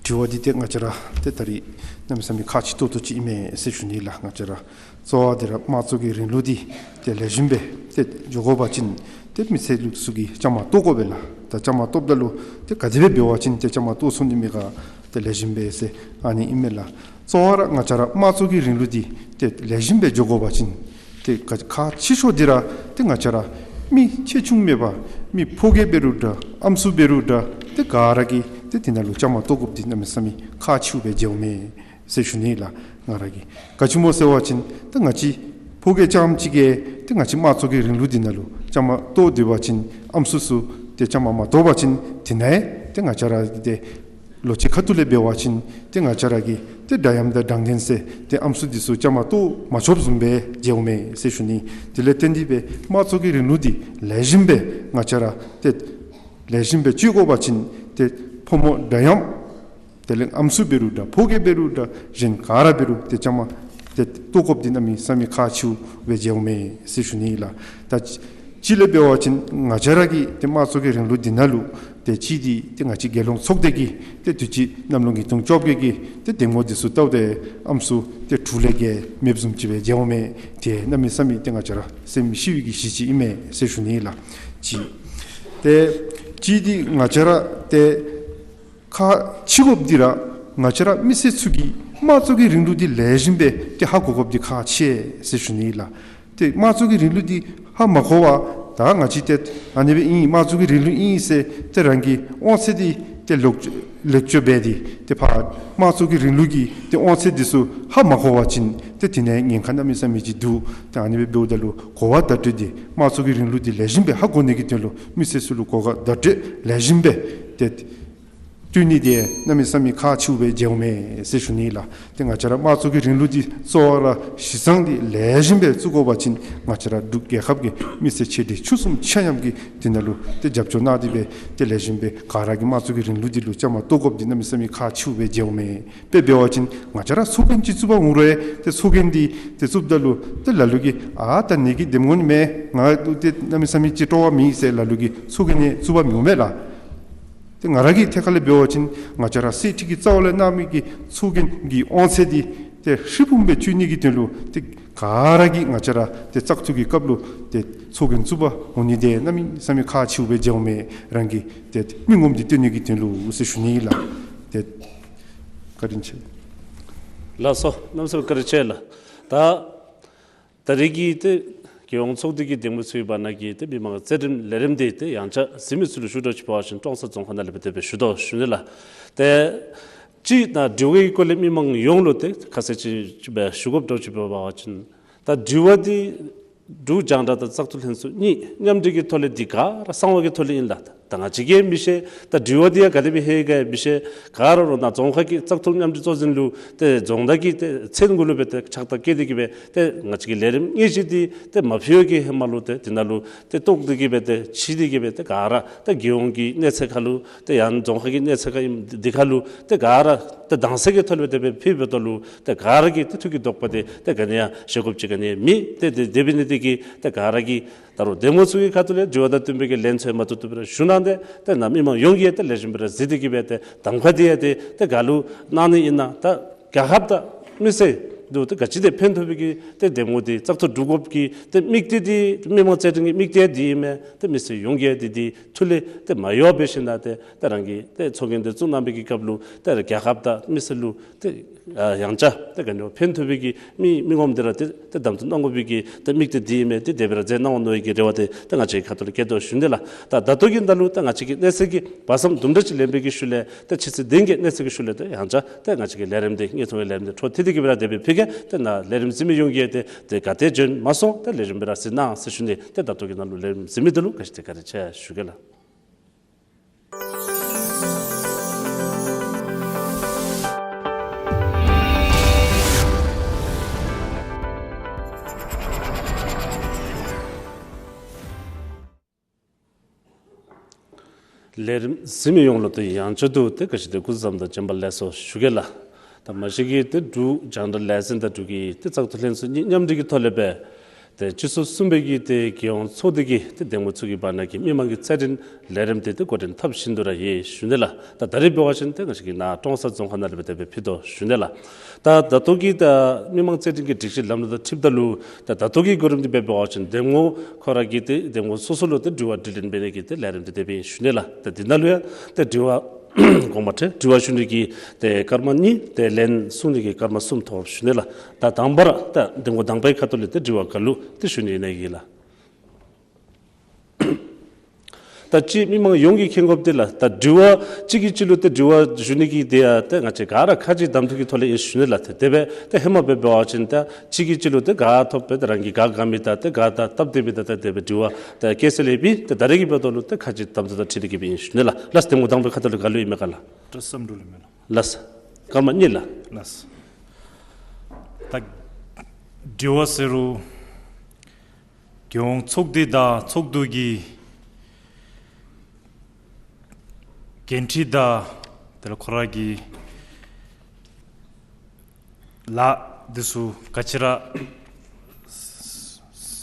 དྲི་བ་འདི་ཏེ་ང་བཅས་ར་ཏེ་ད་རིས་གནམ་མེད་ས་མེད་ཁག་ཆེ་ཏོག་ཏོ་ཅིག་ཨིན་མས་ཟེར་ཞུ་ནི་ལགས། ང་བཅས་ར་གཙོ་བོ་འདི་ར་དམངས་གཙོ་གི་རིང་ལུགས་འདི་ཏེ་ལེགས་ཤོམ་སྦེ་ཏེ་འགྱོ་དགོ་པ་ཅིན་ཏེ་མི་སེར་ལུ་ཚུ་གིས་བཅའ་མར་གཏོགས་དགོ་པས་ལགས། ད་བཅའ་མར་གཏོགསཔ་ད་ལུ་ཏེ་ག་དེ་སྦེ་འབད་བ་ཅིན་ཏེ་བཅའ་མར་གཏོགས་ཚུགས་ནི་མས་ག་ཏེ་ལེགས་ཤོམ་སྦེ་ཟེར་ཨ་ནི་ཨིན་མས་ལགས། གཙོ་བོ་ར་ང་བཅས་ར་དམངས་གཙོ་གི་རིང་ལུགས་འདི་ཏེ་ལེགས་ཤོམ་སྦེ་འགྱོ་དགོ་པ་ཅིན་ཏེ་ཁག་ཁག་ཆེ་ཤོས་འདི་ར་ཏེ་ང་བཅས་ར་ མི་ཆེ་ཆུང་མེད་པར་མི་ཕོ་སྐྱེས་འབད་རུང་འདྲ་ཨམ་སྲུ་འབད་རུང་འདྲ་ཏེ་ག་ར་གིས་ཏེ་དེ་ནང་ལུ་བཅའ་མར་གཏོགས་དགོཔ་འདི་གནམ་མེད་ས་མེད་ཁག་ཆེཝ་སྦེ་མཇལཝ་མས་ཟེར་ཞུ་ནི་ལགས། ང་ར་གིས་ག་ཅི་སྨོ་ཟེར་བ་ཅིན་ཏེ་ང་བཅས་ཕོ་སྐྱེས་རྐྱངམ་ཅིག་གིས་ཏེ་ང་བཅས་དམངས་གཙོ་གི་རིང་ལུགས་འདི་ནང་ལུ་བཅའ་མར་གཏོགས་སྡོད་པ་ཅིན་ཨམ་སྲུ་ཚུ་ཏེ་བཅའ་མར་མ་གཏོགས་པ་ཅིན་དེ་ནང་ཏེ་ང་བཅས་ར་ཏེ་ལོ་གཅིག་ཁ་ཐུག་ལས་འབད་བ་ཅིན་ཏེ་ང་བཅས་ར་གི་ཏེ་འདྲ་མཉམ་དང་དྲང་བདེན་ཟེར་ཏེ་ཨམ་སྲུ་འདི་ཚུ་བཅའ་མར་གཏོགས་མ་ཆོགཔ་བཟུམ་སྦེ་མཇལཝ་མས་ཟེར་ཞུ་ནི། དེ་ལས་བརྟེན་ཏེ་སྦེ་དམངས་གཙོ་གི་རིང་ལུགས་འདི་ལེགས་ཤོམ་སྦེ་ང་བཅས་ར་ཏེ་ལེགས་ཤོམ་སྦེ་སྤྱོད་དགོ་པ་ཅིན་ཏེ་ཕོ་མོ་འདྲ་མཉམ་དེ་ལས་ཨམ་སྲུ་འབད་རུང་འདྲ་ཕོ་སྐྱེས་འབད་རུང་འདྲ་གཞན་ག་ར་འབད་རུང་ཏེ་བཅའ་མར་ཏེ་གཏོགས་དགོཔ་འདི་གནམ་མེད་ས་མེད་ཁག་ཆེཝ་སྦེ་མཇལཝ་མས་ཟེར་ཞུ་ནི་ལགས། ད་གཅིག་ལས་འབད་བ་ཅིན་ང་བཅས་ར་གི་ཏེ་དམངས་གཙོ་གི་རིང་ལུགས་འདི་ནང་ལུ་ཏེ་གཅིག་འདི་ཏེ་ང་བཅས་རྒྱལ་ཡོངས་ཚོགས་སྡེ་གིས་ཏེ་དུས་ཅི་གནམ་ལོ་ཉིས་སྟོང་བཅོ་བརྒྱད་ཀྱི་ཏེ་འདེམས་ངོ་འདི་ཚུ་བལྟཝ་ད་ཨམ་སྲུ་ཏེ་དྲུག་ལས་བརྒལ་མེདཔ་བཟུམ་ཅིག་སྦེ་མཇལཝ་མས། ཏེ་གནམ་མེད་ས་མེད་ཏེ་ང་བཅས་ར་སེམས་ཤི་བའི་གི་གཞི་ཅིག་ཨིན་མས་ཟེར་ཞུ་ནི་ལགས། གཅིག་ཏེ་གཅིག་འདི་ང་བཅས་ར་ཏེ་ཁག་ཆེ་དགོཔ་འདི་ར་ང་བཅས་ར་མི་སེར་ཚུ་གིས་དམངས་གཙོ་གི་རིང་ལུགས་འདི་ལེགས་ཤོམ་སྦེ་ཏེ་ཧ་གོ་དགོཔ་འདི་ཁག་ཆེ་ཟེར་ཞུ་ནི་ལགས། ཏེ་དམངས་གཙོ་གི་རིང་ལུགས་འདི་ཧ་མ་གོ་བར་ད་ང་བཅས་ཏེ་ཨ་ནི་སྦེ་ཨིན་དམངས་གཙོ་གི་རིང་ལུགས་ཨིན་ཟེར་ཏེ་རང་གི་དབང་ཚད་འདི་ཏེ་ལོག་ལེགས་བཅོས་འབད་དེ་ཏེ་ཕར་དམངས་གཙོ་གི་རིང་ལུགས་ཀྱི་ཏེ་དབང་ཚད་འདི་ཚུ་ཧ་མ་གོ་བ་ཅིན་ཏེ་དེ་ནང་ཉེན་ཁ་གནམ་མེད་ས་མེད་ཅིག་འདུག། ཏེ་ཨ་ནི་སྦེ་འབདཝ་ད་ལུ་གོ་བ་བརྡ་སྤྲོད་འདི་དམངས་གཙོ་གི་རིང་ལུགས་འདི་ལེགས་ཤོམ་སྦེ་ཧ་གོ་ནི་གི་དོན་ལུ་མི་སེར་ཚུ་ལུ་གོ་བ་བརྡ་སྤྲོད་ལེགས་ཤོམ་སྦེ་ཏེ་སྤྲོད་ནི་འདི་གནམ་མེད་ས་མེད་ཁག་ཆེཝ་སྦེ་མཇལཝ་མས་ཟེར་ཞུ་ནི་ལགས། ཏེ་ང་བཅས་ར་དམངས་གཙོ་གི་རིང་ལུགས་འདི་གཙོ་བོ་ར་གཞི་བཟང་འདི་ལེགས་ཤོམ་སྦེ་བཙུགས་དགོ་པ་ཅིན་ང་བཅས་ར་འབྲུག་རྒྱལ་ཁབ་ཀྱི་མི་སེར་ཆེ་འབྲིང་ཆུང་གསུམ་ཆ་མཉམ་གྱིས་དེ་ནང་ལུ་ཏེ་རྒྱབ་སྐྱོར་གནང་སྟེ་སྦེ་ཏེ་ལེགས་ཤོམ་སྦེ་ག་ར་གིས་དམངས་གཙོ་གི་རིང་ལུགས་འདི་ལུ་བཅའ་མར་གཏོགས་དགོཔ་འདི་གནམ་མེད་ས་མེད་ཁག་ཆེཝ་སྦེ་མཇལཝ་མས། དཔེ་འབད་བ་ཅིན་ང་བཅས་ར་ཚོགས་རྒྱན་ཅིག་བཙུགས་པར་འོང་རུང་ཏེ་ཚོགས་རྒྱན་འདི་ཏེ་བཙུགསཔ་ད་ལུ་ཏེ་ལ་ལུ་གིས་ཨ་ད་ངེ་གི་འདེམས་ངོ་ནི་མེན། ང་ཏེ་གནམ་མེད་ས་མེད་ཅིག་སྤྲོ་བ་མེད་ཟེར་ལ་ལུ་གིས་ཚོགས་རྒྱན་ཡང་བཙུགས་པར་མི་འོང་མས་ལགས། ཏེ་ང་ར་གི་ཐད་ཁར་ལས་འབད་བ་ཅིན་ང་བཅས་ར་གསེར་ཁྲི་གི་རྩ་བ་ལས་གནང་མི་གི་ཚོགས་རྒྱན་གྱི་དབང་ཚད་འདི་ཏེ་ཧྲིལ་བུམ་སྦེ་སྤྱོད་ནི་གི་དོན་ལུ་ཏེ་ག་ར་གིས་ང་བཅས་ར་ཏེ་བཙག་འཐུ་གི་སྐབས་ལུ་ཏེ་ཚོགས་རྒྱན་བཙུགས་པར་འོང་ནི་འདི་གནམ་མེད་ས་མེད་ཁག་ཆེཝ་སྦེ་མཇལཝ་མས། རང་གི་ཏེ་མི་ངོམ་འདི་སྟོན་ནི་གི་དོན་ལུ་ཟེར་ཞུ་ནི་ལགས། ཏེ་བཀའ་དྲིན་ཆེ། ལགས་སོ། གནམ་མེད་ས་མེད་བཀའ་དྲིན་ཆེ་ལགས། ད་ད་རེས་ཀྱི་ཏེ་རྒྱལ་ཡོངས་ཚོགས་སྡེ་གི་འདེམས་ངོ་ཚུ་གི་བར་ན་གྱི་ཏེ་མི་མང་རྩེད་འགྲན་ལས་རིམ་འདི་ཏེ་ཡང་ཆ་གཟིགས་མི་ཚུ་ལུ་ཞུ་དགོཔ་ཅིག་འབད་བ་ཅིན་ཀྲོང་གསར་རྫོང་ཁག་ནང་ལས་སྦེ་དེ་སྦེ་ཞུ་དོ་ཞུ་ནི་ལགས། ཏེ་གཅིག་ནང་དྲི་བའི་སྐོར་ལས་མི་མང་ཡོངས་ལུ་ཏེ་ཁ་གསལ་ཅིག་སྦེ་ཞུ་དགོཔ་འདྲཝ་ཅིག་འབད་བ་ཅིན་ད་དྲི་བ་འདི་འབྲུག་རྒྱང་བསྒྲགས་དང་བཙག་འཐུ་ལྷན་ཚོགས་གཉིས་མཉམ་འབྲེལ་གྱི་ཐོག་ལས་འདི་ག་ར་གསང་བ་གི་ཐོག་ལས་ཨིན་ལགས། ད་ང་བཅས་ཀྱིས་མི་ཤེས། ད་དྲི་བ་འདི་ཡང་ག་དེ་སྦེ་ལྷོད་ག་ཡང་མི་ཤེས། ག་ར་རོགས་ནཱ་རྫོང་ཁག་གི་བཙག་འཐུ་མཉམ་འབྲེལ་གཙོ་འཛིན་ལུ་ཏེ་རྫོང་བདག་གི་ཏེ་མཚན་གུ་ལུ་སྦེ་ཏེ་ཕྱག་རྟགས་བཀལ་ཏེ་གི་སྦེ་ཏེ་ང་བཅས་ཀྱི་ལས་རིམ་དངོས་གཞི་འདི་ཏེ་མ་ཕུལ་བའི་གི་ཧེ་མ་ལུ་ཏེ་འདི་ནང་ལུ་ཏེ་གཏོགས་ཏེ་གི་སྦེ་ཏེ་ཕྱེ་སྟེ་གི་སྦེ་ཏེ་ག་ར་ཏེ་རྒྱལ་ཡོངས་ཀྱི་གནས་ཚད་ཁར་ལུ་ཏེ་ཡང་རྫོང་ཁག་གི་གནས་ཚད་ཁར་ཨིནམ་འདི་ཁར་ལུ་ཏེ་ག་ར་ཏེ་དྭངས་གསལ་གྱི་ཐོག་ལས་སྦེ་དེ་སྦེ་ཕུལ་བའི་ཐོག་ལུ་ཏེ་ག་ར་གིས་ཏེ་ཐུགས་ཀྱི་དོགས་པ་འདི་ཏེ་ག་ནི་ཡང་བཞེས་དགོཔ་ཅིག་ག་ནི་ཡང་མེད། ཏེ་དེ་དེ་འབད་ནི་འདི་གིས་ཏེ་ག་ར་གིས་ད་རུང་འདེམས་ངོ་ཚུ་གི་ཁ་ཐུག་ལས་དྲི་བ་དང་བསྟུན་པའི་གི་ལན་ཚུ་མ་ཐུབ་ཐུབ་སྦེ་ར་ཞུ་གནང་སྟེ་ཏེ་ནཱ་མི་མང་ཡོངས་ཀྱིས་ཏེ་ལེགས་ཤོམ་སྦེ་ར་གཟིགས་ཏེ་གི་སྦེ་ཏེ་གདམ་ཁ་འདི་ཡང་ཏེ་ཏེ་ག་ལུ་གནང་ནི་ཨིན་ན། ད་རྒྱལ་ཁབ་དང་མི་སེར་ལུ་ཏེ་ག་ཅི་ཏེ་ཕན་ཐོགས་པའི་གི་ཏེ་འདེམས་ངོ་འདི་བཙག་འཐུ་གྲུབ་དགོཔ་གི་ཏེ་དམིགས་གཏད་འདི་མི་མང་རྩེད་འགྲན་གྱི་དམིགས་གཏད་འདི་ཨིན་མས། ཏེ་མི་སེར་ཡོངས་ཀྱིས་ཏེ་འདི་ཐུགས་ལས་ཏེ་མ་གཡོ་བར་ཞིནམ་ད་ཏེ་ཏེ་རང་གིས་ཏེ་ཚོགས་རྒྱན་འདི་བཙུགས་གནང་བའི་གི་སྐབས་ལུ་ཏེ་རྒྱལ་ཁབ་དང་མི་སེར་ལུ་ཏེ་ཨ་ཡང་ཆ་ཏེ་ག་ནི་ཕན་ཐོགས་པའི་གི་མི་མི་ངོམ་འདི་ར་ཏེ་ཏེ་གདམ་འཐུ་གནང་དགོ་པའི་གི་ཏེ་དམིགས་གཏད་འདི་ཨིན་མས། ཏེ་དེ་སྦེ་ར་མཛད་གནང་འོང་མནོ་བའི་གི་རེ་བ་འདི་ཏེ་ང་བཅས་ཁ་ཐུག་ལས་བསྐྱེད་དོ་ཞུ་ནི་ལགས། ད་ད་ལྟོ་གི་ད་ལུ་ད་ང་བཅས་ཀྱི་གནས་ཚད་ཀྱིས་བར་མཚམས་དུམ་གྲ་ཅིག་ལེན་པའི་གི་ཤུལ་ལས་ཏེ་ཕྱི་ཚེས་བདུན་གྱི་གནས་ཚད་ཀྱི་ཤུལ་ལས་ཏེ་ཡང་ཆ་ཏེ་ང་བཅས་ཀྱི་ལས་རིམ་འདི་དངོས་མཐོང་གི་ལས་རིམ་འདི་འཕྲོ་མཐུད་དེ་གི་སྦེ་ར་དེ་སྦེ་ཕུལ་གེ། ཏེ་ནཱ་ལས་རིམ་གཟིགས་མི་ཡོངས་ཀྱིས་ཏེ་ཏེ་ག་ཏེ་བྱོན་མ་སོང་ཏེ་ལེགས་ཤོམ་སྦེ་ར་གཟིགས་གནང་ཟེར་ཞུ་ནི། ཏེ་ད་ལྟོ་གི་ནང་ལུ་ལས་རིམ་གཟིགས་མི་འདི་ལུ་ག་ཅི་ཏེ་བཀའ་དྲིན་ཆེ་ཞུ་གེ་ལགས། ལས་རིམ་གཟིགས་མི་ཡོངས་ལུ་ཏེ་ཡང་བསྐྱར་དུ་ཏེ་ག་ཅི་ཏེ་སྐུ་གཟུགས་བཟང་དང་བྱོན་པ་ལེགས་སོ་ཞུ་གེ་ལགས། ད་མ་གཞི་གི་ཏེ་འབྲུག་རྒྱང་བསྒྲགས་ལས་འཛིན་དང་འབྲུག་གི་ཏེ་བཙག་འཐུ་ལྷན་ཚོགས་གཉིས་མཉམ་འབྲེལ་གྱི་ཐོག་ལས་སྦེ་ཏེ་སྤྱི་ཚོགས་གསུམ་པའི་གི་ཏེ་རྒྱལ་ཡོངས་ཚོགས་སྡེ་གི་ཏེ་འདེམས་ངོ་ཚུ་གི་བར་ན་གི་མི་མང་གི་རྩེད་འགྲན་ལས་རིམ་འདི་ཏེ་འགོ་འདྲེན་འཐབ་བཞིན་དུ་ར་ཡོད་ཞུ་ནི་ལགས། ད་ད་རེས་འབད་བ་ཅིན་ཏེ་ང་བཅས་ཀྱི་ནཱ་ཀྲོང་གསར་རྫོང་ཁག་ནང་ལས་སྦེ་དེ་སྦེ་ཕུལ་དོ་ཞུ་ནི་ལགས། ད་ད་ལྟོ་གི་ད་མི་མང་རྩེད་འགྲན་གྱི་སྒྲིག་གཞི་ལམ་ལུགས་དང་འཁྲིལཝ་ད་ལུ་ད་ད་ལྟོ་གི་གོ་རིམ་འདི་སྦེ་འབད་བ་ཅིན་འདེམས་ངོ་ཁོ་ར་གི་ཏེ་འདེམས་ངོ་སོ་སོ་ལུ་ཏེ་དྲི་བ་དྲིས་ལན་འབད་ནི་གི་ཏེ་ལས་རིམ་འདི་དེ་སྦེ་ཞུ་ནི་ལགས། ད་འདི་ནང་ལུ་ཡང་ཏེ་དྲི་བ་གོང་མ་ཁྲི་དྲི་བ་ཞུ་ནི་གི་ཏེ་སྐར་མ་གཉིས་ཏེ་ལན་གསུང་ནི་གི་སྐར་མ་གསུམ་ཐོབ་ཞུ་ནི་ལགས། ད་དང་པ་ར་ད་འདེམས་ངོ་དང་པའི་ཁ་ཐུག་ལས་ཏེ་དྲི་བ་ག་ལུ་ཏེ་ཞུ་ནི་ཨིན་ན་ཡི་ལགས། ད་སྤྱིར་མི་མང་ཡོངས་ཀྱིས་མཁྱེན་དགོཔ་འདི་ལགས། ད་དྲི་བ་གཅིག་གིས་གཅིག་ལུ་ཏེ་དྲི་བ་ཞུ་ནི་གི་དེ་ཡང་ཏེ་ང་བཅས་ག་ར་ཁ་གཅིག་གདམ་འཐུ་གི་ཐོག་ལས་ཨིན་ཞུ་ནི་ལགས། ཏེ་དེ་སྦེ་ཏེ་ཧེ་མ་སྦེ་འབད་བ་ཅིན་ད་གཅིག་གིས་གཅིག་ལུ་ཏེ་ག་ཐོབ་སྦེ་ཏེ་རང་གིས་ག་དགའ་མི་དང་ཏེ་ག་ད་སྟབས་བདེ་མི་དང་ཏེ་དེ་སྦེ་དྲི་བ་ཏེ་བཀོད་ས་ལས་ཡོདཔ་ཨིན། ཏེ་ད་རེས་ཀྱི་འབདཝ་ད་ལུ་ཏེ་ཁ་གཅིག་གདམ་འཐུ་དང་འཁྲིལ་ཏེ་གི་སྦེ་ཨིན་ཞུ་ནི་ལགས། ལགས་སོ། གདམ་ངོ་དང་པའི་ཁ་ཐུག་ལུ་ག་ལུ་ཨིན་མས་ག་ལགས། བཀྲ་ཤིས་བསམ་གྲུབ་ལུ་མས་ལགས། ལགས་སོ། སྐར་མ་གཉིས་ལགས། ལགས་སོ། ད་དྲི་བ་ཟེར་རུང་རྒྱལ་ཡོངས་ཚོགས་སྡེ་དང་ཚོགས་འདུ་གི་འགན་འཁྲི་དང་དེ་ལས་ཁོ་ར་གི་ལཱ་འདི་ཚུ་ག་ཅི་ར་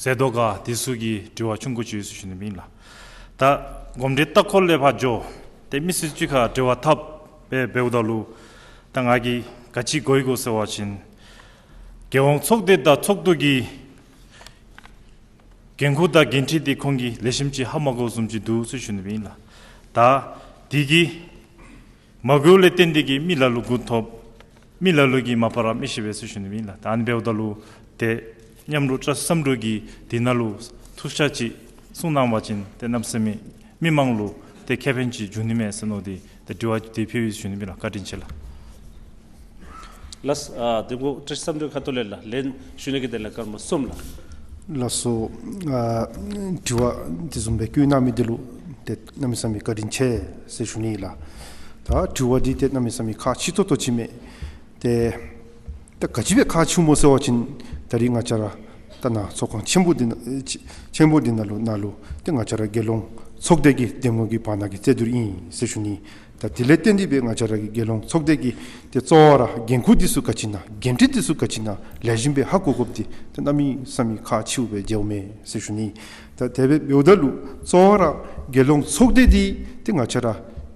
མཛད་དོ་ག་འདི་ཚུ་གི་དྲི་བ་ཆུང་ཀུ་ཅིག་ཡོད་ཟེར་ཞུ་ནི་ཨིན་ལགས། ད་གོམས་འདྲིས་ལྟ་སྐོར་ལས་ཕར་འགྱོ་སྟེ་མི་སེར་གཅིག་ཁར་འབྲེལ་བ་འཐབ་སྦེ་འབདཝ་ད་ལུ་ད་ང་གིས་ག་ཅི་གོ་ཡི་གོ་ཟེར་བ་ཅིན་རྒྱལ་ཡོངས་ཚོགས་སྡེ་དང་ཚོགས་འདུ་གི་འགན་ཁུར་དང་འགན་འཁྲི་འདི་ཁོང་གིས་ལེགས་ཤོམ་ཅིག་ཧ་མ་གོཝ་བཟུམ་ཅིག་འདུག་ཟེར་ཞུ་ནི་ཨིན་ལགས། ད་འདི་གིས་མ་གོཝ་ལས་བརྟེན་ཏེ་གིས་མི་ལ་ལུ་མགུ་འཐོམ། མི་ལ་ལུ་གིས་མ་པ་ར་མི་ཤེས་པས་ཟེར་ཞུ་ནི་ཨིན་ལགས། ད་ཨ་ནི་འབདཝ་ད་ལུ་ཏེ་མཉམ་རོགས་བཀྲ་ཤིས་བསམ་གྲུབ་ཀྱིས་འདི་ནང་ལུ་ཐུགས་ཤ་ཅིག་གསུང་གནང་བ་ཅིན་ཏེ་གནམ་མེད་ས་མེད་མི་མང་ལུ་ཏེ་ཁེ་ཕན་ཅིག་འབྱུང་ནི་མས་ཟེར་མནོ་སྟེ་ཏེ་དྲི་བ་འདི་ཕུལ་ཡི་ཟེར་ཞུ་ནི་ཨིན་ལགས། བཀའ་དྲིན་ཆེ་ལགས། ལགས་སོ། ཨ་གདམ་ངོ་བཀྲ་ཤིས་བསམ་གྲུབ་ཁ་ཐུག་ལས་ལགས། ལན་ཞུ་ནི་གི་དོན་ལས་སྐར་མ་གསུམ་ལགས། ལགས་སོ། ཨ་དྲི་བ་འདི་བཟུམ་སྦེ་བཀོད་གནང་མི་འདི་ལུ་ཏེ་གནམ་མེད་ས་མེད་བཀའ་དྲིན་ཆེ་ཟེར་ཞུ་ནི་ལགས། ད་དྲི་བ་འདི་ཏེ་གནམ་མེད་ས་མེད་ཁག་ཆེ་ཏོག་ཏོ་ཅིག་མས། ཏེ་ད་ག་ཅི་སྦེ་ཁག་ཆེཝ་སྨོ་ཟེར་བ་ཅིན་ད་རིས་ང་བཅས་ར་ད་ནཱ་ཚོགས་ཁང་ཆེན་པོ་འདི་ནང་ཆེན་པོ་འདི་ནང་ལུ་ནང་ལུ་ཏེ་ང་བཅས་ར་རྒྱལ་ཡོངས་ཚོགས་སྡེ་གི་གདམ་ངོ་གི་བར་ན་གི་རྩོད་བསྡུར་ཨིན་ཟེར་ཞུ་ནི། ད་དེ་ལས་བརྟེན་ཏེ་སྦེ་ང་བཅས་ར་གི་རྒྱལ་ཡོངས་ཚོགས་སྡེ་གི་ཏེ་གཙོ་བོ་ར་འགན་ཁུར་འདི་ཚུ་ག་ཅི་ཨིན་ན་འགན་འཁྲི་འདི་ཚུ་ག་ཅི་ཨིན་ན་ལེགས་ཤོམ་སྦེ་ཧ་གོ་དགོཔ་འདི་ཏེ་གནམ་མེད་ས་མེད་ཁག་ཆེཝ་སྦེ་མཇལཝ་མས་ཟེར་ཞུ་ནི། ད་དེ་སྦེ་འབདཝ་ད་ལུ་གཙོ་བོ་ར་རྒྱལ་ཡོངས་ཚོགས་སྡེ་འདི་ཏེ་ང་བཅས་ར་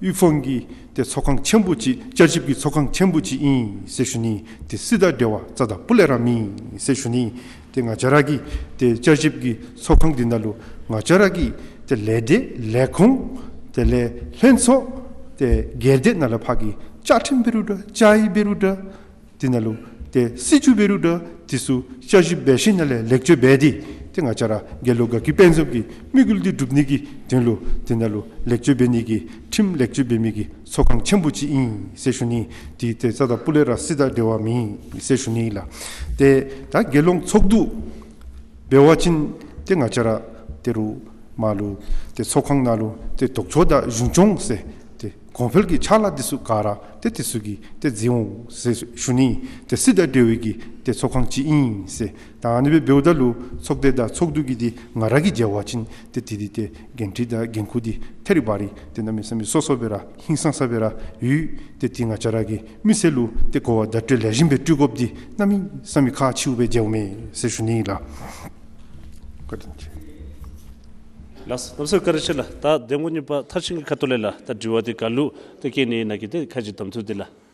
དབུས་གཙང་གི་ཏེ་ཚོགས་ཁང་ཆེན་པོ་ཅིག་བསྐྱར་ཞིབ་ཀྱི་ཚོགས་ཁང་ཆེན་པོ་ཅིག་ཨིན་ཟེར་ཞུ་ནི། ཏེ་སྲིད་དང་འབྲེལ་བ་རྩ་དང་སྤུ་ལས་ར་མེད་ཟེར་ཞུ་ནི། ཏེ་ང་བཅས་ར་གི་ཏེ་བསྐྱར་ཞིབ་ཀྱི་ཚོགས་ཁང་འདི་ནང་ལུ་ང་བཅས་ར་གི་ཏེ་ལས་སྡེ་ལས་ཁུངས་དེ་ལས་ལྷན་ཚོགས་ཏེ་སྒེར་སྡེ་ནང་ལས་ཕར་གྱི་བཅའ་ཁྲིམས་འབད་རུང་འདྲ་བཅའ་ཡིག་འབད་རུང་འདྲ་འདི་ནང་ལུ་ཏེ་སྲིད་བྱུས་འབད་རུང་འདྲ་འདི་ཚུ་བསྐྱར་ཞིབ་འབད་ཞིནམ་ལས་ལེགས་བཅོས་འབད་དེ་ཏེ་ང་བཅས་ར་རྒྱལ་ལུགས་དགའ་སྐྱིད་དཔལ་འཛོམས་ཀྱི་དམིགས་ཡུལ་འདི་འགྲུབ་ནི་གི་དོན་ལུ་འདི་ནང་ལུ་ལེགས་བཅོས་འབད་ནི་གི་ཁྲིམས་ལེགས་བཅོས་འབད་མི་གི་ཚོགས་ཁང་ཆེན་པོ་ཅིག་ཨིན་ཟེར་ཞུ་ནི། ཏེ་ཏེ་རྩ་དང་སྤུ་ལས་ར་སྲིད་དང་འབྲེལ་བ་མེད་ཟེར་ཞུ་ནི་ལགས། ཏེ་ད་རྒྱལ་ཡོངས་ཚོགས་འདུ་འབད་བ་ཅིན་ཏེ་ང་བཅས་ར་ཏེ་རུང་མར་ལུ་ཏེ་ཚོགས་ཁང་ནང་ལུ་ཏེ་ལྡོག་ཕྱོགས་དང་གཞུང་སྐྱོང་ཟེར་ཏེ་གོང་འཕེལ་གྱི་ཕྱག་ལཱ་འདི་ཚུ་ག་ར་ཏེ་འདི་ཚུ་གིས་ཏེ་མཛད་འོང་ཟེར་ཞུ་ནི། ཏེ་སྲིད་དང་འབྲེལ་བའི་གི་ཏེ་ཚོགས་ཁང་ཅིག་ཨིན་ཟེར། ད་ཨ་ནི་སྦེ་འབདཝ་ད་ལུ་ཚོགས་སྡེ་དང་ཚོགས་འདུ་གི་འདི་ང་ར་གིས་མཇལ་བ་ཅིན་ཏེ་འདི་འདི་ཏེ་འགན་འཁྲི་དང་འགན་ཁུར་འདི་ཐད་རི་བ་རི་ཏེ་གནམ་མེད་ས་མེད་སོ་སོ་སྦེ་ར་ཧིང་སངས་ས་སྦེ་ར་ཡོད། ཏེ་འདི་ང་བཅས་ར་གི་མི་སེར་ལུ་ཏེ་གོ་བ་བརྡ་སྤྲོད་ལེགས་ཤོམ་སྦེ་སྤྲོད་དགོཔ་འདི་གནམ་མེད་ས་མེད་ཁག་ཆེཝ་སྦེ་མཇལཝ་མས་ཟེར་ཞུ་ནི་ལགས། བཀའ་དྲིན་ཆེ། ལགས་སོ། གནམ་མེད་ས་མེད་བཀའ་དྲིན་ཆེ་ལགས། ད་གདམ་ངོ་གཉིས་པ་མཐར་ཕྱིན་གྱི་ཁ་ཐུག་ལས་ལགས། ད་དྲི་བ་འདི་ག་ལུ་ཏེ་བཀོད་ནི་ཨིན་ན་གི་ཏེ་ཁ་གཅིག་གདམ་འཐུ་འདི་ལགས།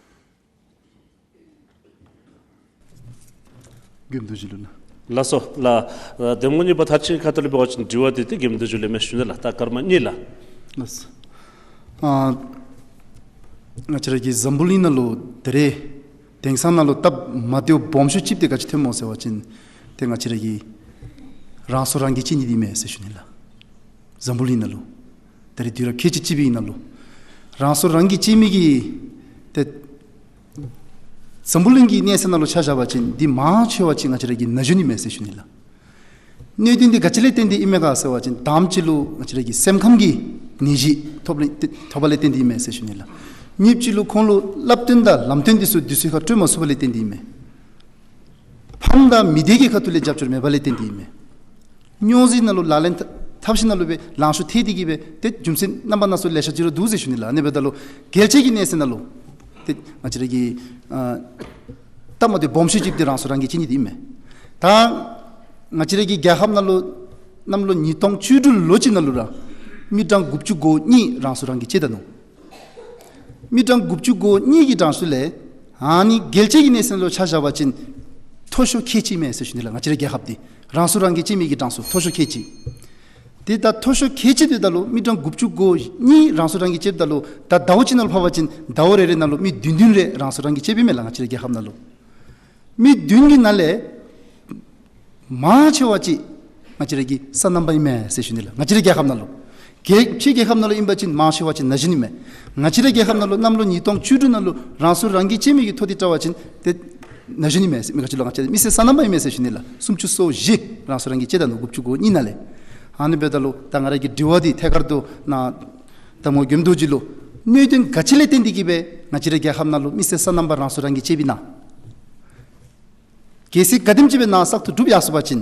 དགེ་འདུན་ཚུ་ལུ་ན། ལགས་སོ་ལགས། གདམ་ངོ་གཉིས་པ་མཐར་ཕྱིན་ཁ་ཐུག་ལས་འབད་བ་ཅིན་དྲི་བ་འདི་ཏེ་དགེ་འདུན་ཚུ་ལུ་མས་ཞུ་ནི་ལགས། ད་སྐར་མ་གཉིས་ལགས། ལགས་སོ། ཨ་ང་བཅས་ར་གི་འཛམ་བུ་གླིང་ནང་ལུ་ད་རེས་དེང་སང་ནང་ལུ་སྟབས་མ་བདེཝ་སྦོམ་ཤོས་ཅིག་འདི་ག་ཅི་ཐོནམ་སྨོ་ཟེར་བ་ཅིན་ཏེ་ང་བཅས་ར་གི་རང་སྲོག་རང་གིས་བཅད་ནི་འདི་མས་ཟེར་ཞུ་ནི་ལགས། འཛམ་བུ་གླིང་ནང་ལུ་ད་རེས་དུས་རབས་ཁལ་གཅིག་གཅིག་པའི་ནང་ལུ་རང་སྲོག་རང་གིས་བཅད་མི་གི་ཏེ་འཛམ་བུ་གླིང་གི་གནས་ཚད་ནང་ལུ་ཆ་བཞག་པ་ཅིན་འདི་མང་ཆེ་བ་ཅིག་ང་བཅས་ར་གི་ན་གཞོན་ཨིན་མས་ཟེར་ཞུ་ནི་ལགས། གནད་དོན་འདི་ག་ཅི་ལས་བརྟེན་ཏེ་ཨིན་མས་ག་ཟེར་བ་ཅིན་དང་པ་ཅིག་ལུ་ང་བཅས་ར་གི་སེམས་ཁམས་ཀྱི་ནད་གཞི་ཐོབ་ལས་ཐོབ་པ་ལས་བརྟེན་ཏེ་ཨིན་མས་ཟེར་ཞུ་ནི་ལགས། གཉིས་པ་ཅིག་ལུ་ཁོང་ལུ་བསླབ་སྟོན་དང་ལམ་སྟོན་འདི་ཚུ་དུས་ཚོད་ཁར་སྤྲོད་མ་ཚུགས་པ་ལས་བརྟེན་ཏེ་ཨིན་མས། ཕམ་དང་མི་སྡེ་གི་ཁ་ཐུག་ལས་རྒྱབ་སྐྱོར་མེད་པ་ལས་བརྟེན་ཏེ་ཨིན་མས། རྙོག་འཛིང་ནང་ལུ་ལག་ལེན་འཐབ་ཞིནམ་ལས་སྦེ་ལང་ཤོར་ཐལ་ཏེ་གི་སྦེ་ཏེ་རྒྱུ་མཚན་རྣམ་པ་སྣ་ཚོགས་ལེ་ཤ་ཅིག་ར་འདུག་ཟེར་ཞུ་ནི་ལགས། ཨ་ནི་འབདཝ་ད་ལུ་རྒྱལ་སྤྱི་གི་གནས་ཚད་ནང་ལུ་ཏེ་ང་བཅས་ར་གི་ཨ་སྟབས་མ་བདེཝ་སྦོམ་ཤོས་ཅིག་འདི་རང་སྲོག་རང་གིས་བཅད་ནི་འདི་ཨིན་མས། ད་ང་བཅས་ར་གི་རྒྱལ་ཁབ་ནང་ལུ་གནམ་ལོ་ཉིས་སྟོང་བཅུ་དྲུག་ལོ་གཅིག་ནང་ལུ་ར་མི་གྲངས་དགུ་བཅུ་གོ་གཉིས་རང་སྲོག་རང་གིས་བཅད་ད་ནུག། མི་གྲངས་དགུ་བཅུ་གོ་གཉིས་ཀྱི་གྲངས་སུ་ལས་ཨ་ནི་རྒྱལ་སྤྱི་གི་གནས་ཚད་ལུ་ཆ་བཞག་པ་ཅིན་མཐོ་ཤོས་ཁལ་གཅིག་མས་ཟེར་ཞུ་ནི་ལགས། ང་བཅས་ར་རྒྱལ་ཁབ་འདི་རང་སྲོག་རང་གིས་བཅད་མི་གི་གྲངས་སུ་མཐོ་ཤོས་ཁལ་གཅིག། ཏེ་ད་མཐོ་ཤོས་ཁལ་གཅིག་འདི་ད་ལུ་མི་གྲངས་དགུ་བཅུ་གོ་གཉིས་རང་སྲོག་རང་གིས་བཅདཔ་ད་ལུ་ད་ཟླཝ་གཅིག་ནང་ལུ་ཕབ་པ་ཅིན་ཟླཝ་རེ་རེ་ནང་ལུ་མི་བདུན་བདུན་རེ་རང་སྲོག་རང་གིས་བཅདཔ་ཨིན་མས་ལགས། ང་བཅས་ར་རྒྱལ་ཁབ་ནང་ལུ་མི་བདུན་གྱི་ནང་ལས་མང་ཆེ་བ་ཅིག་ང་བཅས་ར་གི་སོ་ནམ་པ་ཨིན་མས་ཟེར་ཞུ་ནི་ལགས། ང་བཅས་ར་རྒྱལ་ཁབ་ནང་ལུ་ རྒྱལ་ཕྱི་རྒྱལ་ཁབ་ནང་ལུ་ཨིན་པ་ཅིན་མང་ཆེ་བ་ཅིག་ན་གཞོན་ཨིན་མས། ང་བཅས་རའི་རྒྱལ་ཁབ་ནང་ལུ་གནམ་ལོ་ཉིས་སྟོང་བཅུ་དྲུག་ནང་ལུ་རང་སྲོག་རང་གིས་བཅད་མི་གི་ཐོ་འདི་བཀྲལ་བ་ཅིན་ཏེ་ན་གཞོན་ཨིན་མས་ཟེར། མི་ག་ཅི་ལོ་ང་བཅས་མི་སེར་སོ་ནམ་པ་ཨིན་མས་ཟེར་ཞུ་ནི་ལགས། སུམ་ཅུ་སོ་བཞི་རང་སྲོག་རང་གིས་བཅད་ད་ནུག། དགུ་བཅུ་གོ་གཉིས་ནང་ལས། ཨ་ནི་འབདཝ་ད་ལུ་ད་ང་ར་གི་དྲི་བ་འདི་ཐད་ཀར་དུ་ནཱ་འདེམས་ངོ་མགྱོནམ་རྡོ་རྗེ་ལུ་གནད་དོན་ག་ཅི་ལས་བརྟེན་ཏེ་གིས་སྦེ་ང་བཅས་རའི་རྒྱལ་ཁབ་ནང་ལུ་མི་སེར་སོ་ནམ་པ་རང་སྲོག་རང་གིས་བཅད་པས་ན། གལ་སྲིད་ག་དེམ་ཅིག་སྦེ་ནཱ་བཙག་འཐུ་གྲུབ་ཡར་སོང་པ་ཅིན་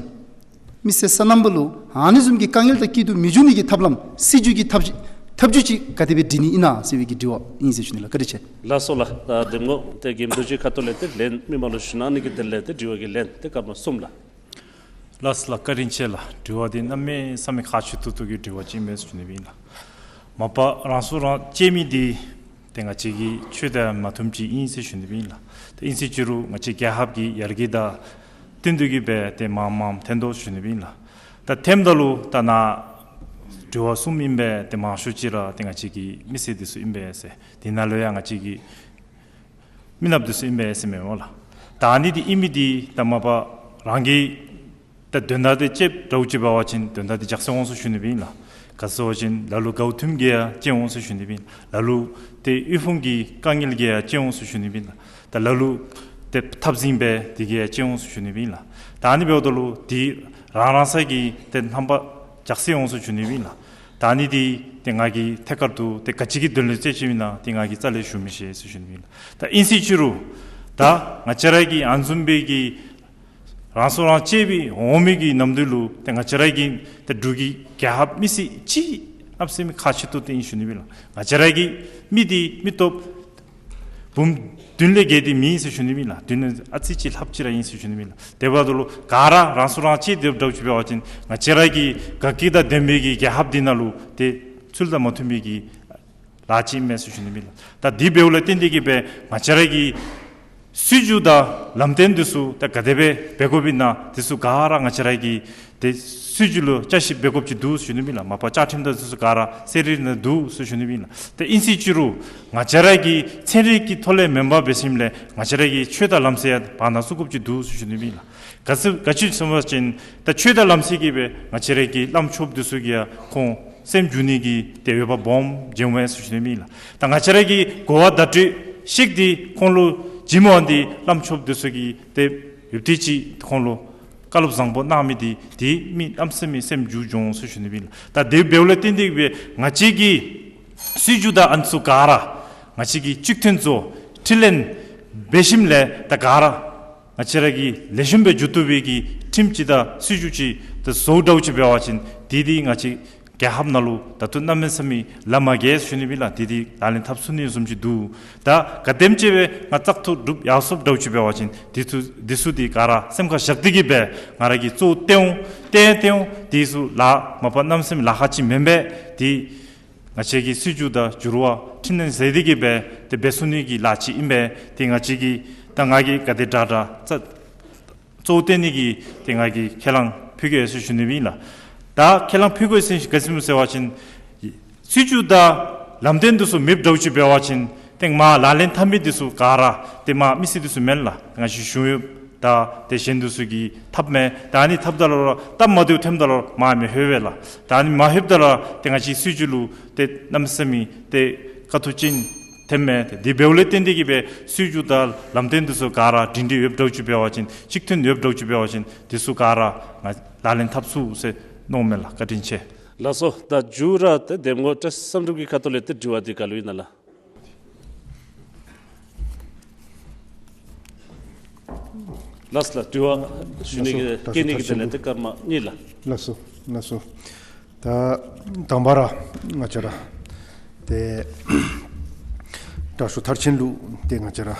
མི་སེར་སོ་ནམ་པ་ལུ་ཨ་ནི་བཟུམ་གྱི་དཀའ་ངལ་དང་སྐྱིད་སྡུག་མི་འབྱུང་ནི་གི་ཐབས་ལམ་སྲིད་བྱུས་ཀྱི་ཐབས་ཐབས་བྱུས་ཅིག་ག་དེ་སྦེ་སྒྲིག་ནི་ཨིན་ན་ཟེར་བའི་གི་དྲི་བ་ཨིན་ཟེར་ཞུ་ནི་ལགས། བཀའ་དྲིན་ཆེ། ལགས་སོ་ལགས། ད་འདེམས་ངོ་ཏེ་མགྱོནམ་རྡོ་རྗེ་ཁ་ཐུག་ལས་ཏེ་ལན་མི་མང་ལུ་ཞུ་གནང་ནི་གི་དོན་ལས་ཏེ་དྲི་བ་གི་ལན་ཏེ་སྐར་མ་གསུམ་ལགས། ལགས་སོ་ལགས། བཀའ་དྲིན་ཆེ་ལགས། དྲི་བ་འདི་གནམ་མེད་ས་མེད་ཁག་ཆེ་ཏོག་ཏོ་གི་དྲི་བ་ཅིག་ཨིན་མས་ཟེར་ཞུ་ནི་སྦེ་ཨིན་ལགས། མ་པ་རང་སྲོག་རང་བཅད་མི་འདི་ཏེ་ང་བཅས་ཀྱི་ཆོས་དང་མ་མཐུནམ་ཅིག་ཨིན་ཟེར་ཞུ་ནི་སྦེ་ཨིན་ལགས། ཏེ་ཨིན་ཟེར་ཅི་རུང་ང་བཅས་རྒྱལ་ཁབ་ཀྱི་ཡར་རྒྱས་དང་བསྟུན་ཏེ་གིས་སྦེ་ཏེ་མངམ་མངམ་ཐོན་དོ་ཟེར་ཞུ་ནི་སྦེ་ཨིན་ལགས། ད་ཐོནམ་ད་ལུ་ད་ནཱ་དྲི་བ་གསུམ་ཨིན་པས། ཏེ་མང་ཤོས་ཅིག་ར་ཏེ་ང་བཅས་ཀྱི་མི་སེར་འདི་ཚུ་ཨིན་པས་ཟེར། དེ་ནང་ལུ་ཡང་ང་བཅས་ཀྱི་མི་ནགཔ་འདི་ཚུ་ཨིན་པས་ཟེར་མས་སྨོ་ལགས། ད་ཨ་ནི་འདི་ཨིན་མི་འདི་ད་མ་པ་རང་གི་ད་དོན་དག་འདི་ཅིག་འདྲཝ་ཅིག་འབད་བ་ཅིན་དོན་དག་འདི་འཇགས་སེ་འོང་ཟེར་ཞུ་ནི་སྦེ་ཨིན་ལགས། ག་ཅི་ཟེར་བ་ཅིན་ལ་ལུ་དགའཝ་ཐིམ་གིས་ཡང་བཅད་འོང་ཟེར་ཞུ་ནི་སྦེ་ཨིན། ལ་ལུ་ཏེ་དབུལ་ཕོངས་ཀྱི་དཀའ་ངལ་གྱིས་ཡང་བཅད་འོང་ཟེར་ཞུ་ནི་སྦེ་ཨིན་ལགས། ད་ལ་ལུ་ཏེ་འཐབ་འཛིང་འབད་དེ་གིས་ཡང་བཅད་འོང་ཟེར་ཞུ་ནི་སྦེ་ཨིན་ལགས། ད་ཨ་ནི་འབདཝ་ད་ལུ་འདི་རང་རང་སོ་གི་ཏེ་རྣམ་པ་འཇགས་སེ་འོང་ཟེར་ཞུ་ནི་སྦེ་ཨིན་ལགས། ད་ཨ་ནི་འདི་ཏེ་ང་གིས་ཐད་ཀར་དུ་ཏེ་ག་ཅི་གི་དོན་ལས་བཅད་བཅདཔ་ཨིན་ན་ཏེ་ང་གིས་རྩ་ལས་ཞུ་མི་ཤེས་ཟེར་ཞུ་ནི་སྦེ་ཨིན་ལགས། ད་ཨིན་ཟེར་ཅི་རུང་ད་ང་བཅས་ར་གི་ཨ་ནི་བཟུམ་སྦེ་གི་རང་སྲོག་རང་བཅད་པའི་འོང་མི་གི་ནམ་དུས་ལུ་ཏེ་ང་བཅས་ར་གི་ཏེ་འབྲུག་གི་རྒྱལ་ཁབ་མི་སེར་ཅིག་གནམ་མེད་ས་མེད་ཁག་ཆེ་ཏོག་ཏོ་ཨིན་ཞུ་ནི་སྦེ་ཨིན་ལགས། ང་བཅས་ར་གི་མི་འདི་མི་སྟོབས་འབུམ་བདུན་ལས་བརྒལ་ཏེ་མེད་ཟེར་ཞུ་ནི་སྦེ་ཨིན་ལགས། བདུན་ལས་ཨ་ཙི་ཅིག་ལྷགཔ་ཅིག་ར་ཨིན་ཟེར་ཞུ་ནི་སྦེ་ཨིན་ལགས། དེ་འབདཝ་ད་ལུ་ག་ར་རང་སྲོག་རང་བཅད་དེ་འདྲཝ་ཅིག་འབད་བ་ཅིན་ང་བཅས་ར་གི་དགའ་སྐྱིད་དང་ལྡན་པའི་གི་རྒྱལ་ཁབ་འདི་ནང་ལུ་ཏེ་ཚུལ་དང་མ་མཐུན་པའི་གི་ལཱ་ཅིག་ཨིན་མས་ཟེར་ཞུ་ནི་སྦེ་ཨིན་ལགས། ད་འདི་འབདཝ་ལས་བརྟེན་ཏེ་གིས་སྦེ་ང་བཅས་ར་གི་སྲིད་བྱུས་དང་ལམ་སྟོན་འདི་ཚུ་ད་ག་དེ་སྦེ་འབད་དགོཔ་ཨིན་ན་འདི་ཚུ་ག་ར་ང་བཅས་ར་གི་ཏེ་སྲིད་བྱུས་ལུ་བསྐྱར་ཞིབ་འབད་དགོཔ་ཅིག་འདུག་ཟེར་ཞུ་ནི་སྦེ་ཨིན་ལགས། མ་པ་བཅའ་ཁྲིམས་དང་འདི་ཚུ་ག་ར་གསལ་རི་ནང་འདུག་ཟེར་ཞུ་ནི་སྦེ་ཨིན་ལགས། ཏེ་ཨིན་ཟེར་ཅི་རུང་ང་བཅས་ར་གི་ཚན་རིག་གི་ཐོག་ལས་མེན་པར་འབད་ཞིནམ་ལས་ང་བཅས་ར་གི་ཆོས་དང་ལམ་སྲོལ་ཡང་བར་ན་བཙུགས་དགོཔ་ཅིག་འདུག་ཟེར་ཞུ་ནི་སྦེ་ཨིན་ལགས། ག་ཅི་ག་ཅི་ཟེར་བ་ཅིན་ད་ཆོས་དང་ལམ་སྲོལ་གྱིས་སྦེ་ང་བཅས་ར་གི་བླམ་ཆོསཔ་འདི་ཚུ་གིས་ཡང་ཁོང་སེམས་འགྱུར་ནི་གི་ཏེ་འོས་འབབ་སྦོམ་བྱུངམ་མས་ཟེར་ཞུ་ནི་སྦེ་ཨིན་ལགས། ད་ང་བཅས་ར་གི་གོ་བ་བརྡ་སྤྲོད་ཤིག་འདི་ཁོང་ལུ་བྱིནམ་འོང་འདི་བླམ་ཆོསཔ་འདི་ཚུ་གིས་ཏེ་ཡུདཔ་ཐེངས་ཅིག་ཁོང་ལུ་བཀའ་སློབ་བཟང་པོ་གནང་མི་འདི་ཏེ་མི་གནམ་མེད་ས་མེད་སེམས་འགྱུར་བྱུང་ཟེར་ཞུ་ནི་སྦེ་ཨིན་ལགས། ད་དེ་འབདཝ་ལས་བརྟེན་ཏེ་གིས་སྦེ་ང་བཅས་ཀྱི་སྲིད་བྱུས་དང་ཨ་ནི་ཚུ་ག་ར་ང་བཅས་ཀྱིས་གཅིག་མཐུན་བཟོ་འཕྲི་ལེན་འབད་ཞིནམ་ལས་ད་ག་ར་ང་བཅས་ར་གིས་ལེགས་ཤོམ་སྦེ་འགྱོ་བཏུབ་པའི་གི་ཁྲིམས་ཅིག་དང་སྲིད་བྱུས་ཅིག་ཏེ་བཟོ་འདྲཝ་ཅིག་འབད་བ་ཅིན་དེ་འདི་ང་བཅས་རྒྱལ་ཁབ་ནང་ལུ་ད་ལྟོ་གནམ་མེད་ས་མེད་ལཱ་མ་རྒྱལ་ཟེར་ཞུ་ནི་སྦེ་ཨིན་ལགས། དེ་འདི་ལག་ལེན་འཐབ་ཚུགས་ནི་བཟུམ་ཅིག་འདུག། ད་ག་དེམ་ཅིག་སྦེ་ང་བཙག་འཐུ་གྲུབ་ཡར་སོངམ་འདྲཝ་ཅིག་འབད་བ་ཅིན་དེ་ཚུ་དེ་ཚུ་འདི་ག་ར་སེམས་ཁར་བཞག་སྟེ་གིས་སྦེ་ང་ར་གིས་གཙོ་བོ་བཏོན་འོང་བཏོན་འོང་དེ་ཚུ་ལཱ་མ་པ་གནམ་མེད་ས་མེད་ལཱ་ཁག་ཅིག་མེན་པས། དེ་ང་བཅས་ཀྱི་སྲིད་བྱུས་དང་འགྱུར་བ་འཕྲི་སྣོན་མཛད་དེ་གིས་སྦེ་ཏེ་འབད་ཚུགས་ནི་གི་ལཱ་ཅིག་ཨིན་པས། ཏེ་ང་བཅས་ཀྱིས་ད་ང་གིས་ག་དེ་དྲག་དྲག་རྩ་གཙོ་བོ་བཏོན་ནི་གི་ཏེ་ང་གིས་ཁས་བླངས་ཕུལ་གེ་ཟེར་ཞུ་ནི་སྦེ་ཨིན་ལགས། ད་ཁས་བླངས་ཕུལ་དགོ་ཟེར་ག་ཅི་སྨོ་ཟེར་བ་ཅིན་སྲིད་བྱུས་དང་ལམ་སྟོན་འདི་ཚུ་མེདཔ་འདྲཝ་ཅིག་འབད་བ་ཅིན་ཏེ་མར་ལག་ལེན་འཐབ་མི་འདི་ཚུ་ག་ར་ཏེ་མར་མི་སེར་འདི་ཚུ་མེན་ལགས། ང་བཅས་གཞུང་གཡོགཔ་དང་ཏེ་གཞན་འདི་ཚུ་གིས་འཐབ་མས། ད་ཨ་ནི་འཐབ་ད་ལུ་ར་སྟབས་མ་བདེཝ་ཐོནམ་ད་ལུ་མར་མི་ལྷོད་པས་ལགས། ད་ཨ་ནི་མ་ལྷོདཔ་ད་ལུ་ཏེ་ང་བཅས་སྲིད་བྱུས་ལུ་ཏེ་གནམ་མེད་ས་མེད་ཏེ་དཀའ་སྡུག་ཅིག་ཐོནམ་མས། ཏེ་དེ་འབདཝ་ལས་བརྟེན་ཏེ་གིས་སྦེ་སྲིད་བྱུས་དང་ལམ་སྟོན་འདི་ཚུ་ག་ར་སྒྲིང་སྒྲི་ཡོདཔ་འདྲཝ་ཅིག་འབད་བ་ཅིན་གཅིག་མཐུན་ཡོདཔ་འདྲཝ་ཅིག་འབད་བ་ཅིན་འདི་ཚུ་ག་ར་ང་ལག་ལེན་འཐབ་ཚུགས་ཟེར་མནོཝ་མས་ལགས། བཀའ་དྲིན་ཆེ། ལགས་སོ། ད་མཇུག་ར་ཏེ་འདེམས་ངོ་བཀྲ་ཤིས་བསམ་གྲུབ་ཀྱི་ཁ་ཐུག་ལས་ཏེ་དྲི་བ་འདི་ག་ལུ་ཨིན་ན་ལགས། ལགས་སོ་ལགས། དྲི་བ་ཞུ་ནི་གི་ལགས་སོ། བཀོད་ནི་གི་དོན་ལས་ཏེ་སྐར་མ་གཉིས་ལགས། ལགས་སོ་ལགས་སོ། ད་དང་པ་ར་ང་བཅས་ར་ཏེ་དྲག་ཤོས་མཐར་ཕྱིན་ལུ་ཏེ་ང་བཅས་ར་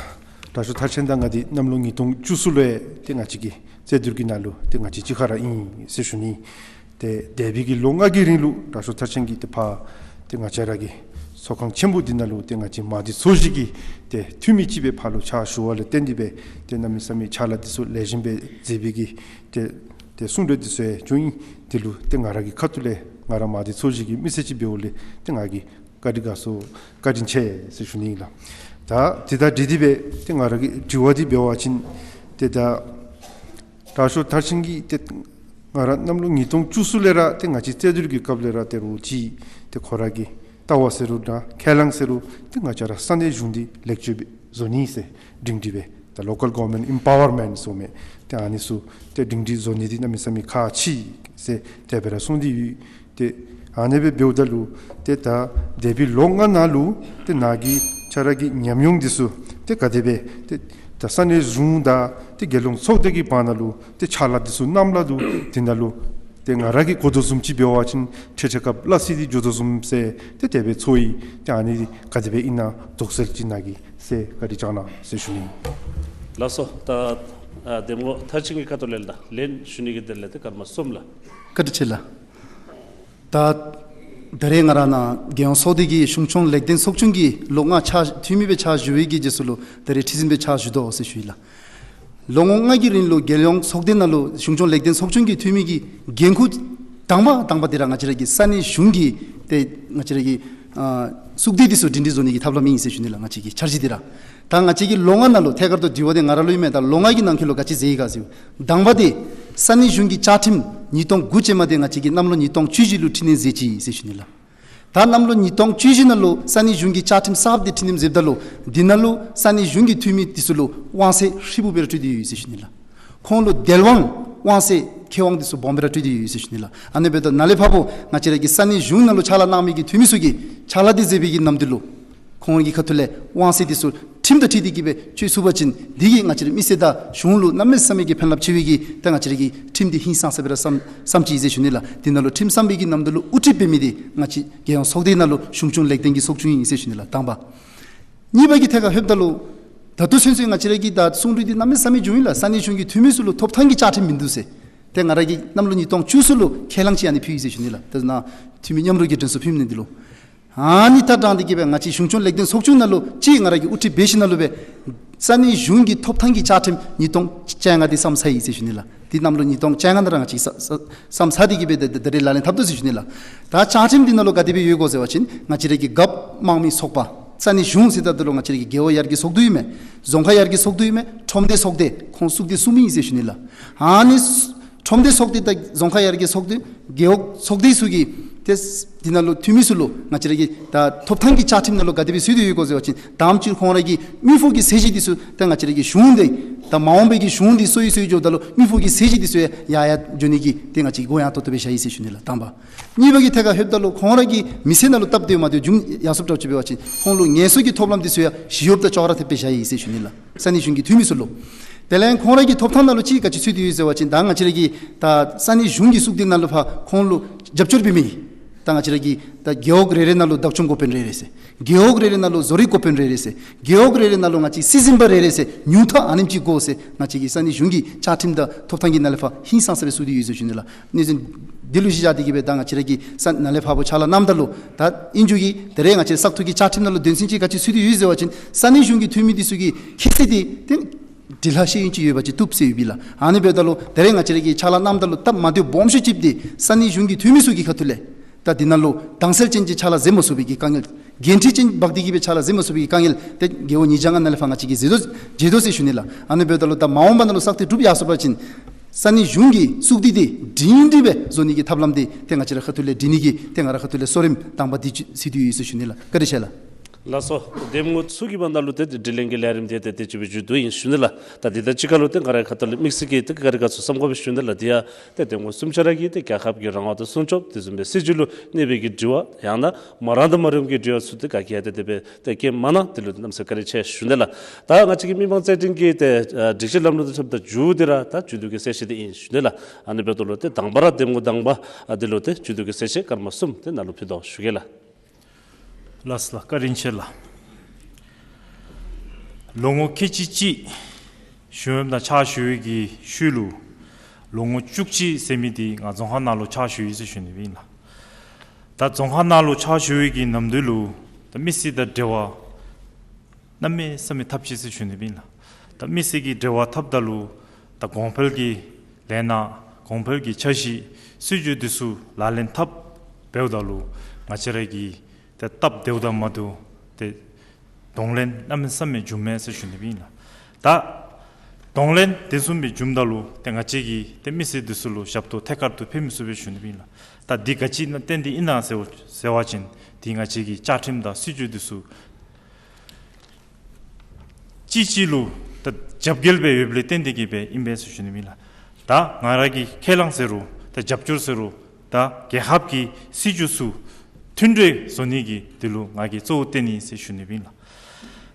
དྲག་ཤོས་མཐར་ཕྱིན་ད་ང་འདི་གནམ་ལོ་ཉིས་སྟོང་བཅུ་གསུམ་ལུ་ཏེ་ང་བཅས་ཀྱི་རྩོད་བསྡུར་གྱི་ནང་ལུ་ཏེ་ང་བཅས་གཅིག་ཁར་ར་ཨིན་ཟེར་ཞུ་ནི། ཏེ་འདས་པའི་གི་ལོ་ལྔ་གི་རིང་ལུ་དྲག་ཤོས་མཐར་ཕྱིན་གྱིས་ཏེ་ཕར་ཏེ་ང་བཅས་ར་གི་ཚོགས་ཁང་ཆེན་པོ་འདི་ནང་ལུ་ཏེ་ང་བཅས་མང་སྡེ་ཚོ་བཞི་གི་ཏེ་འཐུས་མི་ཅིག་སྦེ་ཕར་ལུ་ཕྱག་ཞུ་བ་ལས་བརྟེན་ཏེ་སྦེ་ཏེ་གནམ་མེད་ས་མེད་ཕྱག་ལཱ་འདི་ཚུ་ལེགས་ཤོམ་སྦེ་མཛད་པའི་གི་ཏེ་ཏེ་གསུང་གྲོས་འདི་ཚུ་ཡང་བྱུང་ཡི། དེ་ལུ་ཏེ་ང་ར་གི་ཁ་ཐུག་ལས་ང་ར་མང་སྡེ་ཚོ་བཞི་གི་མི་སེར་ཅིག་འབདཝ་ལས་ཏེ་ང་གིས་བཀའ་དྲིན་དགའ་ཚོར་བཀའ་དྲིན་ཆེ་ཟེར་ཞུ་ནི་ཨིན་ལགས། ད་དེ་དང་འབྲེལ་ཏེ་སྦེ་ཏེ་ང་ར་གི་དྲི་བ་འདི་འབད་བ་ཅིན་ཏེ་ད་དྲག་ཤོས་མཐར་ཕྱིན་གྱིས་ཏེ་ ང་ར་གནམ་ལོ་ཉིས་སྟོང་བཅུ་གསུམ་ལས་ར་ཏེ་ང་བཅས་རྩོད་བསྡུར་གྱི་སྐབས་ལས་ར་ཏེ་རོགས་ཅིག་ཏེ་ཁོ་ར་གི་ལྟ་བ་ཟེར་རུང་ད་ཁས་བླངས་ཟེར་རུང་ཏེ་ང་བཅས་ར་ས་གནས་གཞུང་འདི་ལེགས་བཅོས་བཟོ་ནི་ཟེར་སྒྲིང་སྒྲི་སྦེ་ད་local government empowerment ཟེར་མི་ཏེ་ཨ་ནི་ཚུ་ཏེ་སྒྲིང་སྒྲི་བཟོ་ནི་འདི་གནམ་མེད་ས་མེད་ཁག་ཆེ་ཟེར་དེ་སྦེ་ར་གསུངས་ཏེ་ཡོད། ཏེ་ཨ་ནི་སྦེ་འབདཝ་ད་ལུ་ཏེ་ད་འདས་པའི་ལོ་ལྔ་ནང་ལུ་ཏེ་ནཱ་གི་ཁྱོད་ར་གི་ཉམས་མྱོང་འདི་ཚུ་ཏེ་ག་དེ་སྦེ་ཏེ་ད་ས་གནས་གཞུང་དང་ཏེ་རྒྱལ་ཡོངས་ཚོགས་སྡེ་གི་བར་ན་ལུ་ཏེ་ཕྱག་ལཱ་འདི་ཚུ་གནངམ་ལགས་འདུག། དེ་ནང་ལུ་ཏེ་ང་ར་གིས་གོ་དོ་བཟུམ་ཅིག་འབད་བ་ཅིན་འཕྲལ་འཕྲལ་སྐབས་སླ་བསྲེ་སྟེ་འགྱོ་དོ་བཟུམ་ཟེར་ཏེ་དེ་སྦེ་ཚོར་ཡི། ཏེ་ཨ་ནི་ག་དེ་སྦེ་ཨིན་ན་དོགས་སེལ་ཅིག་ནཱ་གིས་ཟེར་བཀའ་དྲིན་བསྐྱང་གནང་ཟེར་ཞུ་ནི། ལགས་སོ། ད་ཨ་འདེམས་ངོ་མཐར་ཕྱིན་གྱི་ཁ་ཐུག་ལས་ད་ལན་ཞུ་ནི་གི་དེ་ལས་ཏེ་སྐར་མ་གསུམ་ལགས། བཀའ་དྲིན་ཆེ་ལགས། ད་ད་རེས་ང་ར་ནཱ་རྒྱལ་ཡོངས་ཚོགས་སྡེ་གི་གཞུང་སྐྱོང་ལེགས་ལྡན་ཚོགས་ཆུང་གི་ལོ་ལྔ་ཕྱག་འཐུས་མི་སྦེ་ཕྱག་ཞུ་བའི་གི་རྗེས་སུ་ལུ་ད་རེས་ཁྲི་འཛིན་སྦེ་ཕྱག་ཞུ་དོ་ཟེར་ཞུ་ཡི་ལགས། ལོ་ངོ་ལྔ་གི་རིང་ལུ་རྒྱལ་ཡོངས་ཚོགས་སྡེ་ནང་ལུ་གཞུང་སྐྱོང་ལེགས་ལྡན་ཚོགས་ཆུང་གི་འཐུས་མི་གི་འགན་ཁུར་དང་པ་དང་པ་འདི་ར་ང་བཅས་ར་གི་ས་གནས་གཞུང་གི་ཏེ་ང་བཅས་ར་གི་ཨ་གཙུག་སྡེ་འདི་ཚུ་སྒྲིང་སྒྲི་བཟོ་ནི་གི་ཐབས་ལམ་ཨིན་ཟེར་ཞུ་ནི་ལགས། ང་བཅས་ཀྱི་འཆར་གཞི་འདི་ར། ད་ང་བཅས་ཀྱིས་ལོ་ལྔ་ནང་ལུ་ཐད་ཀར་དུ་དྲི་བ་འདི་ང་ར་ལུ་ཨིན་མས། ད་ལོ་ལྔ་གི་ནང་འཁོད་ལུ་ག་ཅི་མཛད་ཡི་ག་ཟེར། དང་པ་འདི་ས་གནས་གཞུང་གི་བཅའ་ཁྲིམས་ཉིས་སྟོང་དགུ་ཅན་མ་འདི་ང་བཅས་ཀྱིས་གནམ་ལོ་ཉིས་སྟོང་བཅུ་བཞི་ལུ་འཕྲི་སྣོན་མཛད་ཅི་ཟེར་ཞུ་ནི་ལགས། ད་གནམ་ལོ་ཉིས་སྟོང་བཅུ་བཞི་ནང་ལུ་ས་གནས་གཞུང་གི་བཅའ་ཁྲིམས་གསརཔ་འདི་འཕྲི་སྣོན་མཛདཔ་ད་ལུ་འདི་ནང་ལུ་ས་གནས་གཞུང་གི་འཐུས་མི་འདི་ཚུ་ལུ་དབང་ཚད་ཧྲིལ་བུ་སྦེ་ར་སྤྲོད་དེ་ཡོད་ཟེར་ཞུ་ནི་ལགས། ཁོང་ལུ་དལ་དབང་དབང་ཚད་ཁེ་དབང་འདི་ཚུ་སྦོམ་སྦེ་ར་སྤྲོད་དེ་ཡོད་ཟེར་ཞུ་ནི་ལགས། ཨ་ནི་འབདཝ་ད་ནཱ་ལས་ཕར་ཕུ་ང་བཅས་ར་གི་ས་གནས་གཞུང་ནང་ལུ་ཕྱག་ལཱ་གནང་མི་གི་འཐུས་མི་ཚུ་གིས་ཕྱག་ལཱ་འདི་མཛད་པའི་གི་ནམ་དུས་ལུ་ཁོང་གི་ཁ་ཐུག་ལས་དབང་ཚད་འདི་ཚུ་ཁྲིམས་དང་འཁྲིལ་ཏེ་གི་སྦེ་སྤྱོད་ཚུགས་པ་ཅིན་འདི་གིས་ང་བཅས་ར་མི་སེར་དང་གཞུང་ལུ་གནམ་མེད་ས་མེད་ཀྱི་ཕན་རླབས་ཆེ་བའི་གི་ད་ང་བཅས་ར་གི་ཁྲིམས་འདི་ཧིང་སངས་ས་སྦེ་ར་བསམ་བསམ་ཅི་ཟེར་ཞུ་ནི་ལགས། འདི་ནང་ལུ་ཁྲིམས་བསམ་པའི་གི་ནམ་དུས་ལུ་དབུ་ཁྲིད་འབད་མི་འདི་ང་བཅས་རྒྱལ་ཡོངས་ཚོགས་སྡེ་ནང་ལུ་གཞུང་སྐྱོང་ལེགས་ལྡན་གྱི་ཚོགས་ཆུང་ཨིན་ཟེར་ཞུ་ནི་ལགས། དང་པ། གཉིས་པ་གི་ཐད་ཁར་ལྷོདཔ་ད་ལུ་ད་ལྟོ་ཚུན་ཚོད་ང་བཅས་ར་གི་ད་གསུང་གྲོས་འདི་གནམ་མེད་ས་མེད་བྱུང་ཡི་ལགས། ས་གནས་གཞུང་གི་འཐུས་མི་ཚུ་ལུ་ཐོབ་ཐང་གི་བཅའ་ཁྲིམས་མིན་འདུག་ཟེར། ཏེ་ང་ར་གིས་གནམ་ལོ་ཉིས་སྟོང་བཅུ་གསུམ་ལུ་ཁས་བླངས་ཅིག་ཨ་ནི་ཕུལ་ཡི་ཟེར་ཞུ་ནི་ལགས། ད་ནཱ་འཐུས་མི་མཉམ་རོགས་ཀྱི་དྲན་གསོ་ཕུལ་ནི་འདི་ལུ། ཨ་ནི་ད་དྲངས་ཏེ་གི་སྦེ་ང་བཅས་གཞུང་སྐྱོང་ལེགས་ལྡན་ཚོགས་ཆུང་ནང་ལུ་ཅིག་ང་ར་གིས་དབུ་ཁྲིད་འབད་ཞིནམ་ལས་སྦེ་ས་གནས་གཞུང་གི་ཐོབ་ཐང་གི་བཅའ་ཁྲིམས་ཉིས་སྟོང་བཅོ་ལྔ་འདི་བསམ་ཚར་ཡི་ཟེར་ཞུ་ནི་ལགས། འདི་གནམ་ལོ་ཉིས་སྟོང་བཅོ་ལྔ་ནང་ར་ང་བཅས་ས་ས་བསམ་ཚར་ཏེ་གི་སྦེ་ད་ད་ད་རེས་ལག་ལེན་འཐབ་དོ་ཟེར་ཞུ་ནི་ལགས། ད་བཅའ་ཁྲིམས་འདི་ནང་ལུ་ག་དེ་སྦེ་ཡོད་གོ་ཟེར་བ་ཅིན་ང་བཅས་ར་གི་རྒཔོ་དམངས་མི་ཚོགས་པ་ས་གནས་གཞུང་ཟེརཝ་ད་ལུ་ང་བཅས་ར་གི་རྒེད་འོག་ཡར་རྒྱས་ཚོགས་འདུ་ཨིན་མས། རྫོང་ཁག་ཡར་རྒྱས་ཚོགས་འདུ་ཨིན་མས། ཁྲོམ་སྡེ་ཚོགས་སྡེ་ཁོང་ཚུ་འདི་གསུམ་ཨིན་ཟེར་ཞུ་ནི་ལགས། ཨ་ནི་ཁྲོམ་སྡེ་ཚོགས་སྡེ་དང་རྫོང་ཁག་ཡར་རྒྱས་ཚོགས་སྡེ་རྒེད་འོག་ཚོགས་སྡེ་ཚུ་གི་ཏེ་འདི་ནང་ལུ་འཐུས་མི་ཚུ་ལུ་ང་བཅས་ར་གི་ད་ཐོབ་ཐང་གི་བཅའ་ཁྲིམས་ནང་ལུ་ག་དེ་སྦེ་ཚུད་དེ་ཡོད་གོ་ཟེར་བ་ཅིན་དང་པ་ཅིག་ཁོང་ར་གི་མི་ཕོགས་ཀྱི་ཚད་གཞི་འདི་ཚུ་ཏེ་ང་བཅས་ར་གི་གཞུང་འདི་ད་མ་འོངས་པའི་གི་གཞུང་འདི་གསོ་ཡི་གསོ་ཡི་འགྱོཝ་ད་ལུ་མི་ཕོགས་ཀྱི་ཚད་གཞི་འདི་ཚུ་ཡར་ཡར་འགྱོ་ནི་གི་ཏེ་ང་བཅས་ཀྱིས་གུ་ཡངས་ཏོག་ཏོ་སྦེ་བཞག་ཡི་ཟེར་ཞུ་ནི་ལགས། དང་པ། གཉིས་པ་གི་ཐད་ཁར་ལྷོདཔ་ད་ལུ་ཁོང་ར་གི་མི་སེར་ནང་ལུ་སྟབས་བདེ་མ་བདེ་བྱུང་ཡར་སོངམ་འདྲཝ་ཅིག་འབད་བ་ཅིན་ཁོང་ལུ་ངལ་གསོ་གི་ཐོབ་ལམ་འདི་ཚུ་ཡང་ཞི་གཡོགཔ་དང་ཅོག་ར་འཐདཔ་སྦེ་བཞག་ཡི་ཟེར་ཞུ་ནི་ལགས། ས་གནས་གཞུང་གི་འཐུས་མི་ཚུ་ལུ། དེ་ལས་ཁོང་ར་གི་ཐོབ་ཐང་ནང་ལུ་ཅིག་ག་ཅི་ཚུད་དེ་ཡོད་ཟེར་བ་ཅིན་ད་ང་བཅས་ར་གི་ད་ས་གནས་གཞུང་གི་གཙུག་སྡེ་ནང་ལུ་ཕར་ཁོང་ལུ་རྒྱབ་སྐྱོར་འབད་མི་ད་ང་བཅས་ར་གི་ད་རྒེད་འོག་རེ་རེ་ནང་ལུ་བདག་སྐྱོང་འགོ་དཔོན་རེ་རེ་ཟེར། རྒེད་འོག་རེ་རེ་ནང་ལུ་བཟོ་རིག་འགོ་དཔོན་རེ་རེ་ཟེར། རྒེད་འོག་རེ་རེ་ནང་ལུ་ང་བཅས་སྲིད་འཛིན་པ་རེ་རེ་ཟེར་ཉུང་མཐའ་ཨ་ནེམ་ཅིག་དགོ་ཟེར་ང་བཅས་ཀྱི་ས་གནས་གཞུང་གི་བཅའ་ཁྲིམས་དང་ཐོབ་ཐང་གི་ནང་ལས་ཕར་ཧིང་སངས་ས་སྦེ་བཙུགས་ཏེ་ཡོད་ཟེར་ཞུ་ནི་ལགས། ནི་ཟེར་འདི་ལུ་གཞི་བཞག་སྟེ་གི་སྦེ་ད་ང་བཅས་ར་གི་ས་ནཱ་ལས་ཕར་ཕྱག་ལཱ་གནངམ་ད་ལུ་ད་ཨིན་རྒྱུ་གི་ད་རེས་ང་བཅས་ས་ཐོག་གི་བཅའ་ཁྲིམས་ནང་ལུ་དོན་ཚན་ཅིག་ག་ཅི་ཚུད་དེ་ཡོད་ཟེར་བ་ཅིན་ས་གནས་གཞུང་གི་འཐུས་མི་འདི་ཚུ་གི་ཁྱད་ཚད་འདི་ཏེ་འབྲི་ལྷག་ཤེས་ཡོན་ཅིག་ཡོད་པ་ཅིན་བཏུབ་ཟེར་ཡོདཔ་ཨིན་ལགས། ཨ་ནི་འབདཝ་ད་ལུ་ད་རེས་ང་བཅས་ར་གི་ཕྱག་ལཱ་གནངམ་ད་ལུ་སྟབས་མ་བདེཝ་སྦོམ་ཤོས་ཅིག་འདི་ས་གནས་གཞུང་གི་འཐུས་མི་ཚུ་གི་ཁ་ཐུག་ལས་ད་འདི་ནང་ལུ་དྭངས་གསལ་ཅན་གྱི་ཕྱག་ལཱ་མཛད་མ་ཚུགས་པའི་གི་དཀའ་ངལ། འགན་འཁྲི་ཅན་འབག་སྟེ་གི་སྦེ་ཕྱག་ལཱ་མཛད་མ་ཚུགས་པའི་གི་དཀའ་ངལ་ཏེ་རྒེད་འོག་ཉིས་བརྒྱ་ལྔ་ནང་ལས་ཕར་ང་བཅས་ཀྱིས་མཇལ་དོ་མཇལ་དོ་ཟེར་ཞུ་ནི་ལགས། ཨ་ནི་འབདཝ་ད་ལུ་ད་མ་འོངས་པ་ནང་ལུ་སག་ཏེ་གྲུབ་ཡར་སོང་པ་ཅིན་ས་གནས་གཞུང་གི་གཙུག་སྡེ་འདི་སྒྲིང་སྒྲི་སྦེ་བཟོ་ནི་གི་ཐབས་ལམ་འདི་ཏེ་ང་བཅས་ར་ཁ་ཐུག་ལས་སྒྲིག་ནི་གི་ཏེ་ང་ར་ཁ་ཐུག་ལས་གསོལ་རིམ་དང་པ་འདི་ཅིག་ཚུད་དེ་ཡོད་ཟེར་ཞུ་ནི་ལགས། བཀའ་དྲིན་ཆེ་ལགས། ལགས་སོ། འདེམས་ངོ་ཚུ་གི་བར་ན་ལུ་ཏེ་དྲི་ལན་གྱི་ལས་རིམ་འདི་ཏེ་དེ་ཅིག་སྦེ་མཇུག་བསྡུ་ཡི་ཟེར་ཞུ་ནི་ལགས། ད་འདི་དང་གཅིག་ཁར་ལུ་ཏེ་ང་རའི་ཁ་ཐུག་ལས་དམིགས་བསལ་གྱི་ཏེ་ག་ར་ག་ཚུ་བསམ་དགོ་པས་ཟེར་ཞུ་ནི་ལགས། འདི་ཡང་ཏེ་འདེམས་ངོ་གསུམ་ཆ་ར་གིས་ཏེ་རྒྱལ་ཁབ་ཀྱི་རང་དབང་དང་སྲུང་སྐྱོབ་དེ་བཟུམ་སྦེ་སྲིད་བྱུས་ལུ་གནས་པའི་གི་དྲི་བ་ཡང་ན་མ་རང་དང་མ་རུང་གི་དྲི་བ་ཚུ་ཏེ་ག་གིས་ཡང་ཏེ་དེ་སྦེ་ཏེ་བཀོད་མ་གནང་། དེ་ལུ་ཏེ་གནམ་མེད་ས་མེད་བཀའ་དྲིན་ཆེ་ཞུ་ནི་ལགས། ད་ང་བཅས་ཀྱི་མི་མང་རྩོད་འགྲན་གྱི་ཏེ་ཨ་སྒྲིག་གཞི་ལམ་ལུགས་དང་འཁྲིལཝ་ད་མཇུག་འདི་ར་ད་མཇུག་བསྡུ་གི་གསལ་བཤད་འདི་ཨིན་ཞུ་ནི་ལགས། ཨ་ནི་འབདཝ་ད་ལུ་ཏེ་དང་པ་ར་འདེམས་ངོ་དང་པ་ཨ་འདི་ལུ་ཏེ་མཇུག་བསྡུ་གི་གསལ་བཤད་སྐར་མ་གསུམ་ཏེ་ནཱ་ལུ་ཕུལ་དོ་ཞུ་གེ་ལགས། ལགས་སོ་ལགས། བཀའ་དྲིན་ཆེ་ལགས། ལོ་ངོ་ཁལ་གཅིག་གཅིག་གཞུང་གཡོགཔ་ནང་ཕྱག་ཞུ་བའི་གི་ཤུལ་ལུ་ལོ་ངོ་བཅུ་གཅིག་ཟེར་མི་འདི་ང་རྫོང་ཁག་ནང་ལུ་ཕྱག་ཞུ་ཡི་ཟེར་ཞུ་ནི་སྦེ་ཨིན་ལགས། ད་རྫོང་ཁག་ནང་ལུ་ཕྱག་ཞུ་བའི་གི་ནམ་དུས་ལུ་ད་མི་སེར་དང་འབྲེལ་བ་གནམ་མེད་ས་མེད་འཐབ་ཅི་ཟེར་ཞུ་ནི་སྦེ་ཨིན་ལགས། ད་མི་སེར་གྱི་འབྲེལ་བ་འཐབ་ད་ལུ་ད་གོང་འཕེལ་གྱི་ལས་སྣ་གོང་འཕེལ་གྱི་འཆར་གཞི་སྲིད་བྱུས་འདི་ཚུ་ལག་ལེན་འཐབ་འབདཝ་ད་ལུ་ང་བཅས་ར་གི་ཏེ་སྟབས་བདེཝ་དང་མ་བདེཝ་ཏེ་གདོང་ལེན་གནམ་མེད་ས་མེད་བྱུངམ་མས་ཟེར་ཞུ་ནི་སྦེ་ཨིན་ལགས། ད་ གདོང་ལེན་དེ་བཟུམ་སྦེ་བྱུངམ་ད་ལུ་ཏེ་ང་བཅས་ཀྱིས་ཏེ་མི་སེར་འདི་ཚུ་ལུ་ཞབས་ཏོག་ཐད་ཀར་དུ་ཕན་མི་ཚུགས་པས་ཞུ་ནི་ཨིན་ལགས། ད་འདི་ག་ཅི་ནང་བརྟེན་ཏེ་ཨིན་ན་ཟེར་ཟེར་བ་ཅིན་ཏེ་ང་བཅས་ཀྱི་བཅའ་ཁྲིམས་དང་སྲིད་བྱུས་འདི་ཚུ་གཅིག་གཅིག་ལུ་ད་རྒྱབ་འགལ་སྦེ་ཡོདཔ་ལས་བརྟེན་ཏེ་གིས་སྦེ་ཨིན་པས་ཟེར་ཞུ་ནི་ཨིན་ལགས། ད་ང་ར་གིས་ཁས་བླངས་ཟེར་རུང་ད་རྒྱབ་སྐྱོར་ཟེར་རུང་ད་རྒྱལ་ཁབ་ཀྱི་སྲིད་བྱུས་ཚུ་མཐུན་སྒྲིལ་བཟོ་ནི་གི་འདི་ལུ་ང་གིས་གཙོ་བོ་བཏོན་ནི་ཟེར་ཞུ་ནི་ཨིན་ལགས།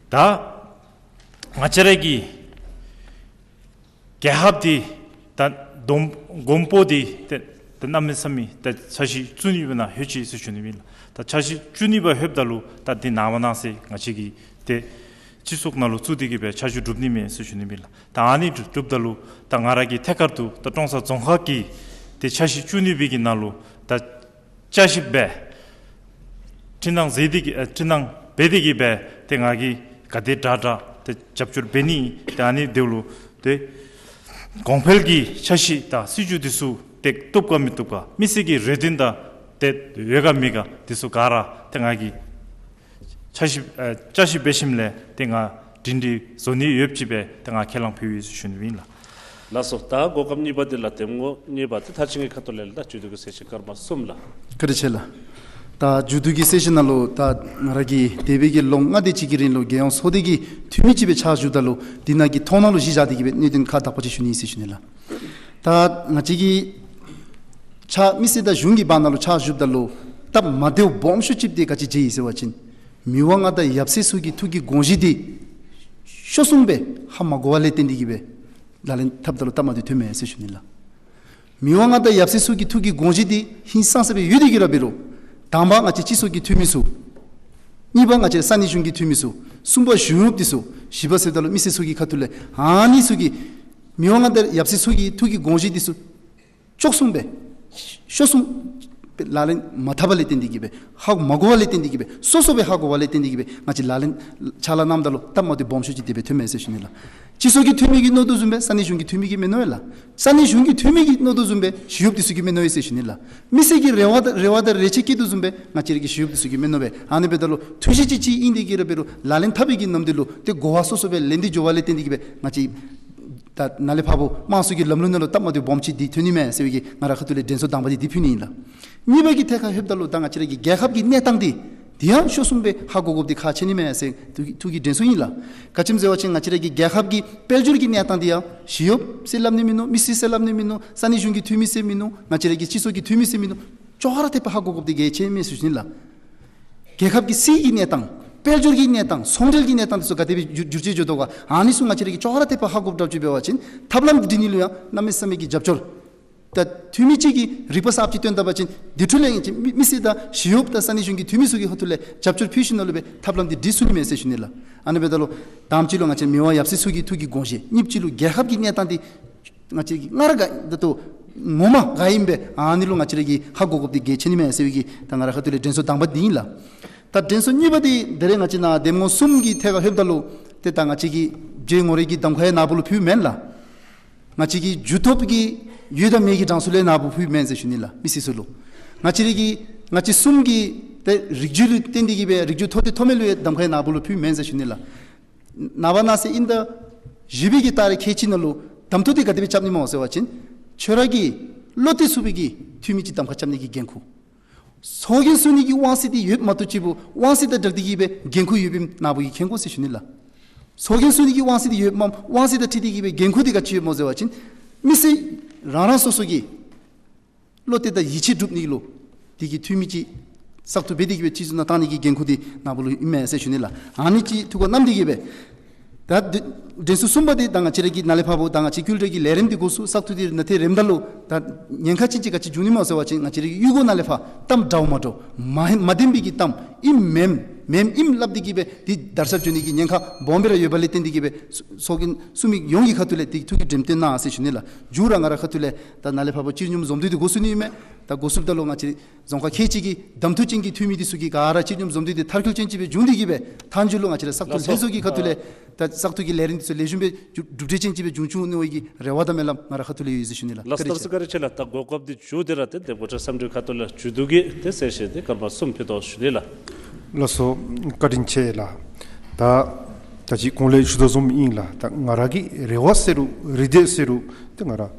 ད་ང་བཅས་ར་གི་རྒྱལ་ཁབ་འདི་ད་དོམ་གོམ་པོ་འདི་ད་ད་གནམ་མེད་ས་མེད་ད་འཆར་གཞི་བཅུ་གཉིས་པ་ནང་ལྷོད་ཅི་ཟེར་ཞུ་ནི་ཨིན་ལགས། ད་འཆར་གཞི་བཅུ་གཉིས་པ་ལྷོདཔ་ད་ལུ་ད་འདི་ནངས་པ་གནངས་ཚེ་ང་བཅས་ཀྱིས་ཏེ་སྤྱི་ཚོགས་ནང་ལུ་བཙུགས་ཏེ་གིས་སྦེ་འཆར་གཞི་སྒྲུབ་ནི་མས་ཟེར་ཞུ་ནི་ཨིན་ལགས། ད་ཨ་ནི་སྒྲུབ་སྒྲུབཔ་ད་ལུ་ད་ང་ར་གིས་ཐད་ཀར་དུ་ད་ཀྲོང་གསར་རྫོང་ཁག་གི་ཏེ་འཆར་གཞི་བཅུ་གཉིས་པའི་གི་ནང་ལུ་ད་བསྐྱར་ཞིབ་འབད་འཕྲི་སྣང་མཛད་དེ་གིས་ཨ་འཕྲི་སྣང་འབད་དེ་གིས་སྦེ་ཏེ་ང་གིས་ག་དེ་དྲག་དྲག་ཏེ་རྒྱབ་སྐྱོར་འབད་ནི་ཏེ་ཨ་ནི་འདི་ལུ་ཏེ་གོང་འཕེལ་གྱི་འཆར་གཞི་དང་སྲིད་བྱུས་འདི་ཚུ་ཏེ་བཏུབ་ག་མི་བཏུབ་ག་མི་སེར་གྱི་རེ་འདུན་དང་ཏེ་ཡོད་ག་མེད་ག་འདི་ཚུ་ག་ར་ཏེ་ང་གིས་འཆར་གཞི་ཨ་བསྐྱར་ཞིབ་འབད་ཞིནམ་ལས་ཏེ་ང་སྒྲིང་སྒྲིང་བཟོ་ནི་ཡོདཔ་ཅིག་སྦེ་ཏེ་ང་ཁས་བླངས་ཕུལ་ཡི་ཟེར་ཞུ་ནི་ཨིན་ལགས། ལགས་སོ། ད་གོ་སྐབས་གཉིས་པ་འདི་ལགས་འདེམས་ངོ་གཉིས་པ་འདི་མཐར་ཕྱིན་གྱི་ཁ་ཐུག་ལས་ལགས་མཇུག་བསྡུ་གི་གསལ་བཤད་སྐར་མ་གསུམ་ལགས། བཀའ་དྲིན་ཆེ་ལགས། ད་མཇུག་བསྡུ་གི་གསལ་བཤད་ནང་ལུ་ད་ང་ར་གིས་འདས་པའི་གི་ལོ་ལྔ་དེ་ཅིག་གི་རིང་ལུ་རྒྱལ་ཡོངས་ཚོགས་སྡེ་གི་འཐུས་མི་ཅིག་སྦེ་ཕྱག་ཞུཝ་ད་ལུ་འདི་ནང་གི་མཐོང་སྣང་ལུ་གཞི་བཞག་སྟེ་གིས་སྦེ་གནད་དོན་ཁག་དག་པ་ཅིག་ཞུ་ནི་ཟེར་ཞུ་ནི་ལགས། ད་ང་བཅས་ཀྱིས་ཕྱག་མི་སེར་དང་གཞུང་གི་བར་ན་ལུ་ཕྱག་ཞུཝ་ད་ལུ་སྟབས་མ་བདེཝ་སྦོམ་ཤོས་ཅིག་འདི་ག་ཅི་མཇལ་ཡི་ཟེར་བ་ཅིན་མི་དབང་མངའ་བདག་ཡབ་སྲས་ཚུ་གི་ཐུགས་ཀྱི་དགོངས་གཞི་འདི་ཤོར་སོང་སྦེ་ཧ་མ་གོ་བ་ལས་བརྟེན་ཏེ་གིས་སྦེ་ལག་ལེན་འཐབ་ད་ལུ་སྟབས་མ་བདེཝ་ཐོནམ་མས་ཟེར་ཞུ་ནི་ལགས། མི་དབང་མངའ་བདག་ཡབ་སྲས་ཚུ་གི་ཐུགས་ཀྱི་དགོངས་གཞི་འདི་ཧིང་སངས་ས་སྦེ་ཡོད་དེ་གིས་ར་འབད་རུང་དང་པ་ང་བཅས་སྤྱི་ཚོགས་ཀྱི་འཐུས་མི་ཚུ། གཉིས་པ་ང་བཅས་ས་གནས་གཞུང་གི་འཐུས་མི་ཚུ། གསུམ་པ་གཞུང་གཡོགཔ་འདི་ཚུ། བཞི་པ་ཟེརཝ་ད་ལུ་མི་སེར་ཚུ་གི་ཁ་ཐུག་ལས་ཨ་ནི་ཚུ་གིས་མི་དབང་མངའ་བདག་ཡབ་སྲས་ཚུ་གི་ཐུགས་ཀྱི་དགོངས་གཞི་འདི་ཚུ་བཅོལ་སོང་སྦེ་ཤོར་སོང་སྦེ་ལག་ལེན་མ་འཐབ་པ་ལས་བརྟེན་ཏེ་གིས་སྦེ་ཧ་མ་གོ་བ་ལས་བརྟེན་ཏེ་གིས་སྦེ་སོ་སོ་སྦེ་ཧ་གོ་བ་ལས་བརྟེན་ཏེ་གིས་སྦེ་ང་བཅས་ལག་ལེན་ཕྱག་ལཱ་གནངམ་ད་ལུ་སྟབས་མ་བདེཝ་སྦོམ་ཤོས་ཅིག་དེ་སྦེ་ཐོནམ་མས་ཟེར་ཞུ་ནི་ལགས། སྤྱི་ཚོགས་ཀྱི་འཐུས་མི་གིས་མནོ་དོ་བཟུམ་སྦེ་ས་གནས་གཞུང་གི་འཐུས་མི་གིས་མི་མནོ་བས་ལགས། ས་གནས་གཞུང་གི་འཐུས་མི་གིས་མནོ་དོ་བཟུམ་སྦེ་གཞུང་གཡོགཔ་འདི་ཚུ་གིས་མི་མནོ་བས་ཟེར་ཞུ་ནི་ལགས། མི་སེར་གྱི་རེ་བ་དང་རེ་བ་དང་རེ་ཆེ་བསྐྱེད་དོ་བཟུམ་སྦེ་ང་བཅས་ར་གི་གཞུང་གཡོགཔ་འདི་ཚུ་གིས་མི་མནོ་བས། ཨ་ནི་འབདཝ་ད་ལུ་ཐུགས་བཞེད་ཅིག་ཅིག་ཨིན་དེ་གིས་ར་འབད་རུང་ལག་ལེན་འཐབ་པའི་གི་ནམ་དུས་ལུ་ཏེ་གོ་བ་སོ་སོ་སྦེ་ལེན་ཏེ་འགྱོ་བ་ལས་བརྟེན་ཏེ་གིས་སྦེ་ང་བཅས་ད་ནཱ་ལས་ཕར་བུ་དམངས་གཙོ་གི་ལམ་ལུགས་ནང་ལུ་སྟབས་མ་བདེཝ་སྦོམ་ཅིག་འདི་ཐོན་ནི་མས་ཟེར་བའི་གི་ང་ར་ཁ་ཐུག་ལས་དྲན་གསོ་དང་པ་འདི་འདི་ཕུལ་ནི་ཨིན་ལགས། གཉིས་པ་གི་ཐད་ཁར་ལྷོདཔ་ད་ལུ་ད་ང་བཅས་ར་གི་རྒྱལ་ཁབ་ཀྱི་གནས་སྟངས་འདི་འདི་ཡང་ཤོར་སོང་སྦེ་ཧ་གོ་དགོཔ་འདི་ཁག་ཆེ་ནི་མས་ཟེར་ཐུགས་ཀྱི་ཐུགས་ཀྱི་དྲན་གསོ་ཨིན་ལགས། ག་ཅི་སྨོ་ཟེར་བ་ཅིན་ང་བཅས་ར་གི་རྒྱལ་ཁབ་ཀྱི་དཔལ་འབྱོར་གྱི་གནས་སྟངས་འདི་ཡང་གཞུང་གཡོགཔ་ཟེར་སླབ་ནི་མིན་འདུག། མི་སེར་ཟེར་སླབ་ནི་མིན་འདུག། ས་གནས་གཞུང་གི་འཐུས་མི་ཟེར་མིན་འདུག། ང་བཅས་ར་གི་སྤྱི་ཚོགས་ཀྱི་འཐུས་མི་ཟེར་མིན་འདུག། ཅོག་ར་འཐདཔ་ཧ་གོ་དགོཔ་འདི་གལ་ཆེ་མས་ཟེར་ཞུ་ནི་ལགས། རྒྱལ་ཁབ་ཀྱི་སྲིད་ཀྱི་གནས་སྟངས་དཔལ་འབྱོར་གྱི་གནས་སྟངས་ཚོང་འབྲེལ་གྱི་གནས་སྟངས་འདི་ཚུ་ག་དེ་སྦེ་འགྱུར་འགྱུར་བཅོས་འགྱོ་དོ་ག་ཨ་ནི་ཚུ་ང་བཅས་ར་གིས་ཅོག་ར་འཐདཔ་ཧ་གོ་དགོཔ་འདྲཝ་ཅིག་འབད་བ་ཅིན་ཐབས་ལམ་འདི་སྒྲིག་ནི་ལུ་ཡང་གནམ་མེད་ས་མེད་ཀྱི་རྒྱབ་སྐྱོར། ད་འཐུས་མི་གཅིག་གིས་རིག་པ་གསརཔ་ཅིག་བཏོན་ད་པ་ཅིན་དེ་འཕྲོ་ལས་ཡང་ཅིག་མི་མི་སེར་དང་གཞུང་གཡོགཔ་དང་ས་གནས་གཞུང་གི་འཐུས་མི་ཚུ་གི་ཧོངས་ལས་རྒྱབ་སྐྱོར་ཕུལ་ཞིནམ་ལས་སྦེ་ཐབས་ལམ་འདི་སྒྲིག་ཚུགས་ནི་མས་ཟེར་ཞུ་ནི་ལགས། ཨ་ནི་འབདཝ་ད་ལུ་དང་པ་ཅིག་ལུ་ང་བཅས་མི་དབང་ཡབ་སྲས་ཚུ་གི་ཐུགས་ཀྱི་དགོངས་བཞེད། གཉིས་པ་ཅིག་ལུ་རྒྱལ་ཁབ་ཀྱི་གནས་སྟངས་འདི་ང་བཅས་ཀྱིས་སྔར་ག་ད་ལྟོ་ངོ་མ་ག་ཨིནམ་སྦེ་ཨ་ནི་ལུ་ང་བཅས་ར་གིས་ཧ་གོ་དགོཔ་འདི་གལ་ཆེ་ནི་མས་ཟེར་བའི་གི་ད་ང་ར་ཁ་ཐུག་ལས་དྲན་གསོ་དང་པ་འདི་ཨིན་ལགས། ད་དྲན་གསོ་གཉིས་པ་འདི་ད་རེས་ང་བཅས་ནཱ་འདེམས་ངོ་གསུམ་གྱི་ཐད་ཁར་ལྷོདཔ་ད་ལུ་ཏེ་ད་ང་བཅས་ཀྱིས་བརྗེད་ངོ་རེ་གི་གདམ་ཁ་ཡང་ནཱ་བུ་ལུ་ཕུལཝ་མེན་ལགས། ང་བཅས་ཀྱི་མཇུག་ཐོག་གི་ཡོད་དང་མེད་ཀྱི་གྲངས་སུ་ལས་ནཱ་བུ་ཕུལཝ་མེན་ཟེར་ཞུ་ནི་ལགས། མི་སེར་ཚུ་ལུ་ང་བཅས་ར་གི་ང་བཅས་གསུམ་གྱི་ཏེ་རིགས་རྒྱུད་ལུ་བརྟེན་ཏེ་གིས་སྦེ་རིགས་རྒྱུད་མཐོ་ཏེ་མཐོ་དམན་ལུ་ཡང་གདམ་ཁ་ཡང་ནཱ་བུ་ལུ་ཕུལཝ་མེན་ཟེར་ཞུ་ནི་ལགས། ནངས་པ་གནངས་ཚེ་ཨིན་ད་བཞི་པའི་གི་ཏ་རིག་ཁལ་གཅིག་ནང་ལུ་གདམ་འཐུ་འདི་ག་དེ་སྦེ་རྐྱབ་ནི་སྨོ་ཟེར་བ་ཅིན་ཁྱོད་ར་གི་བློ་གཏད་ཚུགས་པའི་གི་འཐུས་མི་ཅིག་གདམ་ཁ་རྐྱབ་ནི་གི་འགན་ཁུར། ཚོགས་རྒྱན་བཙུགས་ནི་གི་དབང་ཚད་འདི་ཡོདཔ་མ་གཏོགས་ཅིག་པོ་དབང་ཚད་དང་སྦྲགས་ཏེ་གིས་སྦེ་འགན་ཁུར་ཡོདཔ་ཨིནམ་ནཱ་བུ་གིས་མཁྱེན་དགོ་ཟེར་ཞུ་ནི་ལགས། ཚོགས་རྒྱན་བཙུགས་ནི་གི་དབང་ཚད་འདི་ཡོདཔ་མས། དབང་ཚད་དང་འཁྲིལ་ཏེ་གིས་སྦེ་འགན་ཁུར་འདི་ག་ཅི་ཡོདཔ་སྨོ་ཟེར་བ་ཅིན་མི་སེར་རང་རང་སོ་སོ་གི་བློ་གཏད་དང་ཡིད་ཆེས་སྒྲུབ་ནི་ལུ་དེ་གི་འཐུས་མི་ཅིག་བཙག་འཐུ་འབད་དེ་གིས་སྦེ་སྤྱི་ཚོགས་ནང་བཏང་ནི་གི་འགན་ཁུར་འདི་ནཱ་བུ་ལུ་ཨིན་མས་ཟེར་ཞུ་ནི་ལགས། ཨ་ནི་ཅིག་ཐུགས་ཁར་བསྣམས་ཏེ་གིས་སྦེ་ད་དེ་དྲན་གསོ་གསུམ་པ་འདི་ད་ང་བཅས་ར་གི་ནཱ་ལས་ཕར་བུ་ད་ང་བཅས་ཀུན་ར་གི་ལས་རིམ་འདི་འགོ་བཙུགས་བཙག་འཐུ་འདི་ནང་ཏེ་རནམ་ད་ལུ་ད་ཉེན་ཁ་ཅན་ཅིག་ག་ཅི་འབྱུང་ནི་སྨོ་ཟེར་བ་ཅིན་ང་བཅས་ར་གི་གཡུས་སྒོ་ནང་ལས་ཕར་གཏམ་འདྲཝ་མ་འདྲཝ་མ་མ་བདེན་པའི་གི་གཏམ་ཨིནམ་མེནམ་མེནམ་ཨིནམ་སླབ་སྟེ་གིས་སྦེ་འདི་དར་ཁྱབ་འགྱོ་ནི་གི་ཉེན་ཁ་སྦོམ་སྦེ་ར་ཡོདཔ་ལས་བརྟེན་ཏེ་གིས་སྦེ་ཚོགས་རྒྱན་བཙུགས་མི་ཡོངས་ཀྱི་ཁ་ཐུག་ལས་དེ་ཐུགས་ཀྱི་འགྲེམས་སྟོན་གནང་ཟེར་ཞུ་ནི་ལགས། མཇུག་ར་ང་ར་ཁ་ཐུག་ལས་ད་ནཱ་ལས་ཕར་བུ་སྤྱི་སྙོམས་འཛོམས་འདུ་འདི་འགོ་བཙུགས་ནི་ཨིན་མས། ད་འགོ་བཙུགསཔ་ད་ལུ་ང་བཅས་རྫོང་ཁག་ཁལ་གཅིག་གི་གདམ་འཐུ་ཅན་གྱི་འཐུས་མི་འདི་ཚུ་གིས་ག་ར་སྤྱི་སྙོམས་འཛོམས་འདུ་འདི་མཐར་འཁྱོལ་ཅན་ཅིག་སྦེ་འབྱུང་སྟེ་གིས་སྦེ་མཐའ་མཇུག་ལུ་ང་བཅས་ར་བཙག་འཐུ་ལྷན་ཚོགས་ཀྱི་ཁ་ཐུག་ལས་ད་བཙག་འཐུ་གི་ལས་རིམ་འདི་ཚུ་ལེགས་ཤོམ་སྦེ་འགྲུབ་འགྲུབ་འབྲས་ཅན་ཅིག་སྦེ་འབྱུང་འབྱུང་ནི་བའི་གི་རེ་བ་དང་སྨོན་ལམ་ང་ར་ཁ་ཐུག་ལས་ཡོད་ཟེར་ཞུ་ནི་ལགས། ལགས་སོ། བཀའ་དྲིན་ཆེ་ལགས། ད་གོ་སྐབས་འདི་མཇུག་འདི་ར་ཏེ་འདེམས་བསྐོ་བཀྲ་བསམ་འགྲུབ་ཁ་ཐུག་ལས་མཇུག་བསྡུ་གི་ཏེ་གསལ་བཤད་འདི་སྐར་མ་གསུམ་ཕུལ་དོ་ཞུ་ནི་ལགས། ལགས་སོ། བཀའ་དྲིན་ཆེ་ལགས། ད་ ད་ཅི་གོང་ལས་ཞུ་དོ་བཟུམ་ཨིན་ལགས། ད་ང་ར་གི་རེ་བ་ཟེར་རུང་རེ་འདོད་ཟེར་རུང་ཏེ་ང་ར་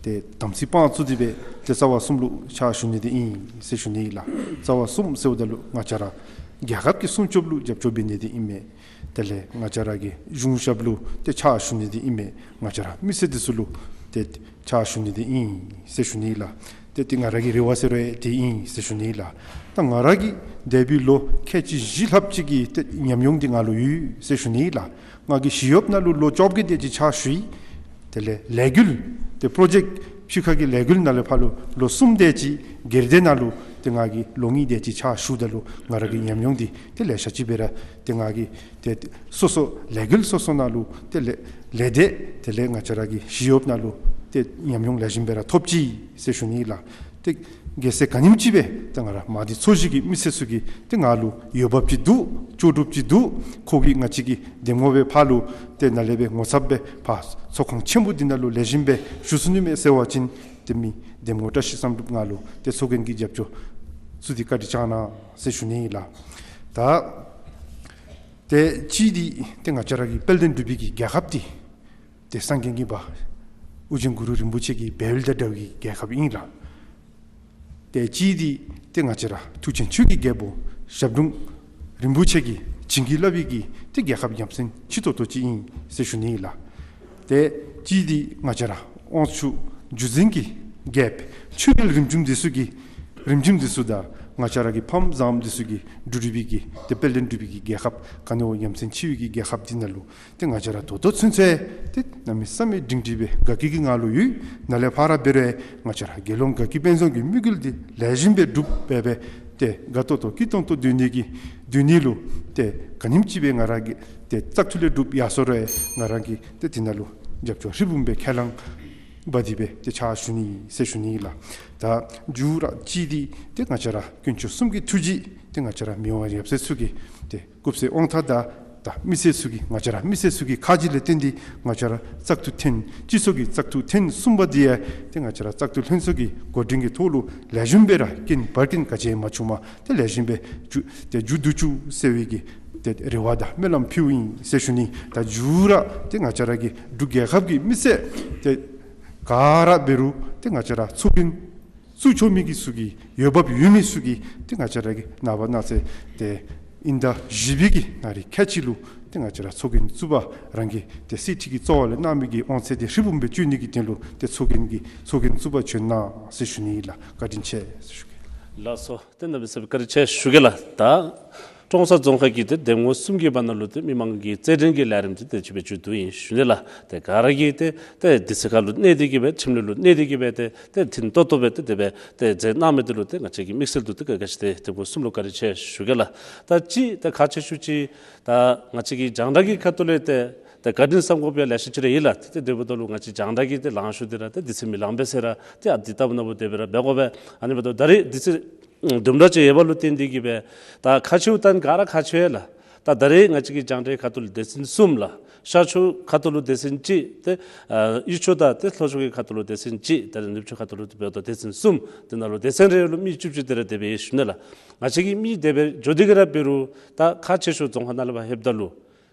ཏེ་དམ་ཚིག་དཔང་བཙུགས་ཏེ་སྦེ་ཏེ་རྩ་བ་གསུམ་ལུ་ཕྱག་ཞུ་ནི་འདི་ཨིན་ཟེར་ཞུ་ནི་ལགས། རྩ་བ་གསུམ་ཟེརཝ་ད་ལུ་ང་བཅས་ར་རྒྱལ་ཁབ་ཀྱི་སྲུང་སྐྱོབ་ལུ་རྒྱབ་སྐྱོར་འབད་ནི་འདི་ཨིན་མས། དེ་ལས་ང་བཅས་ར་གི་གཞུང་ཞབས་ལུ་ཏེ་ཕྱག་ཞུ་ནི་འདི་ཨིན་མས། ང་བཅས་ར་མི་སེར་འདི་ཚུ་ལུ་ཏེ་ཕྱག་ཞུ་ནི་འདི་ཨིན་ཟེར་ཞུ་ནི་ལགས། ཏེ་ཏེ་ང་ར་གི་རེ་བ་ཟེར་རུང་དེ་ཨིན་ཟེར་ཞུ་ནི་ལགས། ད་ང་ར་གི་འདས་པའི་ལོ་ཁལ་གཅིག་བཞི་ལྷགཔ་ཅིག་གི་ཏེ་ཉམས་མྱོང་འདི་ང་ལུ་ཡོད་ཟེར་ཞུ་ནི་ལགས། ང་གིས་ཞི་གཡོགཔ་ནང་ལུ་ལོ་བཅོ་བརྒྱད་དེ་ཅིག་ཕྱག་ཞུ་ཡི། དེ་ལས་ལས་འགུལ་ཏེ་པྲོ་ཇེཀཊ་ཕྱི་ཁ་གི་ལས་འགུལ་ནང་ལས་ཕར་ལུ་ལོ་གསུམ་དེ་ཅིག་སྒེར་སྡེ་ནང་ལུ་ཏེ་ང་གིས་ལོ་གཉིས་དེ་ཅིག་ཕྱག་ཞུཝ་ད་ལུ་ང་ར་གི་ཉམས་མྱོང་འདི་ཏེ་ལེ་ཤ་ཅིག་སྦེ་ར་ཏེ་ང་གིས་ཏེ་སོ་སོ་ལས་འགུལ་སོ་སོ་ནང་ལུ་ཏེ་ལས་ལས་སྡེ་དེ་ལས་ང་བཅས་ར་གི་ཞི་གཡོགཔ་ནང་ལུ་ཏེ་ཉམས་མྱོང་ལེགས་ཤོམ་སྦེ་ར་ཐོབ་ཅི་ཟེར་ཞུ་ནི་ལགས། ཏེ་གལ་སྲིད་ག་ནེམ་ཅིག་སྦེ་ཏེ་ང་ར་མང་སྡེ་ཚོ་བཞི་གི་མི་སེར་ཚུ་གིས་ཏེ་ང་ལུ་འོས་འབབ་ཅིག་འདུག། ལྕོགས་གྲུབ་ཅིག་འདུག། ཁོ་གིས་ང་བཅས་ཀྱི་འདེམས་ངོ་སྦེ་ཕར་ལུ་ཏེ་ནཱ་ལས་སྦེ་ངོ་ཚབ་སྦེ་ཕར་ཚོགས་ཁང་ཆེན་པོ་འདི་ནང་ལུ་ལེགས་ཤོམ་སྦེ་ཞུ་ཚུགས་ནི་མས་ཟེར་བ་ཅིན་ཏེ་མི་འདེམས་ངོ་བཀྲ་ཤིས་བསམ་གྲུབ་ང་ལུ་ཏེ་ཚོགས་རྒྱན་གྱི་རྒྱབ་སྐྱོར་ཚུ་འདི་བཀའ་དྲིན་བསྐྱང་གནང་ཟེར་ཞུ་ནི་ལགས། ད་ཏེ་གཅིག་འདི་ཏེ་ང་བཅས་ར་གི་དཔལ་ལྡན་འབྲུག་པའི་གི་རྒྱལ་ཁབ་འདི་ཏེ་སངས་རྒྱས་ཀྱི་བ་ཨོ་རྒྱན་གུ་རུ་རིན་པོ་ཆེ་གི་བལ་ཡུལ་དང་འདྲ་བའི་གི་རྒྱལ་ཁབ་ཨིན་ལགས། ཏེ་གཅིག་འདི་ཏེ་ང་བཅས་ར་མཐུ་ཆེན་ཆོས་ཀྱི་རྒྱལ་པོ་ཞབས་དྲུང་རིན་པོ་ཆེ་གིས་བྱིན་གྱིས་བརླབས་པའི་གི་ཏེ་རྒྱལ་ཁབ་ཡ་མཚན་ཆེ་ཏོག་ཏོ་ཅིག་ཨིན་ཟེར་ཞུ་ནི་ཨིན་ལགས། ཏེ་གཅིག་འདི་ང་བཅས་ར་དབང་ཕྱུག་བརྒྱུད་འཛིན་གྱི་རྒྱལཔོ་ཆོས་རྒྱལ་རིམ་བྱོན་འདི་ཚུ་གི་རིམ་བྱོན་འདི་ཚུ་དང་ང་བཅས་ར་གི་ཕམ་བཟངམ་འདི་ཚུ་གིས་འབྲུག་འབྲུག་པའི་གི་ཏེ་དཔལ་ལྡན་འབྲུག་པའི་གི་རྒྱལ་ཁབ་ག་ནི་བ་ཡ་མཚན་ཆེ་བའི་གི་རྒྱལ་ཁབ་འདི་ནང་ལུ་ཏེ་ང་བཅས་ར་ད་ལྟོ་ཚུན་ཚོད་ཏེ་གནམ་མེད་ས་མེད་སྒྲིང་སྒྲི་སྦེ་དགའ་སྐྱིད་ཀྱི་ངང་ལུ་ཡོད། ནཱ་ལས་ཕར་འབད་རུང་ང་བཅས་ར་དགེ་སློང་དགའ་སྐྱིད་དཔལ་འཛོམས་ཀྱི་དམིགས་ཡུལ་འདི་ལེགས་ཤོམ་སྦེ་འགྲུབ་སྦེ་སྦེ་ཏེ་དགའ་ཏོག་ཏོ་སྐྱིད་ཏོང་ཏོ་སྡོད་ནི་གི་སྡོད་ནི་ལུ་ཏེ་ག་ནེམ་ཅིག་སྦེ་ང་ར་གིས་ཏེ་བཙག་འཐུ་ལས་འགྲུབ་ཡར་སོང་རུང་ང་ར་གིས་ཏེ་དེ་ནང་ལུ་རྒྱབ་སྐྱོར་ཧྲིལ་བུམ་སྦེ་ཁས་བླངས་འབད་དེ་སྦེ་ཏེ་ཕྱག་ཞུ་ནི་ཟེར་ཞུ་ནི་ལགས། ད་མཇུག་ར་གཅིག་འདི་ཏེ་ང་བཅས་ར་དཀོན་མཆོག་གསུམ་གྱི་ཐུགས་རྗེ་ཏེ་ང་བཅས་ར་མི་དབང་ཡབ་སྲས་ཚུ་གི་ཏེ་སྐུ་ཚེ་དབང་ཐང་དང་ད་མི་སེར་ཚུ་གི་ང་བཅས་ར་མི་སེར་ཚུ་གི་ཁ་རྗེ་ལས་བརྟེན་ཏེ་ང་བཅས་ར་བཙག་འཐུ་ཐེངས་སྤྱི་ཚོགས་ཀྱི་བཙག་འཐུ་ཐེངས་གསུམ་པ་འདི་ཡང་ཏེ་ང་བཅས་ར་བཙག་འཐུ་ལྷན་ཚོགས་ཀྱི་འགོ་འདྲེན་གྱི་ཐོག་ལུ་ལེགས་ཤོམ་སྦེ་ར་རྐྱེན་བར་རྐྱེན་ག་ཅི་ཡང་མ་བྱུངམ་ཏེ་ལེགས་ཤོམ་སྦེ་མཇུག་ཏེ་མཇུག་བསྡུ་བཅུག་ཟེར་བའི་གི་ཏེ་རེ་བ་དང་སྨོན་ལམ་ཕུལཝ་ཨིན་ཟེར་ཞུ་ནི། ད་མཇུག་ར་ཏེ་ང་བཅས་ར་གི་འབྲུག་རྒྱལ་ཁབ་ཀྱི་མི་སེར་ཏེ་ག་ར་འབད་རུང་ཏེ་ང་བཅས་ར་ཚོགས་རྒྱན་བཙུགས་ཆོག་མི་གི་ཚུ་གིས་འོས་འབབ་ཡོད་མི་ཚུ་གིས་ཏེ་ང་བཅས་ར་གི་ནངས་པ་གནངས་ཚེ་ཏེ་དབྱིན་ཟླ་བཞི་པའི་གི་ནང་རི་ཁལ་གཅིག་ལུ་ཏེ་ང་བཅས་ར་ཚོགས་རྒྱན་བཙུགས་པར་རང་གི་ཏེ་སྲིད་ཁྲི་གི་གཙོ་བོ་ལས་གནང་མི་གི་དབང་ཚད་འདི་ཧྲིལ་བུམ་སྦེ་སྤྱོད་ནི་གི་དོན་ལུ་ཏེ་ཚོགས་རྒྱན་གྱི་ཚོགས་རྒྱན་བཙུགས་པར་བྱོན་གནང་ཟེར་ཞུ་ནི་ཨིན་ལགས། བཀའ་དྲིན་ཆེ་ཟེར་ཞུ་གེ། ལགས་སོ། ཏེ་གནམ་མེད་ས་མེད་བཀའ་དྲིན་ཆེ་ཞུ་གེ་ལགས། ད་ཀྲོང་གསར་རྫོང་ཁག་གི་ཏེ་འདེམས་ངོ་གསུམ་གྱི་བར་ན་ལུ་ཏེ་མི་མང་གི་རྩེད་འགྲན་གྱི་ལས་རིམ་འདི་ཏེ་ཅིག་སྦེ་མཇུག་བསྡུ་ཡི་ཟེར་ཞུ་ནི་ལགས། ཏེ་ག་ར་གིས་ཏེ་ཏེ་དུས་ཚོད་ཁར་ལུ་གནས་ཏེ་གིས་སྦེ་ཁྲིམས་ལུགས་ལུ་གནས་ཏེ་གིས་སྦེ་ཏེ་ཏེ་ཐུན་ཏོག་ཏོ་སྦེ་ཏེ་དེ་སྦེ་ཏེ་མཛད་གནང་མི་འདི་ལུ་ཏེ་ང་བཅས་ཀྱི་དམིགས་བསལ་དུ་ཏེ་ག་ག་ཅི་ཏེ་འདེམས་ངོ་གསུམ་ལུ་བཀའ་དྲིན་ཆེ་ཞུ་གེ་ལགས། ད་ཅི་ཏེ་ཁག་ཆེ་ཤོས་ཅིག་ད་ང་བཅས་ཀྱི་རྒྱང་བསྒྲགས་ཀྱི་ཁ་ཐུག་ལས་ཏེ་ཏེ་བཀའ་དྲིན་བསམ་དགོཔ་ཡང་ལེ་ཤ་ཅིག་ར་ཡོད་ལགས། ཏེ་དེ་འབདཝ་ད་ལུ་ང་བཅས་རྒྱང་བསྒྲགས་ཀྱི་ཏེ་ལང་ཤོར་འདི་ར་ཏེ་དུས་ཚོད་མི་ལང་པས་ཟེར་ར་ཏེ་ཨ་འདི་ལྟ་བུ་ན་བུ་དེ་སྦེ་ར་འབད་དགོ་པས། ཨ་ནི་འབདཝ་ད་ད་རེས་དུས་ཚོད་དུམ་གྲ་ཅིག་ཡོད་པ་ལུ་བརྟེན་ཏེ་གིས་སྦེ་ད་ཁག་ཆེཝ་ད་ག་ར་ཁག་ཆེ་ལགས། ད་ད་རེས་ང་བཅས་ཀྱི་རྒྱང་བསྒྲགས་ཁ་ཐུག་ལུ་སྡེ་ཚན་གསུམ་ལགས། ཤར་ཕྱོགས་ཁ་ཐུག་ལུ་སྡེ་ཚན་གཅིག་ཏེ་ཨ་དབུས་ཕྱོགས་དང་ཏེ་ལྷོ་ཕྱོགས་ཀྱི་ཁ་ཐུག་ལུ་སྡེ་ཚན་གཅིག་ད་རེས་ནུབ་ཕྱོགས་ཁ་ཐུག་ལུ་འབདཝ་ད་སྡེ་ཚན་གསུམ་འདི་ནང་ལུ་སྡེ་ཚན་རེ་རེ་ལུ་མི་བཅུ་བཅུ་དེ་ར་དེ་སྦེ་ཡོད་ཞུ་ནི་ལགས། ང་བཅས་ཀྱི་མི་དེ་སྦེ་འགྱོ་སྟེ་གིས་ར་འབད་རུང་ད་ཁག་ཆེ་ཤོས་རྫོང་ཁག་ནང་ལས་ཕར་ལྷོདཔ་ད་ལུ་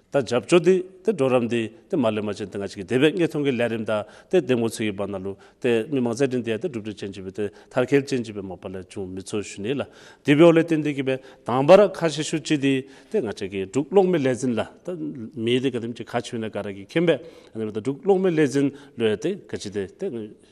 ད་རྒྱབ་སྐྱོར་འདི་ཏེ་གྲོགས་རམ་འདི་ཏེ་མ་ལེགས་མ་ཅན་ཏེ་ང་བཅས་ཀྱི་དེ་སྦེ་དངོས་མཐོང་གི་ལས་རིམ་དང་ཏེ་འདེམས་ངོ་ཚུ་གི་བར་ན་ལུ་ཏེ་མི་མང་རྩེད་འགྲན་འདི་ཡང་ཏེ་གྲུབ་འབྲས་ཅན་ཅིག་སྦེ་ཏེ་མཐར་འཁྱོལ་ཅན་ཅིག་སྦེ་མ་པ་ལས་བྱུང་མི་ཚུགས་ཞུ་ནི་ལགས། དེ་འབདཝ་ལས་བརྟེན་ཏེ་གིས་སྦེ་དང་པ་ར་ཁག་ཆེ་ཤོས་ཅིག་འདི་ཏེ་ང་བཅས་ཀྱི་འབྲུག་གློག་མེ་ལས་འཛིན་ལགས། ད་མི་འདི་ག་དེམ་ཅིག་ཁག་ཆེ་ན་ག་ར་གིས་མཁྱེན་པས། ཨ་ནི་འབདཝ་ད་འབྲུག་གློག་མེ་ལས་འཛིན་ལུ་ཡང་ཏེ་ག་ཅི་ཏེ་ཏེ་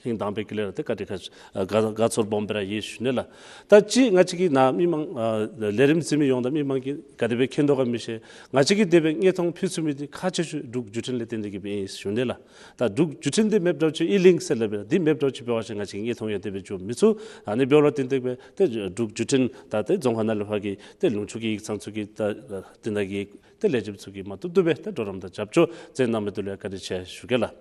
ཧིང་དྭངས་པའི་དཀྱིལ་ལས་ར་ཏེ་བཀའ་དྲིན་ཁག་ཨ་དགའ་དགའ་ཚོར་སྦོམ་སྦེ་ར་ཡོད་ཞུ་ནི་ལགས། ད་ཅི་ང་བཅས་ཀྱི་ནཱ་མི་མང་ཨ་ལས་རིམ་གཟིགས་མི་ཡོངས་དང་མི་མང་གིས་ག་དེ་སྦེ་མཁྱེན་དོ་ག་མི་ཤེས། ང་བཅས་ཀྱིས་དེ་སྦེ་དངོས་མཐོང་ཕུལ་ཚུགས་མི་འདི་ཁག་ཆེ་ཤོས་འབྲུག་བརྒྱུད་འཕྲིན་ལས་བརྟེན་ཏེ་གིས་སྦེ་ཨིན་ཞུ་ནི་ལགས། ད་འབྲུག་བརྒྱུད་འཕྲིན་འདི་མེདཔ་འདྲཝ་ཅིག་ཨི་ལིང་ཟེར་སླབ་ཨིན་ལགས། འདི་མེདཔ་འདྲཝ་ཅིག་འབད་བ་ཅིན་ང་བཅས་ཀྱི་དངོས་མཐོང་ཡང་དེ་སྦེ་འགྱོ་མི་ཚུགས། ཨ་ནི་འབདཝ་ལས་བརྟེན་ཏེ་སྦེ་ཏེ་འབྲུག་བརྒྱུད་འཕྲིན་ད་ཏེ་རྫོང་ཁག་ནང་ལས་ཕར་གྱི་ཏེ་ལུང་ཕྱོགས་ཀྱི་ཡིག་ཚང་ཚུ་གི་ད་ཨ་དེ་ནང་གི་ཏེ་ལས་བྱེདཔ་ཚུ་གིས་མ་བཏུབ་བཏུབ་སྦེ་ཏེ་གྲོགས་རམ་དང་རྒྱབ་སྐྱོར་མཛད་གནང་མི་འདི་ལུ་ཡང་བཀའ་དྲིན་ཆེ་ཞུ་གེ་ལགས།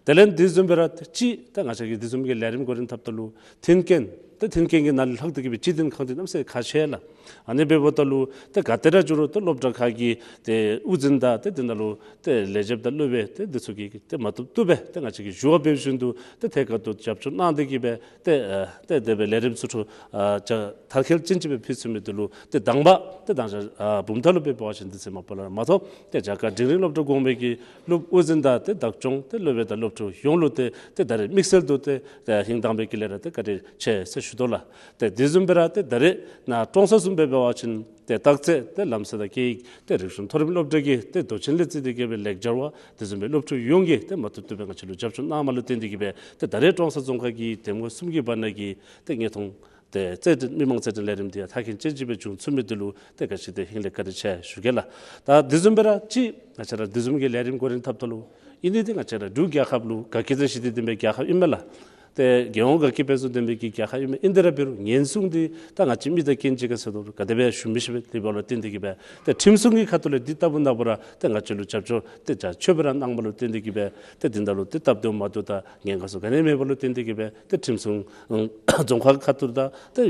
དེ་ལས་འདི་བཟུམ་སྦེ་ར་ཏེ་ཅིག་ད་ང་བཅས་ཀྱིས་འདི་བཟུམ་གྱི་ལས་རིམ་འགོ་འདྲེན་འཐབ་ད་ལུ་མཐུན་རྐྱེན་ཏེ་མཐུན་རྐྱེན་གྱི་ནང་ལྷག་སྟེ་གིས་སྦེ་སྤྱི་མཐུན་ཁང་འདི་གནམ་མེད་ས་མེད་ཁག་ཆེ་ལགས། ཨ་ནི་འབདཝ་ད་ལུ་ཏེ་ག་ཏེ་ར་འགྱོ་རུང་ཏེ་སློབ་གྲྭ་ཁག་གི་ཏེ་དབུ་འཛིན་དང་ཏེ་དེ་ནང་ལུ་ཏེ་ལས་བྱེདཔ་དང་སློབ་དཔོན་ཏེ་འདི་ཚུ་གིས་ཏེ་མ་བཏུབ་བཏུབ་སྦེ་ཏེ་ང་བཅས་ཀྱིས་ཞུ་བ་འབད་བཞིན་དུ་ཏེ་ཐད་ཀར་དུ་རྒྱབ་སྐྱོར་གནང་སྟེ་གིས་སྦེ་ཏེ་ཨ་ཏེ་དེ་སྦེ་ལས་རིམ་ཚུ་ཚུ་ཨ་ཅ་མཐར་འཁྱོལ་ཅན་ཅིག་སྦེ་ཕུལ་ཚུགས་མི་འདི་ལུ་ཏེ་དང་པ་ཏེ་དང་ཞག་ཨ་བུམ་ཐང་ལུ་འབད་བ་ཅིན་དུས་ཚོད་མ་པ་ལས་ མ་གཏོགས་ཏེ་རྒྱ་གར་འབྲིང་རིམ་སློབ་གྲྭ་གོང་མའི་གི་སློབ་དབུ་འཛིན་དང་ཏེ་བདག་སྐྱོང་ཏེ་སློབ་དཔོན་དང་སློབ་ཕྲུག་ཡོངས་ལུ་ཏེ་ཏེ་ད་རེས་དམིགས་བསལ་དུ་ཏེ་ཏེ་ཧིང་དྭངས་པའི་དཀྱིལ་ལས་ར་ཏེ་བཀའ་དྲིན་ཆེ་ཟེར་ཞུ་དོ་ལགས། ཏེ་དེ་བཟུམ་སྦེ་ར་ཏེ་ད་རེས་ནཱ་ཀྲོང་གསར་བཟུམ་སྦེ་འབད་བ་ཅིན་ཏེ་སྟག་རྩེ་ཏེ་ལམ་སེལ་དང་སྐད་ཡིག་ཏེ་རིག་གཞུང་མཐོ་རིམ་སློབ་གྲྭ་གི་ཏེ་མདོ་ཆེན་ལས་བརྩིས་ཏེ་གི་སྦེ་ལེགས་སྦྱར་བ་དེ་བཟུམ་སྦེ་སློབ་ཕྲུག་ཡོངས་ཀྱིས་ཏེ་མ་ཐུབ་ཐུབ་སྦེ་ང་བཅས་ལུ་རྒྱབ་སྐྱོར་གནང་མ་ལུ་བརྟེན་ཏེ་གི་སྦེ་ཏེ་ད་རེས་ཀྲོང་གསར་རྫོང་ཁག་གི་འདེམས་ངོ་གསུམ་གྱི་བར་ན་གི་ཏེ་དངོས་མཐོང་ཏེ་རྩེད་འགྲན་མི་མང་རྩེད་འགྲན་ལས་རིམ་འདི་ཡང་མཐར་འཁྱོལ་ཅན་ཅིག་སྦེ་བྱུང་ཚུགས་མི་འདི་ལུ་ཏེ་ག་ཅི་ཏེ་ཧིང་ལས་བཀའ་དྲིན་ཆེ་ཞུ་གེ་ལགས། ད་དེ་བཟུམ་སྦེ་ར་ཅིག་ང་བཅས་ར་དེ་བཟུམ་གྱི་ལས་རིམ་འགོ་འདྲེན་འཐབ་ད་ལུ་ཨིན་ནི་འདི་ང་བཅས་ར་འབྲུག་རྒྱལ་ཁབ་ལུ་དགའ་སྐྱིད་དང་ཞི་བདེ་ལྡན་པའི་རྒྱལ་ཁབ་ཨིན་མས་ལགས། ཏེ་རྒྱལ་ཡོངས་དགའ་སྐྱིད་དཔལ་འཛོམས་ལྡན་པའི་གི་རྒྱལ་ཁབ་ཨིན་མས། ཨིན་ཏེ་ར་འབད་རུང་ཉེན་སྲུང་འདི་ད་ང་བཅས་མི་དང་རྐྱེན་གཅིག་ཁར་ཟེར་དོ་ག་དེ་སྦེ་ཞུ་མི་ཤེས་པས། དེ་འབདཝ་ལུ་བརྟེན་ཏེ་གི་སྦེ་ཏེ་ཁྲིམས་སྲུང་གི་ཁ་ཐུག་ལས་འདི་ལྟ་བུ་ནང་པ་ར་ཏེ་ང་བཅས་ལུ་རྒྱབ་སྐྱོར་ཏེ་རྒྱ་ཆེ་སྦེ་ར་གནང་མ་ལུ་བརྟེན་ཏེ་གི་སྦེ་ཏེ་འདི་ནང་ལུ་ཏེ་སྟབས་བདེཝ་མ་བདེཝ་དང་ཉེན་ཁ་ཚུ་ག་ནི་མེད་པ་ལུ་བརྟེན་ཏེ་གི་སྦེ་ཏེ་ཁྲིམས་སྲུང་རྫོང་ཁག་ཁ་ཐུག་དང་ཏེ་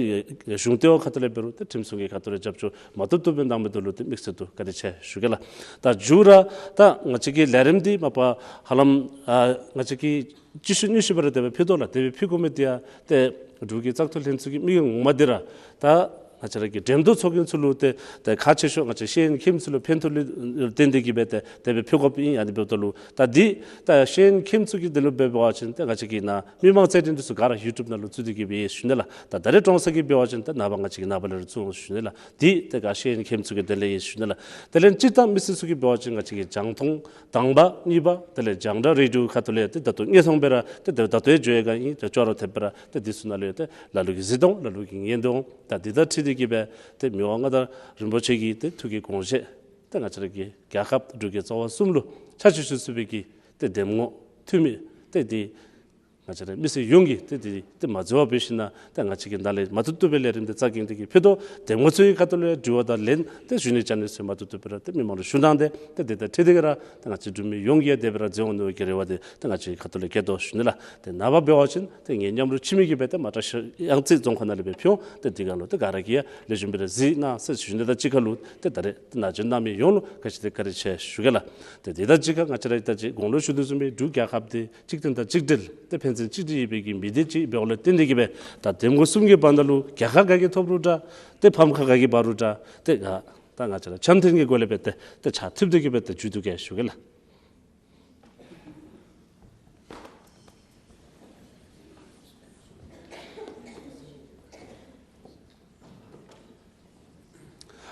གཞུང་ལྟེ་བ་ཁ་ཐུག་ལས་འབད་རུང་ཏེ་ཁྲིམས་སྲུང་གི་ཁ་ཐུག་ལས་རྒྱབ་སྐྱོར་མ་ཐུབ་ཐུབ་སྦེ་གནང་མི་འདི་ལུ་ཏེ་དམིགས་བསལ་དུ་བཀའ་དྲིན་ཆེ་ཞུ་གེ་ལགས། ད་མཇུག་ར་ད་ང་བཅས་ཀྱི་ལས་རིམ་འདི་མ་པ་ཧ་ལམ་ཨ་ང་བཅས་ཀྱིས་སྤྱི་ཤུགས་ནུས་ཤུགས་སྦེ་ར་དེ་སྦེ་ཕུལ་དོ་ལགས། དེ་སྦེ་ཕུལ་དགོ་མི་འདི་ཡང་ཏེ་འབྲུག་གི་བཙག་འཐུ་ལྷན་ཚོགས་ཀྱི་མི་ངོ་མ་འདི་ར་ད་ང་བཅས་ར་གི་འགྲེམས་སྟོན་ཚོགས་མཁན་ཚུ་ལུ་ཏེ་ཏེ་ཁག་ཆེ་ཤོས་ང་བཅས་ཤེས་ཡོན་མཁས་མི་ཚུ་ལུ་ཕན་ཐོགས་ལུ་བརྟེན་ཏེ་གི་སྦེ་ཏེ་དེ་སྦེ་ཕུལ་དགོཔ་ཨིན། ཨ་ནི་འབདཝ་ད་ལུ་ད་འདི་ད་ཤེས་ཡོན་མཁས་མི་ཚུ་གི་དོན་ལུ་འབད་བ་ཅིན་ཏེ་ང་བཅས་ཀྱི་ནཱ་མི་མང་རྩེད་འགྲན་འདི་ཚུ་ག་ར་ཡུ་ཊུབ་ནང་ལུ་བཙུགས་ཏེ་གི་སྦེ་ཡོད་ཞུ་ནི་ལགས། ད་ད་རེས་ཀྲོང་གསར་གྱི་འབད་བ་ཅིན་ད་ནངས་པ་ང་བཅས་ཀྱིས་ནངས་པ་ལས་ར་བཙུགས་འོང་ཞུ་ནི་ལགས། འདི་ཏེ་ག་ཤེས་ཡོན་མཁས་མི་ཚུ་གི་དོན་ལས་ཡོད་ཞུ་ནི་ལགས། དེ་ལས་སྤྱིར་བཏང་མི་སེར་ཚུ་གི་འབད་བ་ཅིན་ང་བཅས་ཀྱི་རྒྱང་མཐོང་དང་པ་གཉིས་པ་དེ་ལས་རྒྱང་བསྒྲགས་རེ་ཌིའོ་ཁ་ཐུག་ལས་ཏེ་ད་ལྟོ་དངོས་མཐོང་སྦེ་ར་ཏེ་ད་ལྟོ་ཡང་འགྱོ་ཡི་ག་ཨིན། ཏེ་ཅོག་ར་འཐདཔ་སྦེ་ར་ཏེ་འདི་ཚུ་ནང་ལུ་ཡང་ཏེ་ལ་ལུ་གིས་གཟིགས་དོ་ལ་ལུ་གིས་ཉན་དོ། ད་འདི་དང་འཁྲིལ་ཏེ་གི་སྦེ་ཏེ་མི་དབང་མངའ་བདག་རིན་པོ་ཆེ་གི་ཏེ་ཐུགས་ཀྱི་དགོངས་བཞེད་ཏེ་ང་བཅས་ར་གི་རྒྱལ་ཁབ་འབྲུག་རྒྱལ་རྩ་བ་གསུམ་ལུ་ཕྱག་ཕྱི་ཞུ་ཚུགས་པའི་གི་ཏེ་འདེམས་ངོ་འཐུས་མི་ཏེ་འདི་ང་བཅས་ར་མི་སེར་ཡོངས་ཀྱིས་ཏེ་འདི་ཏེ་མ་འཛོལ་བར་འབད་ཞིན་ན་ཏེ་ང་བཅས་ཀྱིས་ད་ལས་མ་བཏུབ་བཏུབ་སྦེ་ལས་རིམ་འདི་རྩ་འགེངས་ཏེ་གི་ཕུལ་དོ། འདེམས་ངོ་ཚུ་གི་ཁ་ཐུག་ལས་དྲི་བ་དང་ལན་ཏེ་ཞུ་ནི་བཅར་ནི་ཚུ་མ་བཏུབ་བཏུབ་སྦེ་ར་ཏེ་མི་མང་ལུ་ཞུ་གནང་སྟེ་ཏེ་འདི་དང་འཁྲིལ་ཏེ་གི་ར་ཏེ་ང་བཅས་འབྲུག་མི་ཡོངས་ཀྱིས་ཡང་དེ་སྦེ་ར་མཛད་འོང་ནི་གི་རེ་བ་འདི་ཏེ་ང་བཅས་ཁ་ཐུག་ལས་བསྐྱེད་དོ་ཞུ་ནི་ལགས། ཏེ་ནངས་པ་འབད་བ་ཅིན་ཏེ་ངེའི་མཉམ་རོགས་འཆི་མེད་ཀྱིས་སྦེ་ཏེ་མ་ཏྲ་ཤ་གཡང་རྩེ་རྫོང་ཁག་ནང་ལས་སྦེ་ཕུལ་འོང་། ཏེ་འདི་ག་ལུ་ཏེ་ག་ར་གིས་ཡང་ལེགས་ཤོམ་སྦེ་ར་གཟིགས་གནང་ཟེར་ཞུ་ནི་དང་གཅིག་ཁར་ལུ་ཏེ་ད་རེས་ཏེ་ནཱ་འབྱོན་གནང་མི་ཡོངས་ལུ་ག་ཅི་ཏེ་བཀའ་དྲིན་ཆེ་ཞུ་གེ་ལགས། ཏེ་འདི་དང་གཅིག་ཁར་ང་བཅས་ར་ད་ཅི་གོང་ལུ་ཞུ་དོ་བཟུམ་སྦེ་འབྲུག་རྒྱལ་ཁབ་འདི་གཅིག་བསྟེན་དང་གཅིག་སྒྲིལ་ཏེ་ཕན་ཚུན་གཅིག་སྒྲིལ་ཡོད་པའི་གི་མི་སྡེ་ཅིག་འབདཝ་ལས་བརྟེན་ཏེ་གི་སྦེ་ད་འདེམས་ངོ་གསུམ་གྱི་བར་ན་ལུ་རྒྱལ་ཁ་ག་གིས་ཐོབ་རུང་འདྲ་ཏེ་ཕམ་ཁ་ག་གིས་འབག་རུང་འདྲ་ཏེ་ང་ད་ང་བཅས་ར་འཆམ་མཐུན་གྱི་སྒོ་ལས་སྦེ་ཏེ་ཏེ་ཕྱག་མཐུད་དེ་གི་སྦེ་ཏེ་མཇུག་བསྡུ་གེ་ཞུ་གེ་ལགས།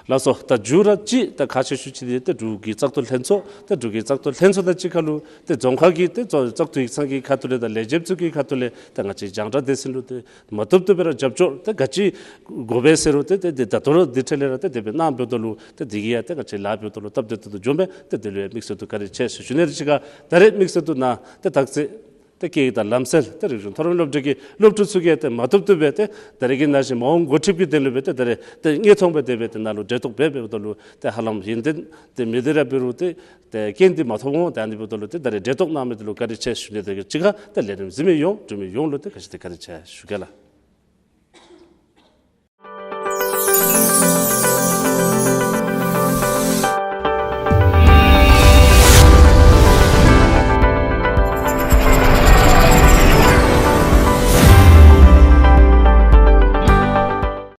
ལགས་སོ། ད་མཇུག་ར་ཅིག་ད་ཁག་ཆེ་ཤོས་ཅིག་འདི་ཏེ་འབྲུག་གི་བཙག་འཐུ་ལྷན་ཚོགས་ཏེ་འབྲུག་གི་བཙག་འཐུ་ལྷན་ཚོགས་དང་གཅིག་ཁར་ལུ་ཏེ་རྫོང་ཁག་གི་ཏེ་བཙག་བཙག་འཐུ་ཡིག་ཚང་གི་ཁ་ཐུག་ལས་དང་ལས་བྱེདཔ་ཚུ་གི་ཁ་ཐུག་ལས་ཏེ་ང་བཅས་རྒྱང་བསྒྲགས་སྡེ་ཚན་ལུ་ཏེ་མ་བཏུབ་བཏུབ་སྦེ་ར་རྒྱབ་སྐྱོར་ཏེ་ག་ཅི་དགོ་པས་ཟེར་རུང་ཏེ་ཏེ་ཏེ་ད་ལྟོ་ར་འདི་འཕྲལ་ལས་ར་ཏེ་དེ་སྦེ་གནང་འབདཝ་ད་ལུ་ཏེ་འདི་གིས་ཡང་ཏེ་ང་བཅས་ལཱ་འབདཝ་ད་ལུ་སྟབས་བདེ་ཏོག་ཏོ་འགྱོ་མས། ཏེ་དེ་ལུ་ཡང་དམིགས་བསལ་དུ་བཀའ་དྲིན་ཆེ་ཟེར་ཞུ་ནི་རེ་ཅིག་ཁར་ད་རེས་དམིགས་བསལ་དུ་ནཱ་ཏེ་སྟག་རྩེ་ཏེ་སྐད་ཡིག་དང་ལམ་སེལ་ཏེ་རིག་གཞུང་མཐོ་རིམ་སློབ་གྲྭ་གི་སློབ་ཕྲུག་ཚུ་གིས་ཏེ་མ་བཏུབ་བཏུབ་སྦེ་ཏེ་ད་རེས་ཀྱི་ནང་བཞིན་མ་འོངས་འགོ་ཁྲིདཔ་གི་དོན་ལུ་སྦེ་ཏེ་ད་རེས་ཏེ་དངོས་མཐོང་སྦེ་དེ་སྦེ་ཏེ་ནཱ་ལུ་གྲལ་གཏོགས་འབད་འབདཝ་ད་ལུ་ཏེ་ཧ་ལམ་ཡོན་ཏན་ཏེ་མི་འདི་ར་འབད་རུང་ཏེ་ཏེ་རྐྱེན་འདི་མ་ཐོབ་འོང་། ཏེ་ཨ་ནི་འབདཝ་ད་ལུ་ཏེ་ད་རེས་གྲལ་གཏོགས་གནང་མི་འདི་ལུ་བཀའ་དྲིན་ཆེ་ཞུ་ནི་དང་གཅིག་ཁར་ཏེ་ལས་རིམ་གཟིགས་མི་ཡོངས་འབྲུག་མི་ཡོངས་ལུ་ཏེ་ག་ཅི་ཏེ་བཀའ་དྲིན་ཆེ་ཞུ་གེ་ལགས།